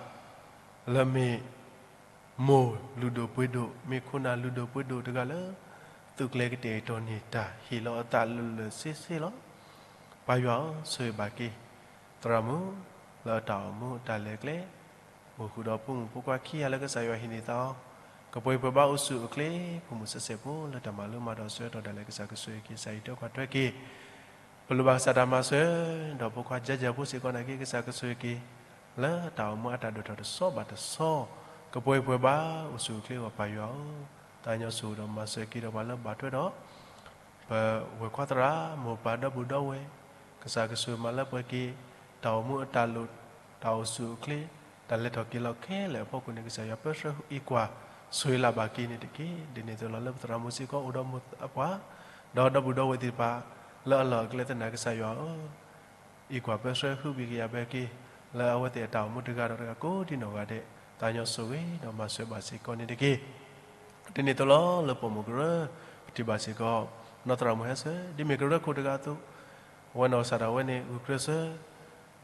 လၢမ့ၢ် မိၢ်လုၢ်ဒိၣ်ပှ့ၤဒိၣ် မ့ၢ်ခိၣ်နၢ်လုၢ်ဒိၣ်ပှ့ၤဒိၣ်တဂၤလၢ သုးကျဲၤကတဲာ်ကတီၤန့ၢ်တၢ်ဟ့ၣ်လီၤအသးလၢာ်လၢာ်ဆ့ဆ့လီၤ. ပၢ်ယွၤဧၢ, ဆိၣ်ဂ့ၤဘၣ်က့ၤ သရၣ်မုၣ် လၢအတၢ်အိၣ်မူအတၢ်လဲၤကျဲ, အိၣ်ဃုာ်ဒီးဖိမုၣ်ဖိခွါခံဂၤလၢကစၢ်ယွၤဟ့ၣ်န့ၢ်သးအီၤ, ကပှ့ၤပှဲၤဘါအိၣ်ဆူၣ်အိၣ်ချ့ ဖိမုၣ်ဆဲးဆဲးဖိလၢတၢ်မၤလိမၤဒိးဆၢကတီၢ်ဒၣ်လဲာ် ကစၢ်ကဆိၣ်ဂ့ၤက့ၤ ကစၢ်အံးထွဲကွၢ်ထွဲက့ၤ ပလိၣ်ဘၣ်ကစၢ်တၢ်မၤစၢၤ, ဒီးဖိခွါယဲၢ်ယဲၢ်ဖိစ့ၢ်ကီးနာ်က့ ကစၢ်ကဆိၣ်ဂ့ၤက့ၤ လၢတၢ်အိၣ်မူအတၢ်ဒိၣ်ထီၣ်တဆီဘၣ်တဆီ, ကပှ့ၤပှဲၤဘါအိၣ်ဆူၣ်အိၣ်ချ့အဂီၢ် ပၢ်ယွၤဧၢ, သးကညီၤဆိၣ်ဂ့ၤဒီးမၤစၢၤက့ၤဒီးပှၤလၢဘၣ်ထွဲဒီး ပဝဲၢ်ခွါသရၣ် မိၢ်ပၢ်ဒီပုၢ်ဒီဝဲၢ်, ကစၢ်ကဆိၣ်ဂ့ၤမၤလၢပှဲၤက့ၤ တၢ်အိၣ်မူအတၢ်လိၣ်, တၢ်အိၣ်ဆူၣ်အိၣ်ချ့, တၢ်လဲၤထီၣ်က့ၤလီၤခဲလၢာ်အဖီခိၣ်န့ၣ် ကစၢ်ယွၤပၢဆှၢအံးကွၢ် ဆိၣ်ဂ့ၤလၢ်ဘၣ်က့ၤန့ၣ်တက့ၢ်. ဒ်န့ၣ်အသိးလီၤ လၢပသရၣ်မုၣ်စ့ၢ်ကီးအိၣ်ဒီးမိၢ်ပၢ် ဒီးဒီပုၢ်ဒီဝဲၢ်သ့ၣ်တဖၣ် လၢအလီၢ်အကျဲသနာ်က့ ကစၢ်ယွၤဧၢ, အံးကွၢ်ပၢဆှၢဟုၣ်ဘံၣ်ကယၤဘၢက့ၤ လၢအဝဲသ့ၣ်အတၢ်အိၣ်မူတဂၤဒီးတဂၤကိးဒံနီၢ်ဂၤဒဲး, သးကညီၤဆိၣ်ဂ့ၤဒီးမၤစၢၤဘၣ်စ့ၢ်ကီးန့ၣ်တက့ၢ်. ဒ်န့ၣ်အသိးလီၤ လၢပိာ်မုၣ်ကရၢ ပထံၣ်ဘၣ်စ့ၢ်ကီး နီၢ်သရၣ်မုၣ်ဟဲဆၢ ဒ်မ့ၢ်ကရၢခိၣ်တဂၤအသိး, အဝဲနီၢ်ကစၢ်ဒၣ်ဝဲန့ၣ် ဂုာ်ကျဲးစၢး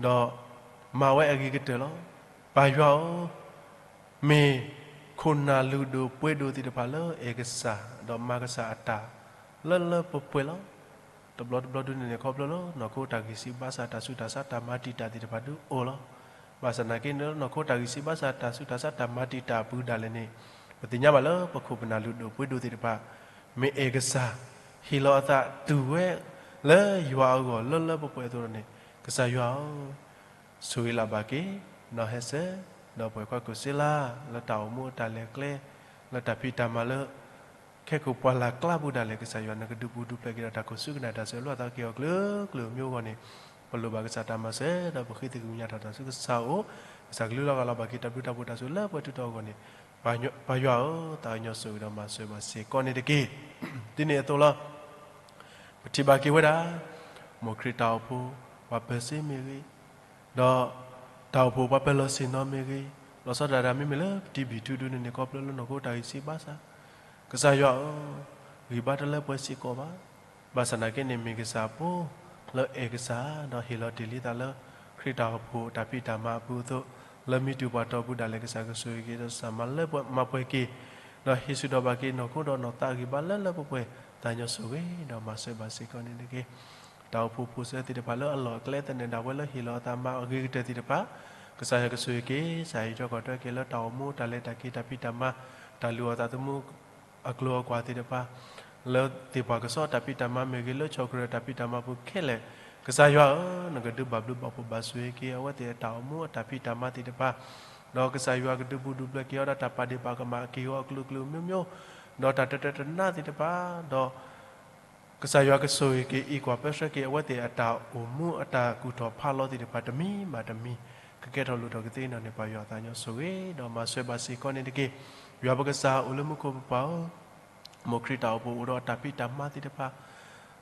ဒီးမၤဝဲအဂ့ၤကတၢၢ်လီၤ. ပၢ်ယွၤဧၢ, မ့ၢ်ခိၣ်နၢ်လုၢ်ဒိၣ်ပှ့ၤဒိၣ်သ့ၣ်တဖၣ်လၢအဲၣ်ကစၢ် ဒီးမၤကစၢ်အတၢ် လၢလၢပှဲၤပှဲၤလီၤ. တဘျီတဘျီဒုန့ၣ်န့ၣ် ခီဖျိလၢနီၢ်ခိတၢ်ဂံၢ်စၢ်ဘါစၢ် တၢ်ဆူးတၢ်ဆါ တၢ်မၤတံာ်တာ်သ့ၣ်တဖၣ်ဒုအိၣ်လီၤ. ဘၣ်ဆၣ်သနာ်က့န့ၣ် လၢနီၢ်ခိတၢ်ဂံၢ်စၢ်ဘါစၢ် တၢ်ဆူးတၢ်ဆါ တၢ်မၤတံာ်တာ်အပူၤဒၣ်လဲာ်န့ၣ် ပသ့ၣ်ညါဘၣ်လၢပခိၣ်ပနၢ်လုၢ်ဒိၣ်ပှ့ၤဒိၣ်သ့ၣ်တဖၣ် မ့ၢ်အဲၣ်ကစၢ် ဟ့ၣ်လီၤအသးတုၤဝဲ လၢယွၤအဂီၢ်လၢလၢပှဲၤပှဲၤအသိးန့ၣ် ကစၢ်ယွၤဧၢ, ဆိၣ်ဂ့ၤလၢ်ဘၣ်က့ၤ နီၢ်ဟဲဆၢ ဒီးပဝဲၢ်ခွါကိၣ်စ့လး လၢတၢ်အိၣ်မူအတၢ်လဲၤကျဲ လၢတၢ်ဖံးတၢ်မၤလၢ ခဲကိာ်ပှၢ်လၢ်ကျါပူၤဒၣ်လဲာ် ကစၢ်ယွၤနကဒုးပူၤဒုးဖျဲးက့ၤဒီးတၢ်ခိၣ်ဆူကနၣ်တၢ်ဆၢလိာ်သးက့ၤအီၤကျၢၤကျၢၤမ့ၢ်အိၣ်ဂီၢ်န့ၣ် ပလိၣ်ဘၣ်ကစၢ်တၢ်မၤစၢၤ ဒီးပဃ့သကွံာ်ကညးထီၣ်တၢ်ဆူကစၢ်အအိၣ်, ကစၢ်ကလုၢ်လီၤဂာ်လီၤဘၣ်က့ၤတၢ်ဘျုးတၢ်ဖှိၣ်တၢ်ဆိၣ်လၢပှဲၤထူၣ်ထီၣ်အဂီၢ်န့ၣ် ပၢ်ယွၤဧၢ, သးကညီၤဆိၣ်ဂ့ၤဒီးမၤစၢၤဘၣ်စ့ၢ်ကီးန့ၣ်တက့ၢ်. ဒ်န့ၣ်အသိးလီၤ ပထံၣ်ဘၣ်က့ၤဝဲဒၣ် မိၢ်ခရံာ်တၢ်အိၣ်ဖှိၣ် ပှၤပၢၤစ့မ့ၢ်ဂ့ၤ, ဒီးတၢ်အိၣ်ဖှိၣ်ပှၤပၢၤလီၢ်ဆ့ၣ်နီၤမ့ၢ်ဂ့ၤ, လီၤဆီဒၣ်တၢ်မ့မ့ၢ်လၢပထံၣ်ဘံၣ်ထူဒုန့ၣ်န့ၣ် ခီဖျိလၢနီၢ်ခိတၢ်ဂံၢ်စၢ်ဘါစၢ်, ကစၢ်ယွၤဧၢ, ဂံၢ်ဘါတလၢပှဲၤစ့ၢ်ကီးဘၣ်. ဘၣ်ဆၣ်သနာ်က့န့ၣ် မ့ၢ်ကစၢ်ဖိ လၢအဲၣ်ကစၢ် ဒီးဟ့ၣ်လီၤတ့ၢ်လံသးလၢ ခရံာ်တၢ်အိၣ်ဖှိၣ်တၢ်ဖံးတၢ်မၤအပူၤအသိး, လၢမံတူၢ်ပှၤတီၢ်ပူၤဒၣ်လဲာ် ကစၢ်ကဆိၣ်ဂ့ၤက့ၤဒီး ကစၢ်မၤလၢပှဲၤမၤပှဲၤက့ၤ, ဒီးဟ့ၣ်ဆူၣ်ဒီးဘၣ်က့ၤနီၢ်ခိဒီးနီၢ်သးဂံၢ်ဘါလၢလၢပှဲၤပှဲၤ, သးကညီၤဆိၣ်ဂ့ၤဒီးမၤစၢၤဘၣ်စ့ၢ်ကီးန့ၣ်တက့ၢ်. တၢ်အိၣ်ဖှိၣ်ဖိစၢသ့ၣ်တဖၣ်လၢအလီၢ်အကျဲသနၢၣ်ဒၣ်ဝဲလၢဟ့ၣ်လီၤအသးမၤအဂ့ၤကတၢၢ်သ့ၣ်တဖၣ်, ကစၢ်ယွၤကဆိၣ်ဂ့ၤက့ၤ ကစၢ်ဟ့ၣ်ထွဲကွၢ်ထွဲက့ၤလၢတၢ်အိၣ်မူတၢ်လဲၤတၢ်က့ၤတၢ်ဖံးတၢ်မၤ, တၢ်လုၢ်အီၣ်သးသမူ အကျိၤအကွာ်သ့ၣ်တဖၣ်, လၢသ့ၣ်ပှၢ်ကစီၣ်တၢ်ဖံးတၢ်မၤမ့ၢ်ဂ့ၤ လၢဆီၣ်ခရၢၣ်တၢ်ဖံးတၢ်မၤပူၤခဲလၢာ်, ကစၢ်ယွၤဧၢ, နကဒုးဘၣ်ဘျုးဘၣ်ဖှိၣ်ဘၣ်ဆိၣ်ဂ့ၤက့ၤ အဝဲသ့ၣ်အတၢ်အိၣ်မူအတၢ်ဖံးတၢ်မၤသ့ၣ်တဖၣ်, ဒီးကစၢ်ယွၤကဒုးပူၤဒုးဖျဲးက့ၤအီၤဒီးတၢ်ပာ်ဒ့ၣ်ပာ်ကမၣ်အက့ၢ်အဂီၤအကလုာ်ကလုာ်မျိုးမျိုး ဒီးတၢ်တတၢတနါသ့ၣ်တဖၣ်, ဒီးကစၢ်ယွၤကဆိၣ်ဂ့ၤက့ၤ အံးကွၢ်ပၢဆှၢက့ၤ အဝဲသ့ၣ်အတၢ်အိၣ်မူအတၢ်ကူၣ်ထီၣ်ဖးလီၤသ့ၣ်တဖၣ် တမံၤဘၣ်တမံၤ ကကဲထီၣ်လိၣ်ထီၣ်ကသ့နီၣ်န့ၣ် ပၢ်ယွၤသးညီဆိၣ်ဂ့ၤ ဒီးမၤစၢၤဘၣ်စ့ၢ်ကီးန့ၣ်တက့ၢ်. ယွၤပကစၢ်အိၣ်လၢမူခိၣ်ပပၢ်ဧၢ, မိၢ်ခရံာ်တၢ်အိၣ်ဖှိၣ်အိၣ်ဒီးအတၢ်ဖံးတၢ်မၤသ့ၣ်တဖၣ်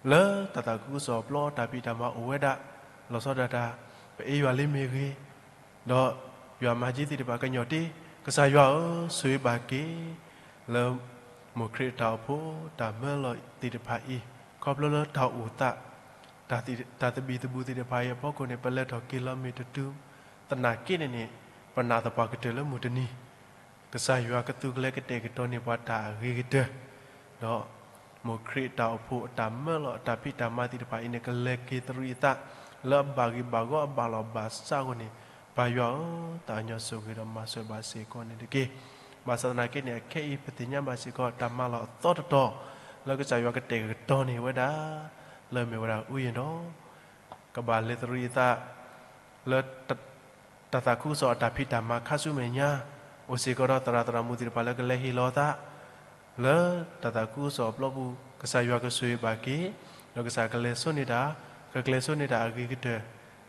လၢတၢ်သးခုကစီၣ်အပျီ တၢ်ဖံးတၢ်မၤအိၣ်ဝဲဒၣ်, လီၤဆီဒၣ်တၢ် ပအ့ယွၤလံမ့ၢ်ဂ့ၤ, ဒီးယွၤမၤက့ၤသ့ၣ်တဖၣ်ကညီၤတ့ၢ်, ကစၢ်ယွၤဧၢ, ဆိၣ်ဂ့ၤဘၣ်က့ၤ လၢမိၢ်ခရံာ်တၢ်အိၣ်ဖှိၣ် တၢ်မၢလီၤသ့ၣ်တဖၣ်အံၤ, ခီဖျိလၢတၢ်အိၣ်သး တၢ်သဘံၣ်သဘုၣ်သ့ၣ်တဖၣ်အံၤအဖီခိၣ်န့ၣ် ပလဲၤထီၣ်က့ၤလီၤမ့ၢ်တတုၤ, သနာ်က့န့ၣ်န့ၣ် ပနာ်သပှၢ်ကတၢၢ်လၢမုၢ်တနံၤ ကစၢ်ယွၤကသူကလဲၤကတဲာ်ကတီၤန့ၢ်ပှၤတၢ်အဂ့ၤကတၢၢ်, ဒီးမိၢ်ခရံာ်တၢ်အိၣ်ဖှိၣ်အတၢ်မၢလီၤအတၢ်ဖံးတၢ်မၤသ့ၣ်တဖၣ်အံၤန့ၣ် ကလဲၤက့ၤသရံးအသး လၢအဘၣ်ဂ့ၤဘၣ်ဂီၢ်အဘၣ်လီၢ်ဘၣ်စးအဂီၢ်န့ၣ်, ပၢ်ယွၤဧၢ, သးညီဆိၣ်ဂ့ၤဒီးမၤစၢၤဘၣ်စ့ၢ်ကီးန့ၣ်တက့ၢ်. ဘၣ်ဆၣ်သနာ်က့န့ၣ် အခဲအံၤပသ့ၣ်ညါဘၣ်စ့ၢ်ကီး တၢ်မၤလီၤအသီတတီၤ လၢကစၢ်ယွၤကတဲာ်ကတီၤန့ၢ်ဝဲဒၣ် လၢအမ့ၢ်ဝဲဒၣ် ဥယျာဉ်တော် ကဘၣ်လဲၤသရံးအသး လၢ တၢ်သးခုကစီၣ်အတၢ်ဖံးတၢ်မၤခါဆူမဲာ်ညါ, အိၣ်စ့ၢ်ကီးဒီးသရၣ်သရၣ်မုၣ်သ့ၣ်တဖၣ်လၢကလဲၤဟ့ၣ်လီၤအသး လၢတၢ်သးခုကစီၣ်အပျီပူၤ, ကစၢ်ယွၤကဆိၣ်ဂ့ၤဘၣ်က့ၤ, ဒီးကစၢ်ကလဲၤဆိန့ၢ်တၢ်, ကကျဲၤဆိန့ၢ်တၢ်အဂ့ၤကတၢၢ်,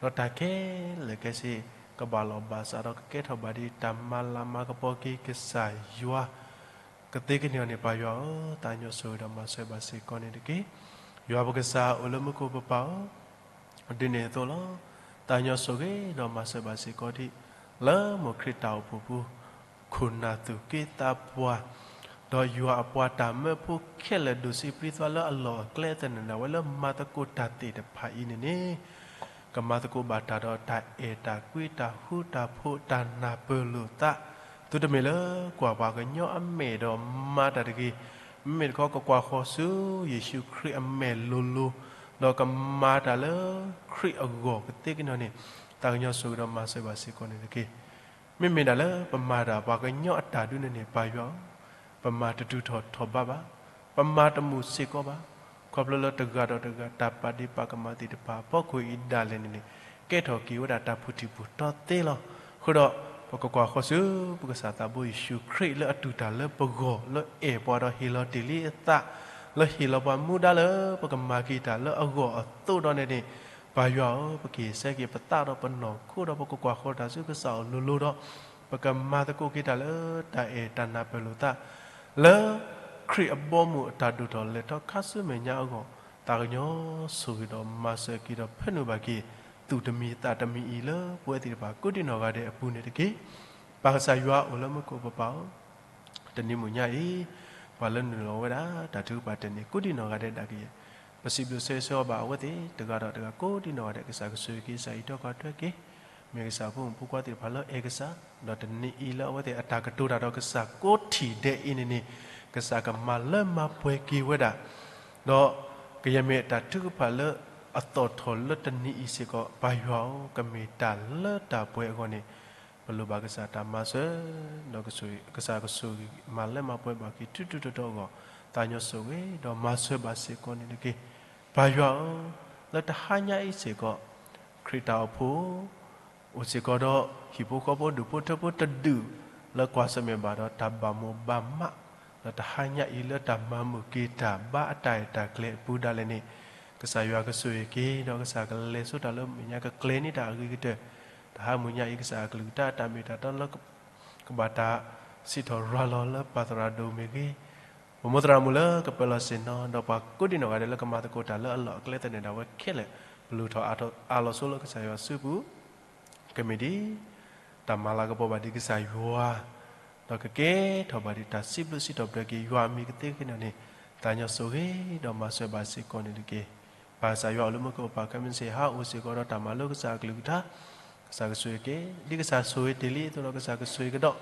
ဒီးတၢ်ခဲလၢာ်ခဲဆ့ ကဘၣ်လီၢ်ဘၣ်စးဒီးကကဲထီၣ်ဘၣ်ဒ်တၢ်မၤလၤမၤကပီၤက့ၤကစၢ်ယွၤ ကသ့ကန့ၢ်အီၤန့ၣ် ပၢ်ယွၤဧၢ, သးညီဆိၣ်ဂ့ၤဒီးမၤစၢၤဘၣ်စ့ၢ်ကီးန့ၣ်တက့ၢ်. ယွၤပကစၢ်အိၣ်လၢမူခိၣ်ပပၢ်ဧၢ, ဒ်န့ၣ်အသိးလီၤ. သးညီဆိၣ်ဂ့ၤဒီးမၤစၢၤဘၣ်စ့ၢ်ကီးဒံး လၢမိၢ်ခရံာ်တၢ်အိၣ်ဖှိၣ်ပူၤ ခိၣ်နၢ်သူၣ်က့သးပှၢ်, ဒီးယွၤအပှၤတၢ်မၢဖိခဲလၢာ် ဒိၣ်ဆံးပြံသးလၢအလီၢ်အကျဲသနၢၣ်ဒၣ်ဝဲလၢမၤသကိးတၢ်သ့ၣ်တဖၣ်အံၤန့ၣ်န့ၣ်, ကမၤသကိးဘၣ်တၢ်ဒီးတၢ်အဲၣ်တၢ်ကွံ တၢ်ဃူတၢ်ဖိး တၢ်နၢ်ပၢၢ်လိာ်သး, သုတမ့ၢ်လၢကွၢ်ပှၤကညီအမဲာ်ဒီးမၤတၢ်တဂ့ၤ, မ့မ့ၢ်တခီ ကကွၢ်ဃီၤဆူယ့ၣ်ၡူးခရံာ်အမဲာ်လိၤလိၤ, ဒီးကမၤတၢ်လၢခရံာ်အဂီၢ်ကသ့ကန့ၢ်အီၤန့ၣ်, သးကညီၤဆိၣ်ဂ့ၤဒီးမၤစၢၤဘၣ်စ့ၢ်ကီးန့ၣ်တက့ၢ်. မ့မ့ၢ်ဒၣ်လၢပမၤတၢ်ပှၤကညီအတၢ်ဒုးန့ၣ်န့ၣ် ပၢ်ယွၤဧၢ, ပမၤတတုၤထီၣ်ထီၣ်ဘးဘၣ်, ပမၤတမုာ်စ့ၢ်ကီးဘၣ်, ခီဖျိလၢတဂၤဒီးတဂၤ တၢ်ပာ်ဒ့ၣ်ပာ်ကမၣ်သ့ၣ်တဖၣ်အဖီခိၣ်အံၤဒၣ်လဲာ်န့ၣ်န့ၣ်, ကဲထီၣ်က့ၤဝဲဒၣ်တၢ်ပူၤထံၣ်ပူၤတီသ့လီၤ. အဃိဒီး ပကကွၢ်ဃီၤဆူ ပကစၢ်သးဘိယ့ၣ်ၡူးခရံာ်လၢအတူၢ်တၢ်လၢပဂီၢ် လၢအဲၣ်ပှၤဒီးဟ့ၣ်လီၤတ့ၢ်လံအသး, လၢဟ့ၣ်လီၤပှၤမူဒါလၢပကမၤက့ၤတၢ်လၢအဂီၢ်အသိးဒီးန့ၣ်န့ၣ်, ပၢ်ယွၤဧၢ, ပကဟ့ၣ်ဆၢက့ၤပသးဒီးပနီၢ်ခိ ဒီးပကကွၢ်ဃီၤတၢ်ဆူကစၢ်အအိၣ်လိၤလိၤဒီး ပကမၤသကိးက့ၤတၢ်လၢတၢ်အဲၣ်တၢ်နၢ်ပၢၢ်လိာ်သး လၢခရံာ်အဘီအမုၢ်အတၢ်ဒိၣ်ထီၣ်လဲၤထီၣ်ခါဆူမဲာ်ညါအဂီၢ်, သးကညီၤဆိၣ်ဂ့ၤဒီးမၤစၢၤက့ၤဒီးဖၢနုာ်ဘၣ်က့ၤ သူၣ်တမံၤသးတမံၤအံၤလၢပဝဲသ့ၣ်တဖၣ်ကိးဒံနီၢ်ဂၤဒဲးအပူၤန့ၣ်တက့ၢ်. ပၢ်ကစၢ်ယွၤအိၣ်လၢမူခိၣ်ပပၢ်ဧၢ, တနံၤမုၢ်ညါအံၤ ပှၤလၢနုာ်လီၤဝဲဒၣ် တၢ်ထုကဖၣ်တနံၤကိးဒံနီၢ်ဂၤဒဲးဒၣ်ကယဲၢ်, ပစံးဘျုးဆၢဂ့ၤဆၢဝါဘၣ်အဝဲသ့ၣ် တဂၤဒီးတဂၤကိးဒံနီၢ်ဂၤဒဲး, ကစၢ်ကဆိၣ်ဂ့ၤက့ၤ ကစၢ်အံးထွဲကွၢ်ထွဲက့ၤ မ့ၢ်ကစၢ်အဖိမုၣ်ဖိခွါသ့ၣ်တဖၣ်လၢအဲၣ်ကစၢ်, ဒီးတနံၤအံၤလၢအဝဲသ့ၣ်အတၢ်ကတိၤတၢ်ဒီးကစၢ်ကိးထံၣ်ဒဲးအံၤန့ၣ်န့ၣ်, ကစၢ်ကမၤလၢမၤပှဲၤက့ၤဝဲဒၣ်, ဒီးကယဲၢ်မ့ၢ်တၢ်ထုကဖၣ်လၢအသီၣ်ထီၣ်လၢတနံၤအံၤစ့ၢ်ကီး, ပၢ်ယွၤဧၢ, ကမ့ၢ်တၢ်လၢတၢ်ပှဲၤအဂီၢ်န့ၣ်, ပလိၣ်ဘၣ်ကစၢ်တၢ်မၤစၢၤ, ဒီးကစၢ်ကဆိၣ်ဂ့ၤ မၤလၢမၤပှဲၤဘၣ်က့ၤထူထူတီတီအဂီၢ်, သးညီဆိၣ်ဂ့ၤဒီးမၤစၢၤဘၣ်စ့ၢ်ကီးန့ၣ်တက့ၢ်. ပၢ်ယွၤဧၢ, လၢတဟါညါအံၤစ့ၢ်ကီး, ခရံာ်တၢ်အိၣ်ဖှိၣ် အိၣ်စ့ၢ်ကီးဒီးဟံၣ်ဖိဃီဖိဒူၣ်ဖိထၢဖိတဒူၣ် လၢကွၢ်ဆၢၣ်မဲာ်ဘၣ်ဒီးတၢ်ဘၣ်မိၣ်ဘၣ်မး, လၢတဟါညါအံၤလၢတၢ်မၤမုာ်က့ၤတၢ်ဘါအတၢ်အဲၣ်တၢ်ကျဲၤအပူၤဒၣ်လဲာ်န့ၣ်, ကစၢ်ယွၤကဆိၣ်ဂ့ၤက့ၤ ဒီးကစၢ်ကလဲၤဆိတၢ်လၢမဲာ်ညါကကျဲၤန့ၢ်တၢ်အဂ့ၤကတၢၢ်, တဟါမုၢ်ညါအံၤ ကစၢ်အကလုၢ်ကထါအတၢ်မ့ၢ်တၢ်တီလၢ ကဘၣ်တၢ်စံးထီၣ်ရၤလီၤလၢပၢ်သရၣ်ဒိၣ်မ့ၢ်ဂ့ၤ, ပမိၢ်သရၣ်မုၣ်လၢကပၢၤလီၢ်ဆ့ၣ်နီၤ, ဒီးပှၤကိးဒံနီၢ်ဂၤဒဲးလၢကမၤသကိးတၢ်လၢအလီၢ်အကျဲသနၢၣ်ဒၣ်ဝဲခဲလၢာ်, ပလူၤထီၣ်အါလီၤဆိလၢကစၢ်ယွၤစုပူၤ, ကမ့ၢ်ဒ် တၢ်မၤလၤကပီၤဘၣ်ဒံးကစၢ်ယွၤ, ဒီးကကဲထီၣ်ဘၣ်ဒံးတၢ်စံးဘျုးစံးထီၣ်ပတြၢၤက့ၤယွၤအမံၤကသ့က့ၤနီၢ်န့ၣ်, သးညီဆိၣ်ဂ့ၤဒီးမၤစၢၤဘၣ်စ့ၢ်ကီးန့ၣ်တက့ၢ်. ပၢ်ကစၢ်ယွၤအိၣ်လၢမူခိၣ်ကပၤ ခဲမုၢ်ဆ့ၣ်ဟါအိၣ်စ့ၢ်ကီးဒီးတၢ်မၤလိကစၢ်အကလုၢ်ကထါ, ကစၢ်ကဆိၣ်ဂ့ၤက့ၤ, ဒ်ကစၢ်ဆိၣ်ဂ့ၤတ့ၢ်လံအသိးဒီး ကစၢ်ကဆိၣ်ဂ့ၤကဒီး,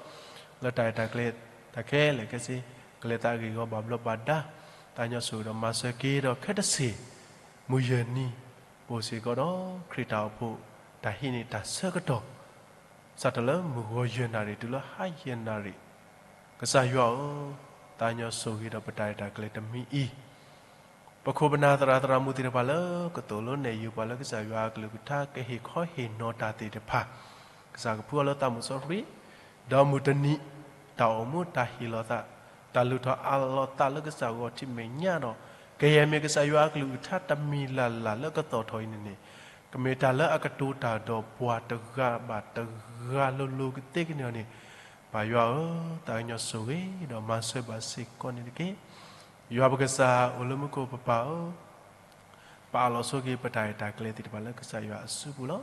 လၢတၢ်အဲၣ်တၢ်ကျဲၤ, တၢ်ခဲလၢာ်ခဲဆ့, ကလဲၤသးအဂ့ၢ်အဂီၢ်ဘၣ်ဘျီးဘၣ်ဒါ, သးညီဆိၣ်ဂ့ၤဒီးမၤစၢၤက့ၤဒီးခဲတဆ့ၣ်, မုၢ်ယဲၢ်နံၤ, ပအိၣ်စ့ၢ်ကီးဒီးခရံာ်တၢ်အိၣ်ဖှိၣ်, တၢ်ဟံးန့ၢ်တၢ်ဆၢကတီၢ် စးထီၣ်လၢမုၢ်ဂီၤယဲၢ်နၣ်ရံၣ် တုၤလၢဟါယဲၢ်နၣ်ရံၣ်, ကစၢ်ယွၤဧၢ, သးညီဆိၣ်ဂ့ၤဒီးပတၢ်အဲၣ်တၢ်ကျဲၤတမံၤအံၤ, ပခိၣ်ပနၢ်သရၣ်သရၣ်မုၣ်သ့ၣ်တဖၣ်လၢကသိၣ်လိနဲၣ်ယုာ်ပှၤလၢကစၢ်ယွၤအကလုၢ်ကထါ ကဟ့ၣ်ခီဟ့ၣ်နီၤတၢ်သ့ၣ်တဖၣ်, ကစၢ်ကဖှူအီၤလၢသးမုၣ်စီဆှံ, ဒီးမုၢ်တနံၤ, တၢ်အိၣ်မူတၢ်ဟ့ၣ်လီၤသး, တၢ်လုၢ်ထီၣ်အးလီၤသးလၢကစၢ်ဂီၢ်ထံးမဲာ်ညါဒီး ကယဲၢ်မ့ၢ်ကစၢ်ယွၤအကလုၢ်ကထါတမံၤလၢ်လၢ်လၢကသီၣ်ထီၣ်အံၤန့ၣ်န့ၣ်, ကမ့ၢ်တၢ်လၢအကတိၤတၢ်ဒီးပှၤတဂၤဘၣ်တဂၤလိၤလိၤကသ့ကန့ၢ်အီၤန့ၣ်, ပၢ်ယွၤဧၢ, သးကညီၤဆိၣ်ဂ့ၤဒီးမၤစၢၤဘၣ်စ့ၢ်ကီးန့ၣ်တက့ၢ်. ယွၤပကစၢ်အိၣ်လၢမူခိၣ်ပပၢ်ဧၢ, ပအးလီၤဆိက့ၤပတၢ်အဲၣ်တၢ်ကျဲသ့ၣ်တဖၣ်လၢကစၢ်ယွၤအစုပူၤလီၤ.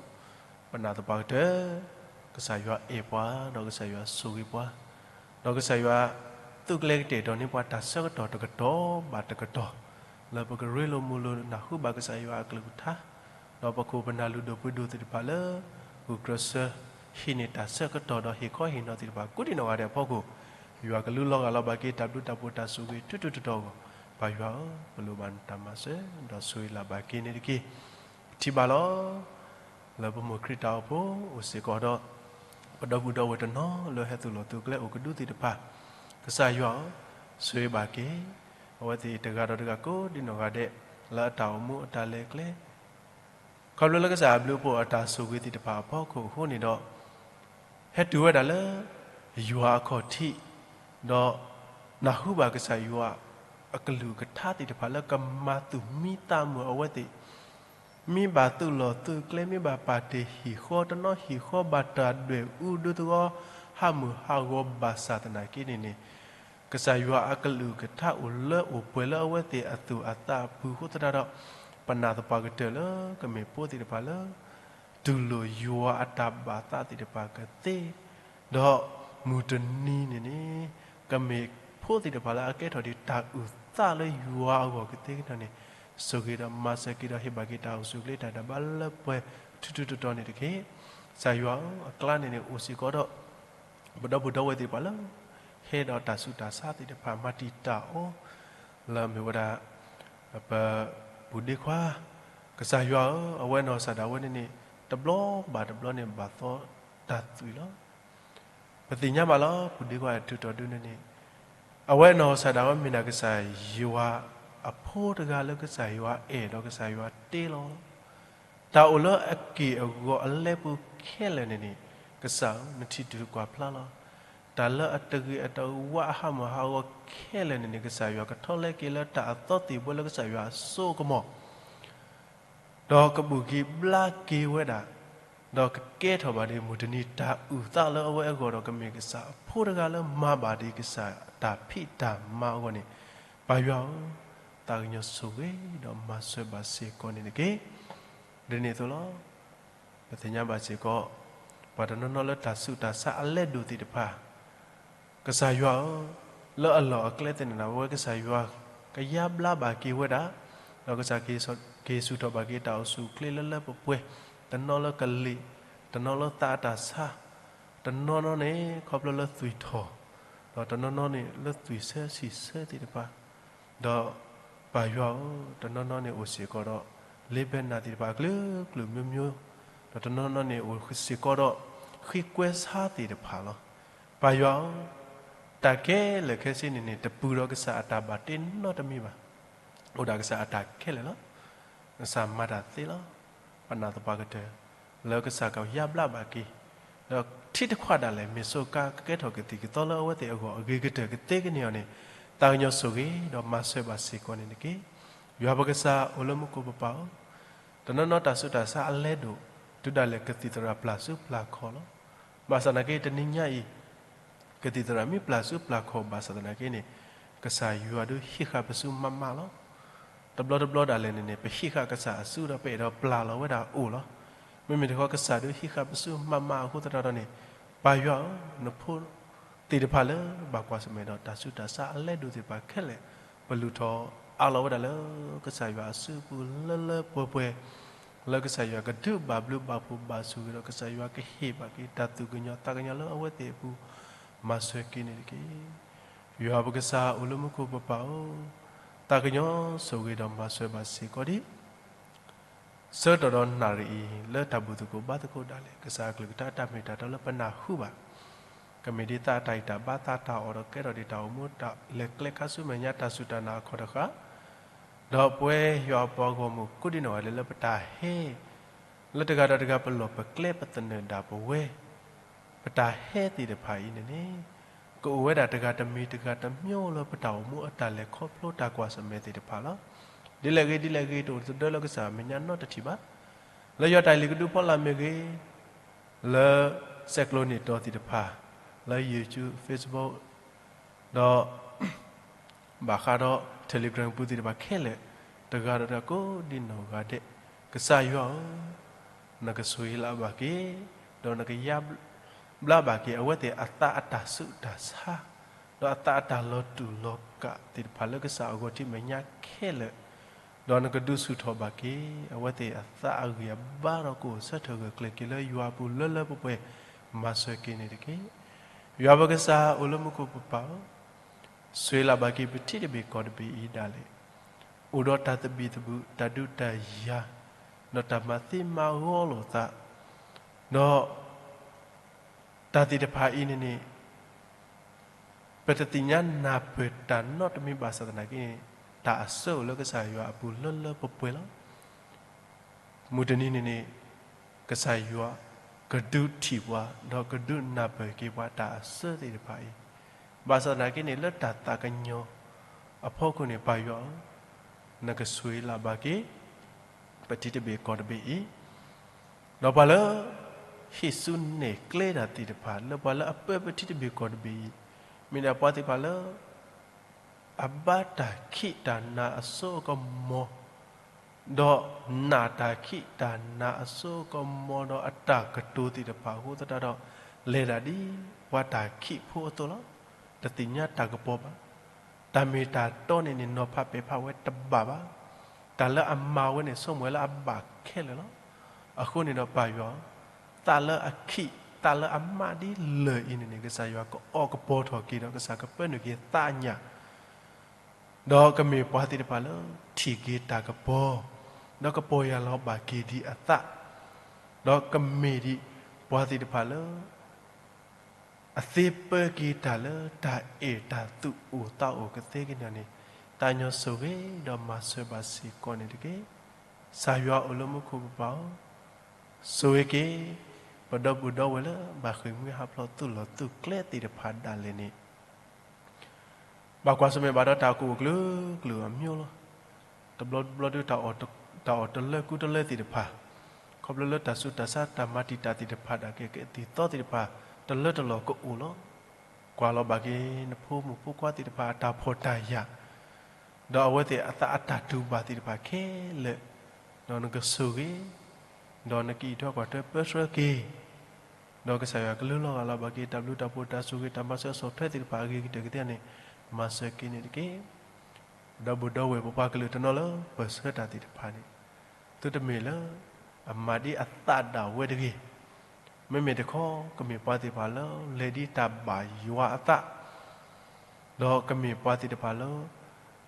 ပနာ်သပှၢ်ကတၢၢ် ကစၢ်ယွၤအဲၣ်ပှၤ ဒီးကစၢ်ယွၤဆိၣ်ဂ့ၤပှၤ, ဒီးကစၢ်ယွၤသူးကျဲကတဲာ်ကတီၤန့ၢ်ပှၤတၢ်ဆၢကတီၢ်တကတီၢ်ဘၣ်တကတီၢ် လၢပကရ့လိာ်မုာ်လိာ်နၢ်ဟူဘၣ်ကစၢ်ယွၤအကလုၢ်ကထါ, ဒီးပခိၣ်ပနၢ်လုၢ်ဒိၣ်ပှ့ၤဒိၣ်သ့ၣ်တဖၣ်လၢ ဂုာ်ကျဲးစၢး ဟံးန့ၢ်တၢ်ဆၢကတီၢ်ဒီးဟ့ၣ်ခီဟ့ၣ်နီၤသ့ၣ်တဖၣ် ကိးဒံးနီၢ်ဂၤဒဲးအဖီခိၣ်, ယွၤကလူလီၤဂာ်လီၤဘၣ်က့ၤတၢ်ဘျုးတၢ်ဖှိၣ်တၢ်ဆိၣ်ဂ့ၤထူထူတီတီအဂီၢ်, ပၢ်ယွၤဧၢ, ပလိၣ်ဘၣ်နတၢ်မၤစၢၤ ဒီးဆိၣ်ဂ့ၤလၢ်ဘၣ်က့ၤန့ၣ်တက့ၢ်. ပထံၣ်ဘၣ်လီၤ လၢပမိၢ်ခရံာ်တၢ်အိၣ်ဖှိၣ်အိၣ်စ့ၢ်ကီးဒီး ပဒီပုၢ်ဒီဝဲၢ်တနီၤလၢဟဲသိၣ်လိာ်သုးကျဲအိၣ်ကဒုသ့ၣ်တဖၣ်, ကစၢ်ယွၤဧၢ, ဆိၣ်ဂ့ၤဘၣ်က့ၤ အဝဲသ့ၣ်တဂၤဒီးတဂၤကိးဒံးနီၢ်ဂၤဒဲး လၢအတၢ်အိၣ်မူအတၢ်လဲၤကျဲ ခီဖျိလၢကစၢ်အဘျုးအဖှိၣ်အတၢ်ဆိၣ်ဂ့ၤသ့ၣ်တဖၣ်အဖီခိၣ်အဃိန့ၣ်ဒီး ဟဲတုၤဝဲဒၣ်လၢ ယွၤအခီၣ်ထံး, ဒီးနၢ်ဟူဘၣ်ကစၢ်ယွၤအကလုၢ်ကထါသ့ၣ်တဖၣ်လၢ ကမၤသူၣ်မံသးမုာ်အဝဲသ့ၣ်, မ့ၢ်ဘၣ်သိၣ်လီၤသုးကျဲ မ့ၢ်ဘၣ်ပာ်တ့ၢ်ဟံၣ်ဃီ တနီၤဟံၣ်ဃီဘၣ်တၢ်ဒွဲၣ်အူဒုသဝီ ဟးမုၢ်ဟးဂီၤဘၣ်ဆၣ်သနာ်က့န့ၣ်န့ၣ်, ကစၢ်ယွၤအကလုၢ်ကထါအိၣ်လၢအိၣ်ပှဲၤလၢအဝဲသ့ၣ်အသူၣ်အသးအပူၤအဃိသတးဒီး, ပနာ်သပှၢ်ကတၢၢ်လၢကမ့ၢ်ဖိသ့ၣ်တဖၣ်လၢ တူၢ်လိာ်ယွၤအတၢ်ဘၣ်သးသ့ၣ်တဖၣ်ကသ့, ဒီးမုၢ်တနံၤန့ၣ်န့ၣ် ကမ့ၢ်ဖိသ့ၣ်တဖၣ်လၢအကဲထီၣ်ဒံးတၢ်အုၣ်သးလၢယွၤအဂီၢ်ကသ့ကန့ၣ်န့ၣ်, ဆိၣ်ဂ့ၤဒီးမၤစၢၤက့ၤဒီးဟ့ၣ်ဘၣ်က့ၤတၢ်အိၣ်ဆူၣ်အိၣ်ချ့တၢ်ဒဲးဘးလၢပှဲၤထူထူတီတီန့ၣ်တက့ၢ်. ကစၢ်ယွၤဧၢ, အကျါန့ၣ်န့ၣ်အိၣ်စ့ၢ်ကီးဒီး ပဒီပုၢ်ဒီဝဲၢ်သ့ၣ်တဖၣ်လၢ ဟဲဒီးတၢ်ဆူးတၢ်ဆါသ့ၣ်တဖၣ် မၤတံာ်တာ်အီၤ လၢအမ့ၢ်ဝဲဒၣ် ပပူၤဒ့ခွါ, ကစၢ်ယွၤဧၢ, အဝဲနီၢ်ကစၢ်ဒၣ်ဝဲန့ၣ်န့ၣ် တဘျီဘၣ်တဘျီန့ၣ် ဘၣ်သီတၢ်သွံၣ်လီၤ. ပသ့ၣ်ညါဘၣ်လီၤ ပူၤဒ့ခွါအထူးတီၤဒုန့ၣ်န့ၣ်, အဝဲနီၢ်ကစၢ်ဒၣ်ဝဲမ့ၢ်ဒၣ်ကစၢ်ယွၤအဖိတဂၤလၢ ကစၢ်ယွၤအဲၣ်ဒီးကစၢ်ယွၤတ့လီၤ. တၢ်အိၣ်လၢအက့ၢ်အဂီၤအလဲပူၤခဲလၢာ်န့ၣ်န့ၣ် ကစၢ်ဧၢ, နထံၣ်တုၤကွၢ်ဖျါလီၤ. တၢ်လၢအတဂ့ၤအတဝါအဟးမုၢ်ဟးဂီၤခဲလၢာ်န့ၣ်န့ၣ် ကစၢ်ယွၤကထီၣ်လဲက့ၤလၢတၢ်အသီသ့ၣ်ဘှဲလၢကစၢ်ယွၤအစိအကမီၤ ဒီးကဘူၣ်က့ၤဘျါက့ၤဝဲဒၣ်, ဒီးကကဲထီၣ်ဘၣ်ဒ်မုၢ်တနံၤတၢ်အုၣ်သးလၢအဝဲအဂီၢ်ဒီး ကမ့ၢ်ကစၢ်အဖိတဂၤလၢမၤဘၣ်ဒ်ကစၢ်တၢ်ဖံးတၢ်မၤအဂီၢ်န့ၣ်, ပၢ်ယွၤဧၢ, သးကညီၤဆိၣ်ဂ့ၤဒီးမၤစၢၤဘၣ်စ့ၢ်ကီးန့ၣ်တက့ၢ်. ဒ်န့ၣ်အသိးလီၤ. ပသ့ၣ်ညါဘၣ်စ့ၢ်ကီး ပှၤတနီၤနီၤလၢတၢ်ဆူးတၢ်ဆါအလဲဒိၣ်သ့ၣ်တဖၣ် ကစၢ်ယွၤဧၢ, လၢအလီၢ်အကျဲသ့ၣ်န့ၣ် အဝဲကစၢ်ယွၤကယါဘျါဘၣ်က့ၤဝဲဒၣ်, ဒီးကစၢ်က့ၤဆူၣ်ထီၣ်ဘၣ်က့ၤတၢ်အိၣ်ဆူၣ်အိၣ်ချ့လၢလၢပှဲၤပှဲၤ, တနီၤလၢကလံၣ်, တနီၤလၢသးအတၢ်ဆါ, တနီၤနီၤန့ၣ် ခီဖျိလၢသွံၣ်ထီၣ်, ဒီးတနီၤနီၤန့ၣ်လၢသွံၣ်ဆၢဆံၣ်ဆၢသ့ၣ်တဖၣ်, ဒီးပၢ်ယွၤဧၢ, တနီၤနီၤန့ၣ်အိၣ်စ့ၢ်ကီးဒီး လ့ဘဲနၤသ့ၣ်တဖၣ်အကလုာ်ကလုာ်မျိုးမျိုး, ဒီးတနီၤနီၤန့ၣ်အိၣ်စ့ၢ်ကီးဒီး ဃံကွဲဆါသ့ၣ်တဖၣ်လီၤ. ပၢ်ယွၤဧၢ, တၢ်ခဲလၢာ်ခဲဆ့န့ၣ်န့ၣ် တပူၤဒီးကစၢ်အတၢ်ဘၣ်တ့နီတမံၤဘၣ်. အိၣ်ဒၣ်ကစၢ်အတၢ်ခဲလၢာ်လီၤ. ကစၢ်မၤတၢ်သ့လီၤ. ပနာ်သပှၢ်ကတၢၢ် လၢကစၢ်ကယါဘျါဘၣ်က့ၤ, ဒီးထံတခွးဒၣ်လဲာ် မ့ၢ်စိကါကကဲထီၣ်ကသံၣ်ကသီလၢအဝဲသ့ၣ်အဂီၢ် အဂ့ၤကတၢၢ်ကသ့ကန့ၢ်အီၤန့ၣ်, သးကညီၤဆိၣ်ဂ့ၤဒီးမၤစၢၤဘၣ်စ့ၢ်ကီးန့ၣ်တက့ၢ်. ယွၤပကစၢ်အိၣ်လၢမူခိၣ်ပပၢ်ဧၢ, တနီၤနီၤတၢ်ဆူးတၢ်ဆါအလဲဒိၣ်, တုၤဒၣ်လဲာ်ကသံၣ်သရၣ်ပျၢ်စုပျၢ်ခီၣ်လီၤ. ဘၣ်ဆၣ်သနာ်က့ တနံၤညါအံၤ ကသံၣ်သရၣ်မ့ၢ်ပျၢ်စုပျၢ်ခီၣ်ဘၣ်ဆၣ်သနာ်က့န့ၣ်, ကစၢ်ယွၤဒုးဟံးဃာ်ပစုမးမးလီၤ. တဘျီတဘျီဒၣ်လဲာ်န့ၣ်န့ၣ် ပဟံးဃာ်ကစၢ်အစုဒီး ပအဲၣ်ဒိးပျၢ်လီၤဝဲဒၣ်အိၣ်လီၤ. မ့မ့ၢ်တခီကစၢ်ဒုးဟံးဃာ်ပစုမးမးအဃိသတးဒီးန့ၣ်, ပၢ်ယွၤဧၢ, နဖိသ့ၣ်တဖၣ်လၢဘၣ်ကွၢ်ဆၢၣ်မဲာ်ဒီးတၢ်ဆူးတၢ်ဆါအလဲဒိၣ်သ့ၣ်တဖၣ်ခဲလၢာ်, ပလုၢ်ထီၣ်အးလီၤဝဲဒၣ်လၢ ကစၢ်ယွၤအစုပူၤလၢလၢပှဲၤပှဲၤ, လၢကစၢ်ယွၤကဒုးဘၣ်ဘျုးဘၣ်ဖှိၣ်ဘၣ်ဆိၣ်ဂ့ၤဒီး ကစၢ်ယွၤကဟ့ၣ်ဘၣ်က့ၤတၢ်သူၣ်ကညီၤသးကညီၤလၢအဝဲသ့ၣ်အပူၤ, မၤစၢၤက့ၤန့ၣ်တက့ၢ်. ယွၤပကစၢ်အိၣ်လၢမူခိၣ်ပပၢ်ဧၢ, သးကညီၤဆိၣ်ဂ့ၤဒီးမၤစၢၤဘၣ်စ့ၢ်ကီးဒံး ဆၢကတီၢ်ဒီးနၣ်ရံၣ်အံၤ လၢတၢ်ဘူၣ်သကိးဘါသကိးဒၣ်လဲာ် ကစၢ်အကလုၢ်ကထါတၢ်မ့ၢ်တၢ်တီလၢပနၢ်ဟူဘၣ်, ကမ့ၢ်ဒ်သးအတၢ်ဂံၢ်တၢ်ဘါသးတၢ်အီၣ်ဒီးကဲထီၣ်ဒံးတၢ်အိၣ်မူတၢ်လဲၤကျဲခါဆူမဲာ်ညါတၢ်စူၢ်တၢ်နာ်အခီၣ်တဃာ်, ဒီးပဝဲယွၤအပှၤဂီၢ်မုၢ်ကိးဒံနီၢ်ဂၤဒဲးလၢပတၢ်ဟဲ လၢတဂၤဒီးတဂၤပလီၢ်ပကျဲပသနၢၣ်ဒၣ်ပဝဲ ပတၢ်ဟဲသ့ၣ်တဖၣ်အံၤန့ၣ်န့ၣ်, ကအိၣ်ဝဲဒၣ်တဂၤတမံၤတဂၤတမံၤလၢပတၢ်အိၣ်မူအတၢ်လဲၤခီဖျိတၢ်ကွၢ်ဆၢၣ်မဲာ်သ့ၣ်တဖၣ်လီၤ. ဒ်လဲၣ်ဂ့ၤဒ်လဲၣ်ဂ့ၤ တအိၣ်တဒၢလၢကစၢ်မဲာ်ညါနီတထံၣ်ဘၣ်. လၢယွၤတၢ်လံၤကဒုဖီလာ်မ့ၢ်ဂ့ၤ, လၢ စဲးကျိးန့ၢ်တီၤသ့ၣ်တဖၣ်, လၢ YouTube, Facebook, ဒီး ဘၣ်ဃးဒီး Telegram ပူၤသ့ၣ်တဖၣ်ခဲလၢာ်, တဂၤဒီးတဂၤကိးဒံနီၢ်ဂၤဒဲး, ကစၢ်ယွၤဧၢ, နကဆိၣ်ဂ့ၤလၢ်ဘၣ်က့ၤ, ဒီးနကယါ ဘျါဘၣ်က့ၤ အဝဲသ့ၣ်အသးအတၢ်ဆူးတၢ်ဆါ, ဒီးအသးအတၢ်လီၤတူာ်လီၤကာ်သ့ၣ်တဖၣ်လၢကစၢ်အဂီၢ်ထံးမဲာ်ညါခဲလၢာ်, ဒီးနကဒုးဆူၣ်ထီၣ်ဘၣ်က့ၤ အဝဲသ့ၣ်အသးအဂံၢ်အဘါဒီးကအိၣ်ဆၢထၢၣ်ဂၢၢ်ကျၢၤက့ၤလၢယွၤအပူၤလၢလၢပှဲၤပှဲၤ, မၤစၢၤက့ၤန့ၣ်တက့ၢ်. ယွၤပကစၢ်အိၣ်လၢမူခိၣ်ပပၢ်ဧၢ, ဆိၣ်ဂ့ၤလၢ်ဘၣ်က့ၤပထံတဘ့ၣ်ကီၢ်တဘ့ၣ်အံၤဒၣ်လဲာ်, အိၣ်ဒီးတၢ်သဘံၣ်သဘုၣ် တၢ်ဒုးတၢ်ယၤ, ဒီးတၢ်မၤသံမၤဂီၤလိာ်သး, ဒီး တၢ်သ့ၣ်တဖၣ်အံၤန့ၣ်န့ၣ် ပတသ့ၣ်ညါနၢ်ပၢၢ်တၢ်နီတမံၤဘၣ်ဆၣ်သနာ်က့န့ၣ် တၢ်အဆၢအိၣ်လၢကစၢ်ယွၤအပူၤလၢလၢပှဲၤပှဲၤလီၤ. မုၢ်တနံၤန့ၣ်န့ၣ် ကစၢ်ယွၤကဒုးထံၣ်ပှၤ ဒီးကဒုးနၢ်ပၢၢ်က့ၤပှၤတၢ်အဆၢသ့ၣ်တဖၣ်အံၤ, ဘၣ်ဆၣ်သနာ်က့န့ၣ် လၢတၢ်သးကညီၤအဖီခိၣ်န့ၣ် ပၢ်ယွၤဧၢ, နကဆိၣ်ဂ့ၤလၢ်ဘၣ်က့ၤ ပထံတဘ့ၣ်ကီၢ်တဘ့ၣ်အံၤ, ဒီးပှၤလၢ ဟံးစုနဲၣ်ကျဲတၢ်သ့ၣ်တဖၣ် လၢပှၤလၢအပၢပထံတဘ့ၣ်ကီၢ်တဘ့ၣ်အံၤ, မ့ၢ်ဒၣ်ပှၤသ့ၣ်တဖၣ်လၢ အဘါတၢ်ခံးတၢ်နၤအစိအကမီၤ, ဒီးနာ်တၢ်ခံးတၢ်နၤအစိအကမီၤဒီးအတၢ်ကတိၤသ့ၣ်တဖၣ်အဃိသတးဒီး လဲၤဒၣ်ဒ်ပှၤတၢ်ခံးဖိအသိးလီၤ. တသ့ၣ်ညါတၢ်ကပီၤဘၣ်. တၢ်မ့ၢ်တၢ်တီန့ၣ်န့ၣ် နီၤဖးပဲာ်ဖးဝဲတဘၣ်ဘၣ်. တၢ်လၢအမၤဝဲန့ၣ် ဆိကမိၣ်ဝဲလၢအဘၣ်ခဲလၢာ်လီၤ. အဃိန့ၣ်ဒီးပၢ်ယွၤ, သးလၢအခံး သးလၢအမးဒ်လဲၣ်အံၤန့ၣ်န့ၣ် ကစၢ်ယွၤကအီၣ်ကပီၤထီၣ်က့ၤဒီး ကစၢ်ကပၢနုာ်က့ၤသးအညၣ် ဒီးကမ့ၢ်ပှၤသ့ၣ်တဖၣ်လၢထံၣ်က့ၤတၢ်ကပီၤ, ဒီးကပီၤယၢ်လီၤဘၣ်က့ၤဒံးအသး, ဒီးကမ့ၢ်ဒံးပှၤသ့ၣ်တဖၣ်လၢ အသ့ပၢက့ၤတၢ်လၢတၢ်အဲၣ်တၢ်သူၣ်အိၣ်သးအိၣ်ကသ့ကညါန့ၣ်, သးညီဆိၣ်ဂ့ၤဒီးမၤစၢၤဘၣ်စ့ၢ်ကီးန့ၣ်တက့ၢ်. ကစၢ်ယွၤအိၣ်လၢမူခိၣ်ပပၢ်ဧၢ, ဆိၣ်ဂ့ၤက့ၤ ပဒီပုၢ်ဒီဝဲၢ်လၢဘၣ်ဃ့ၢ်မှံဟးဖျိးသူၣ်လီၤသူၣ်ကျဲသ့ၣ်တဖၣ်ဒၣ်လဲာ်န့ၣ် ဘၣ်ကွၢ်ဆၢၣ်မဲာ်ဘၣ်ဒီးတၢ်ကအိၣ်ကျၢၤကျၢၤအမျိုးလီၤ. တဘျီတဘျီဒုး တၢ်အီၣ်တလၢကူတလၢသ့ၣ်တဖၣ်, ခီဖျိလၢတၢ်ဆူးတၢ်ဆါတၢ်မၤတံာ်တာ်သ့ၣ်တဖၣ်ဒၣ်ကဲကဲသံၣ်သီသ့ၣ်တဖၣ် တလၢတလီၢ်ကအိၣ်လီၤ. ကွၢ်လီၤဘၣ်က့ၤနဖိမုၣ်ဖိခွါသ့ၣ်တဖၣ်အတၢ်ဖှီၣ်တၢ်ယာ်, ဒီးအဝဲသ့ၣ်အသးအတၢ်တူၢ်ဘၣ်သ့ၣ်တဖၣ်ခဲလၢာ်, ဒီးနကဆိၣ်ဂ့ၤ, ဒီးနကအံးထွဲကွၢ်ထွဲပၢဆှၢက့ၤ ဒီးကစၢ်ယွၤကလူလီၤဂာ်လီၤဘၣ်က့ၤတၢ်ဘျုးတၢ်ဖှိၣ်တၢ်ဆိၣ်ဂ့ၤတၢ်မၤစၢၤအဆီၣ်ထွဲသ့ၣ်တဖၣ်အဂ့ၤကတၢၢ်ကသ့န့ၣ်, မၤစၢၤက့ၤန့ၣ်တက့ၢ်. ပဒီပုၢ်ဒီဝဲၢ်ပပှၤကလုာ်တနီၤလၢပၢၢ်ဆၢတၢ်သ့ၣ်တဖၣ်န့ၣ်, သုတမ့ၢ်လၢ အမၤဒ်အသးဒၣ်ဝဲတဂ့ၤ. မ့မ့ၢ်တခီ ကမ့ၢ်ပှၤသ့ၣ်တဖၣ်လၢလဲၤဒ်တၢ်ဘၣ်ယွၤအသး ဒီးကမ့ၢ်ပှၤသ့ၣ်တဖၣ်လၢ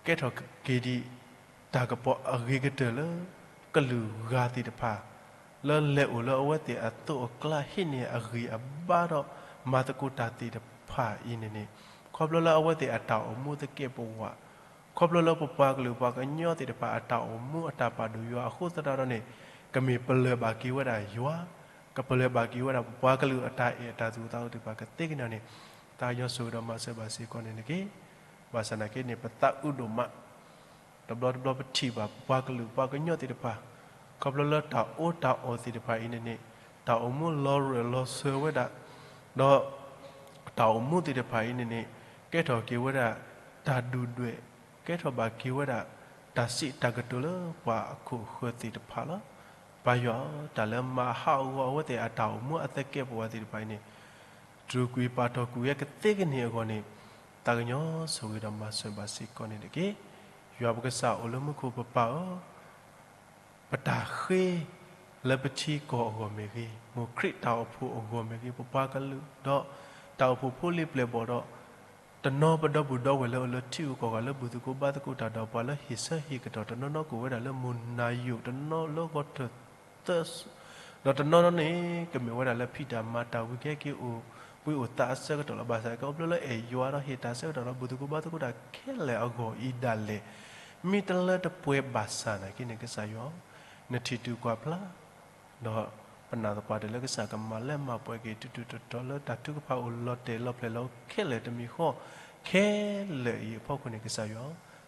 ကဲထီၣ်က့ၤဒံး တၢ်ကပီၤအဂ့ၤကတၢၢ်လၢ ကလုာ်ဂၤသ့ၣ်တဖၣ် လၢလဲၤအိၣ်လၢအဝဲသ့ၣ်အသိးအကျါ ဟံးန့ၢ်အဂံၢ်အဘါဒီး မၤသကိးတၢ်သ့ၣ်တဖၣ်အံၤန့ၣ်န့ၣ်, ခီဖျိလၢအဝဲသ့ၣ်အတၢ်အိၣ်မူသကဲးပဝး, ခီဖျိလၢပပှၤကလုာ်ပှၤကညီသ့ၣ်တဖၣ်အတၢ်အိၣ်မူအတၢ်ပာ်ဒိၣ်ယွၤအဃိသတးဒီးန့ၣ်, ကမ့ၢ်ပလၢၢ်ဘၣ်က့ၤဝဲဒၣ်ယွၤ, ကပလၢၢ်ဘၣ်က့ၤဝဲဒၣ်ပပှၤကလုာ်အတၢ်အဲၣ်အတၢ်သူၣ်အသးအိၣ်သ့ၣ်တဖၣ်ကသ့ကညါန့ၣ်, သးကညီၤဆိၣ်ဂ့ၤဒီးမၤစၢၤဘၣ်စ့ၢ်ကီးန့ၣ်တက့ၢ်. ဘၣ်ဆၣ်သနာ်က့န့ၣ် ပသးအုးဒိၣ်မး တဘျီတဘျီပထံၣ်ဘၣ်ပပှၤကလုာ်ပှၤကညီသ့ၣ်တဖၣ်, ခီဖျိလၢတၢ်အီၣ်တၢ်အီသ့ၣ်တဖၣ်အံၤန့ၣ်န့ၣ်, တၢ်အိၣ်မူလီၤရၢၢ်လီၤစၢၤဝဲဒၣ်, ဒီးတၢ်အိၣ်မူသ့ၣ်တဖၣ်အံၤန့ၣ်န့ၣ်, ကဲထီၣ်က့ၤဝဲဒၣ် တၢ်ဒုၣ်ဒွဲၣ်, ကဲထီၣ်ဘၣ်က့ၤဝဲဒၣ် တၢ်စံးတၢ်ကတိၤလၢပှၤအခိၣ်ဃၢၤသ့ၣ်တဖၣ်လီၤ. ပၢ်ယွၤဧၢ, တၢ်လၢမၤဟးဂီၤအဝဲသ့ၣ်အတၢ်အိၣ်မူအသကဲးပဝးသ့ၣ်တဖၣ်အံၤန့ၣ်, တြူာ်ကွံာ်ပာ်ထီၣ်ကွံာ်ဝဲကသ့ကန့ၢ်အဂီၢ်န့ၣ်, သးကညီၤဆိၣ်ဂ့ၤဒီးမၤစၢၤဘၣ်စ့ၢ်ကီးန့ၣ်တက့ၢ်. ယွၤပကစၢ်အိၣ်လၢမူခိၣ်ပပၢ်ဧၢ, ပတၢ်ဃ့ လၢပထံကီၢ်အဂီၢ်မ့ၢ်ဂ့ၤ, မိၢ်ခရံာ်တၢ်အိၣ်ဖှိၣ်အဂီၢ်မ့ၢ်ဂ့ၤ, ပပှၤကလုာ်ဒီး တၢ်အိၣ်ဖှိၣ်ဖိလံၤပျဲၢ်ဘီၣ်ဒီး တနီၤပဒီပုၢ်ဒီဝဲၢ်လၢအိၣ်လၢထံဂုၤကီၢ်ဂၤလၢဘူၣ်သကိးဘါသကိးတၢ်ဒီးပှၤလၢဟ့ၣ်ဆၢဟ့ၣ်ကတီၢ်, တနီၤနီၤကအိၣ်ဝဲဒၣ်လၢမိၢ်နၤယိာ်, တနီၤလၢဂီၤထၢၣ်သၢ, ဒီးတနီၤနီၤန့ၣ် ကမ့ၢ်ဝဲဒၣ်လၢဖံးတၢ်မၤတၢ်ဝံၤကဟဲက့ၤအိၣ်ဘှံးအိၣ်သါအဆၢကတီၢ်လီၤ. ဘၣ်ဆၣ်ကအိၣ်ဖျိလၢအဲၣ်ယွၤဒီးဟ့ၣ်တၢ်ဆၢကတီၢ်ဒီးဘူၣ်သကိးဘါသကိးတၢ်ခဲလၢာ်အဂီၢ်အံၤဒၣ်လဲာ်, မ့ၢ်တလၢတပှဲၤဘၣ်ဆၣ်သနာ်က့န့ၣ် ကစၢ်ယွၤ နထံၣ်တုၤကွၢ်ဖျါ ဒီး ပနာ်သပှၢ်တၢၢ်လၢကစၢ်ကမၤလၢမၤပှဲၤက့ၤ တုၤတုၤတီၤတီၤလၢတၢ်ထုကဖၣ်အိၣ်လီၤတဲာ်လီၤဖျဲၣ်လၢခဲလၢာ်တမံၤဃီခဲလၢာ်အံၤအဖီခိၣ်န့ၣ် ကစၢ်ယွၤ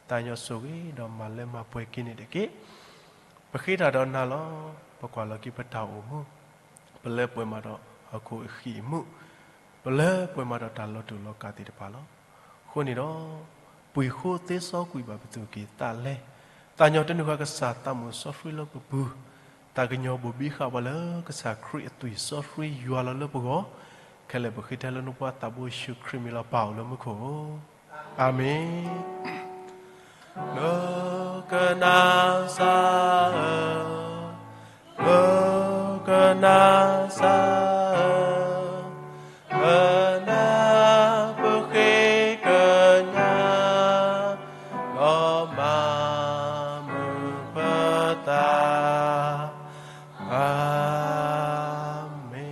သးကညီၤဆိၣ်ဂ့ၤဒီးမၤလၢမၤပှဲၤက့ၤန့ၣ်တက့ၢ်. ပဃ့တၢ်ဒီးနၤလီၤ. ပကွၢ်လီၤက့ၤပတၢ်အိၣ်မူ, ပလၢပှဲၤမးဒီးဟီၣ်ခိၣ်အဃံၢ်အမူး, ပလၢပှဲၤမးဒီးတၢ်လီၤတူာ်လီၤကာ်သ့ၣ်တဖၣ်လီၤ. အဃိန့ၣ်ဒီး ပှ့ၤဃိသ့စီကွံာ်ဘၣ်ပသူၣ်က့ၤသးလဲ, သးကညီၤတနုာ်ဃီကစၢ်သးမုၣ်စီဆှံလၢပပူၤ, သးကညီၤဘိၣ်ဘံဃာ်ပှၤလၢကစၢ်ခရံာ်အသွံၣ်စီဆှံယွၤလီၤလၢပဂီၢ်, ခဲလၢာ်ပဃ့ထဲလၢနဖိသးဘိယ့ၣ်ၡူးခရံာ်မံၤလီၤ ပၢ်အိၣ်လၢမူခိၣ်ဧၢ, အၤမ့ၣ်. လၢကနၣ်စၢ်ဧၢ, လၢကနၣ်စၢ်ဧၢ, ကနၣ်ပဃ့ကညး, ဒီးမၤမုာ်ပသး, အၤမ့ၣ်.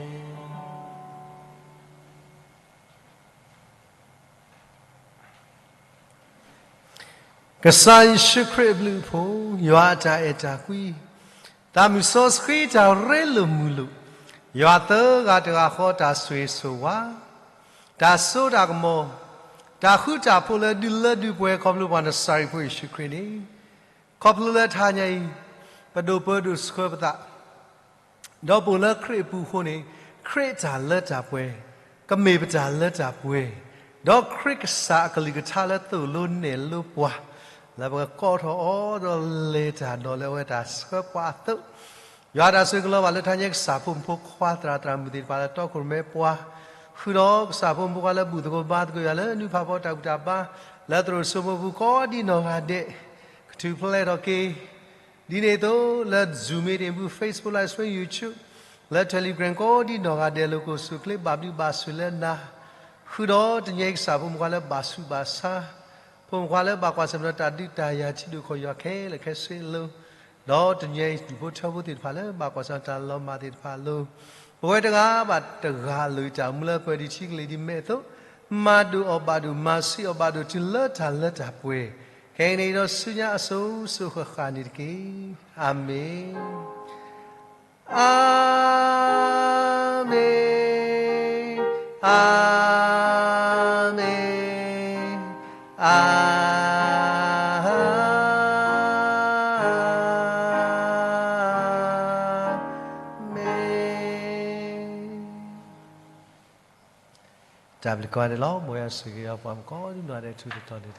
ကစၢ်ယ့ၣ်ၡူးခရံာ်အဘျုးအဖှိၣ်, ယွၤအတၢ်အဲၣ်တၢ်ကွံ, သးမုၣ်စီဆှံတၢ်ရ့လိာ်မုာ်လိာ်, ယွၤသၢဂၤတဂၤဃီတၢ်ဆိၣ်ဂ့ၤဆိၣ်ဝါ, တၢ်စိတၢ်ကမီၤ, တၢ်ဃူတၢ်ဖိးလၢဒုးလၢဒုးပှဲၤခီဖျိပှၤနစၤရ့းဖိယ့ၣ်ၡူးခရံာ်န့ၣ်, ခီဖျိလၢတဟါညါအံၤ, ပဒိၣ်ပၢဒိၣ်ဆှၢပသး ဒီးပအိၣ်လၢခရံာ်အပူၤအဃိန့ၣ်, ခရံာ်တၢ်လၢတၢ်ပှဲၤ, ကမ့ၢ်ပတၢ်လၢတၢ်ပှဲၤ, ဒီးခရံာ်ကစၢ်အကလုၢ်ကထါလၢသိၣ်လိနဲၣ်လိပှၤ, လၢပကကိးထီၣ်အီၤဒီးလဲၤတၢ်ဒီးလၢအဝဲတၢ်ဆှၢပှၤအသိး, ယွၤတၢ်ဆိၣ်ဂ့ၤကလီၤဘၣ်လၢတဟါညါကစၢ်ဖိမုၣ်ဖိခွါသရၣ်သရၣ်မုၣ်သ့ၣ်တဖၣ်လၢတီခိၣ်ရိၣ်မဲပှၤ, ဃုာ်ဒီးကစၢ်ဖိမုၣ်ဖိခွါလၢဘူၣ်သကိးဘါသကိးယွၤလၢနုၢ်ဖးဖီတၢ်ဘူၣ်တၢ်ဘါ, လၢသရိာ်စိမိၢ်ပူၤကိးဒံးနီၢ်ဂၤဒဲး, ကထုးဖျဲးထီၣ်က့ၤ ဒ်န့ၣ်အသိးလၢ Zoom meeting ပူၤ Facebook Live Stream YouTube လၢ Telegram ကိးဒံးနီၢ်ဂၤဒဲး လိာ်ကွဲစူၣ်ချ့ဘၣ်ဘျုးဘၣ်ဆိၣ်လၢနၤ, ဃုာ်ဒီးတနံၤအံၤကစၢ်ဖိမုၣ်ခွါလၢဘၣ်ဆူးဘၣ်ဆါ, ဖိမုၣ်ခွါလၢဘၣ်ကွၢ်ဆၢၣ်မဲာ်ဒီးတၢ်ဒုးတၢ်ယၤထံဒိၣ်ခိၣ်ယွၤခဲလၢာ်ခဲဆ့အလိၤ, ဒီးတနံၤအံၤဒူၣ်ဖိထၢဖိသ့ၣ်တဖၣ်လၢဘၣ်ကွၢ်ဆၢၣ်မဲာ်တၢ်လီၤမၢ်သ့ၣ်တဖၣ်အလိၤ, ပဝဲတဂၤဘၣ်တဂၤအလိၤအံၤတၢ်အိၣ်မူလၢပှဲၤဒံးထံကလံၤဒံးမဲာ်အသိး, မၤဒိၣ်အီၣ်ဘၣ်ဒိၣ် မၤဆံးအီၣ်ဘၣ်ဒိၣ်တုၤလၢတၢ်လၢတၢ်ပှဲၤ, ခဲအံၤန့ၣ်ဒီးဆူညါအစိၤစိၤဃၣ်ဃၣ်န့ၣ်တက့ၢ်. အၤမ့ၣ်. အၤမ့ၣ်, အၤမ့ၣ်, အၤမ့ၣ်. တၢ်ဘျုးကိးဂၤဒဲးလီၤ. မ်ယွၤဆိၣ်ဂ့ၤပှၤကိးဒံနီၢ်ဂၤဒဲးထူးတတီၤန့ၣ်တက့ၢ်.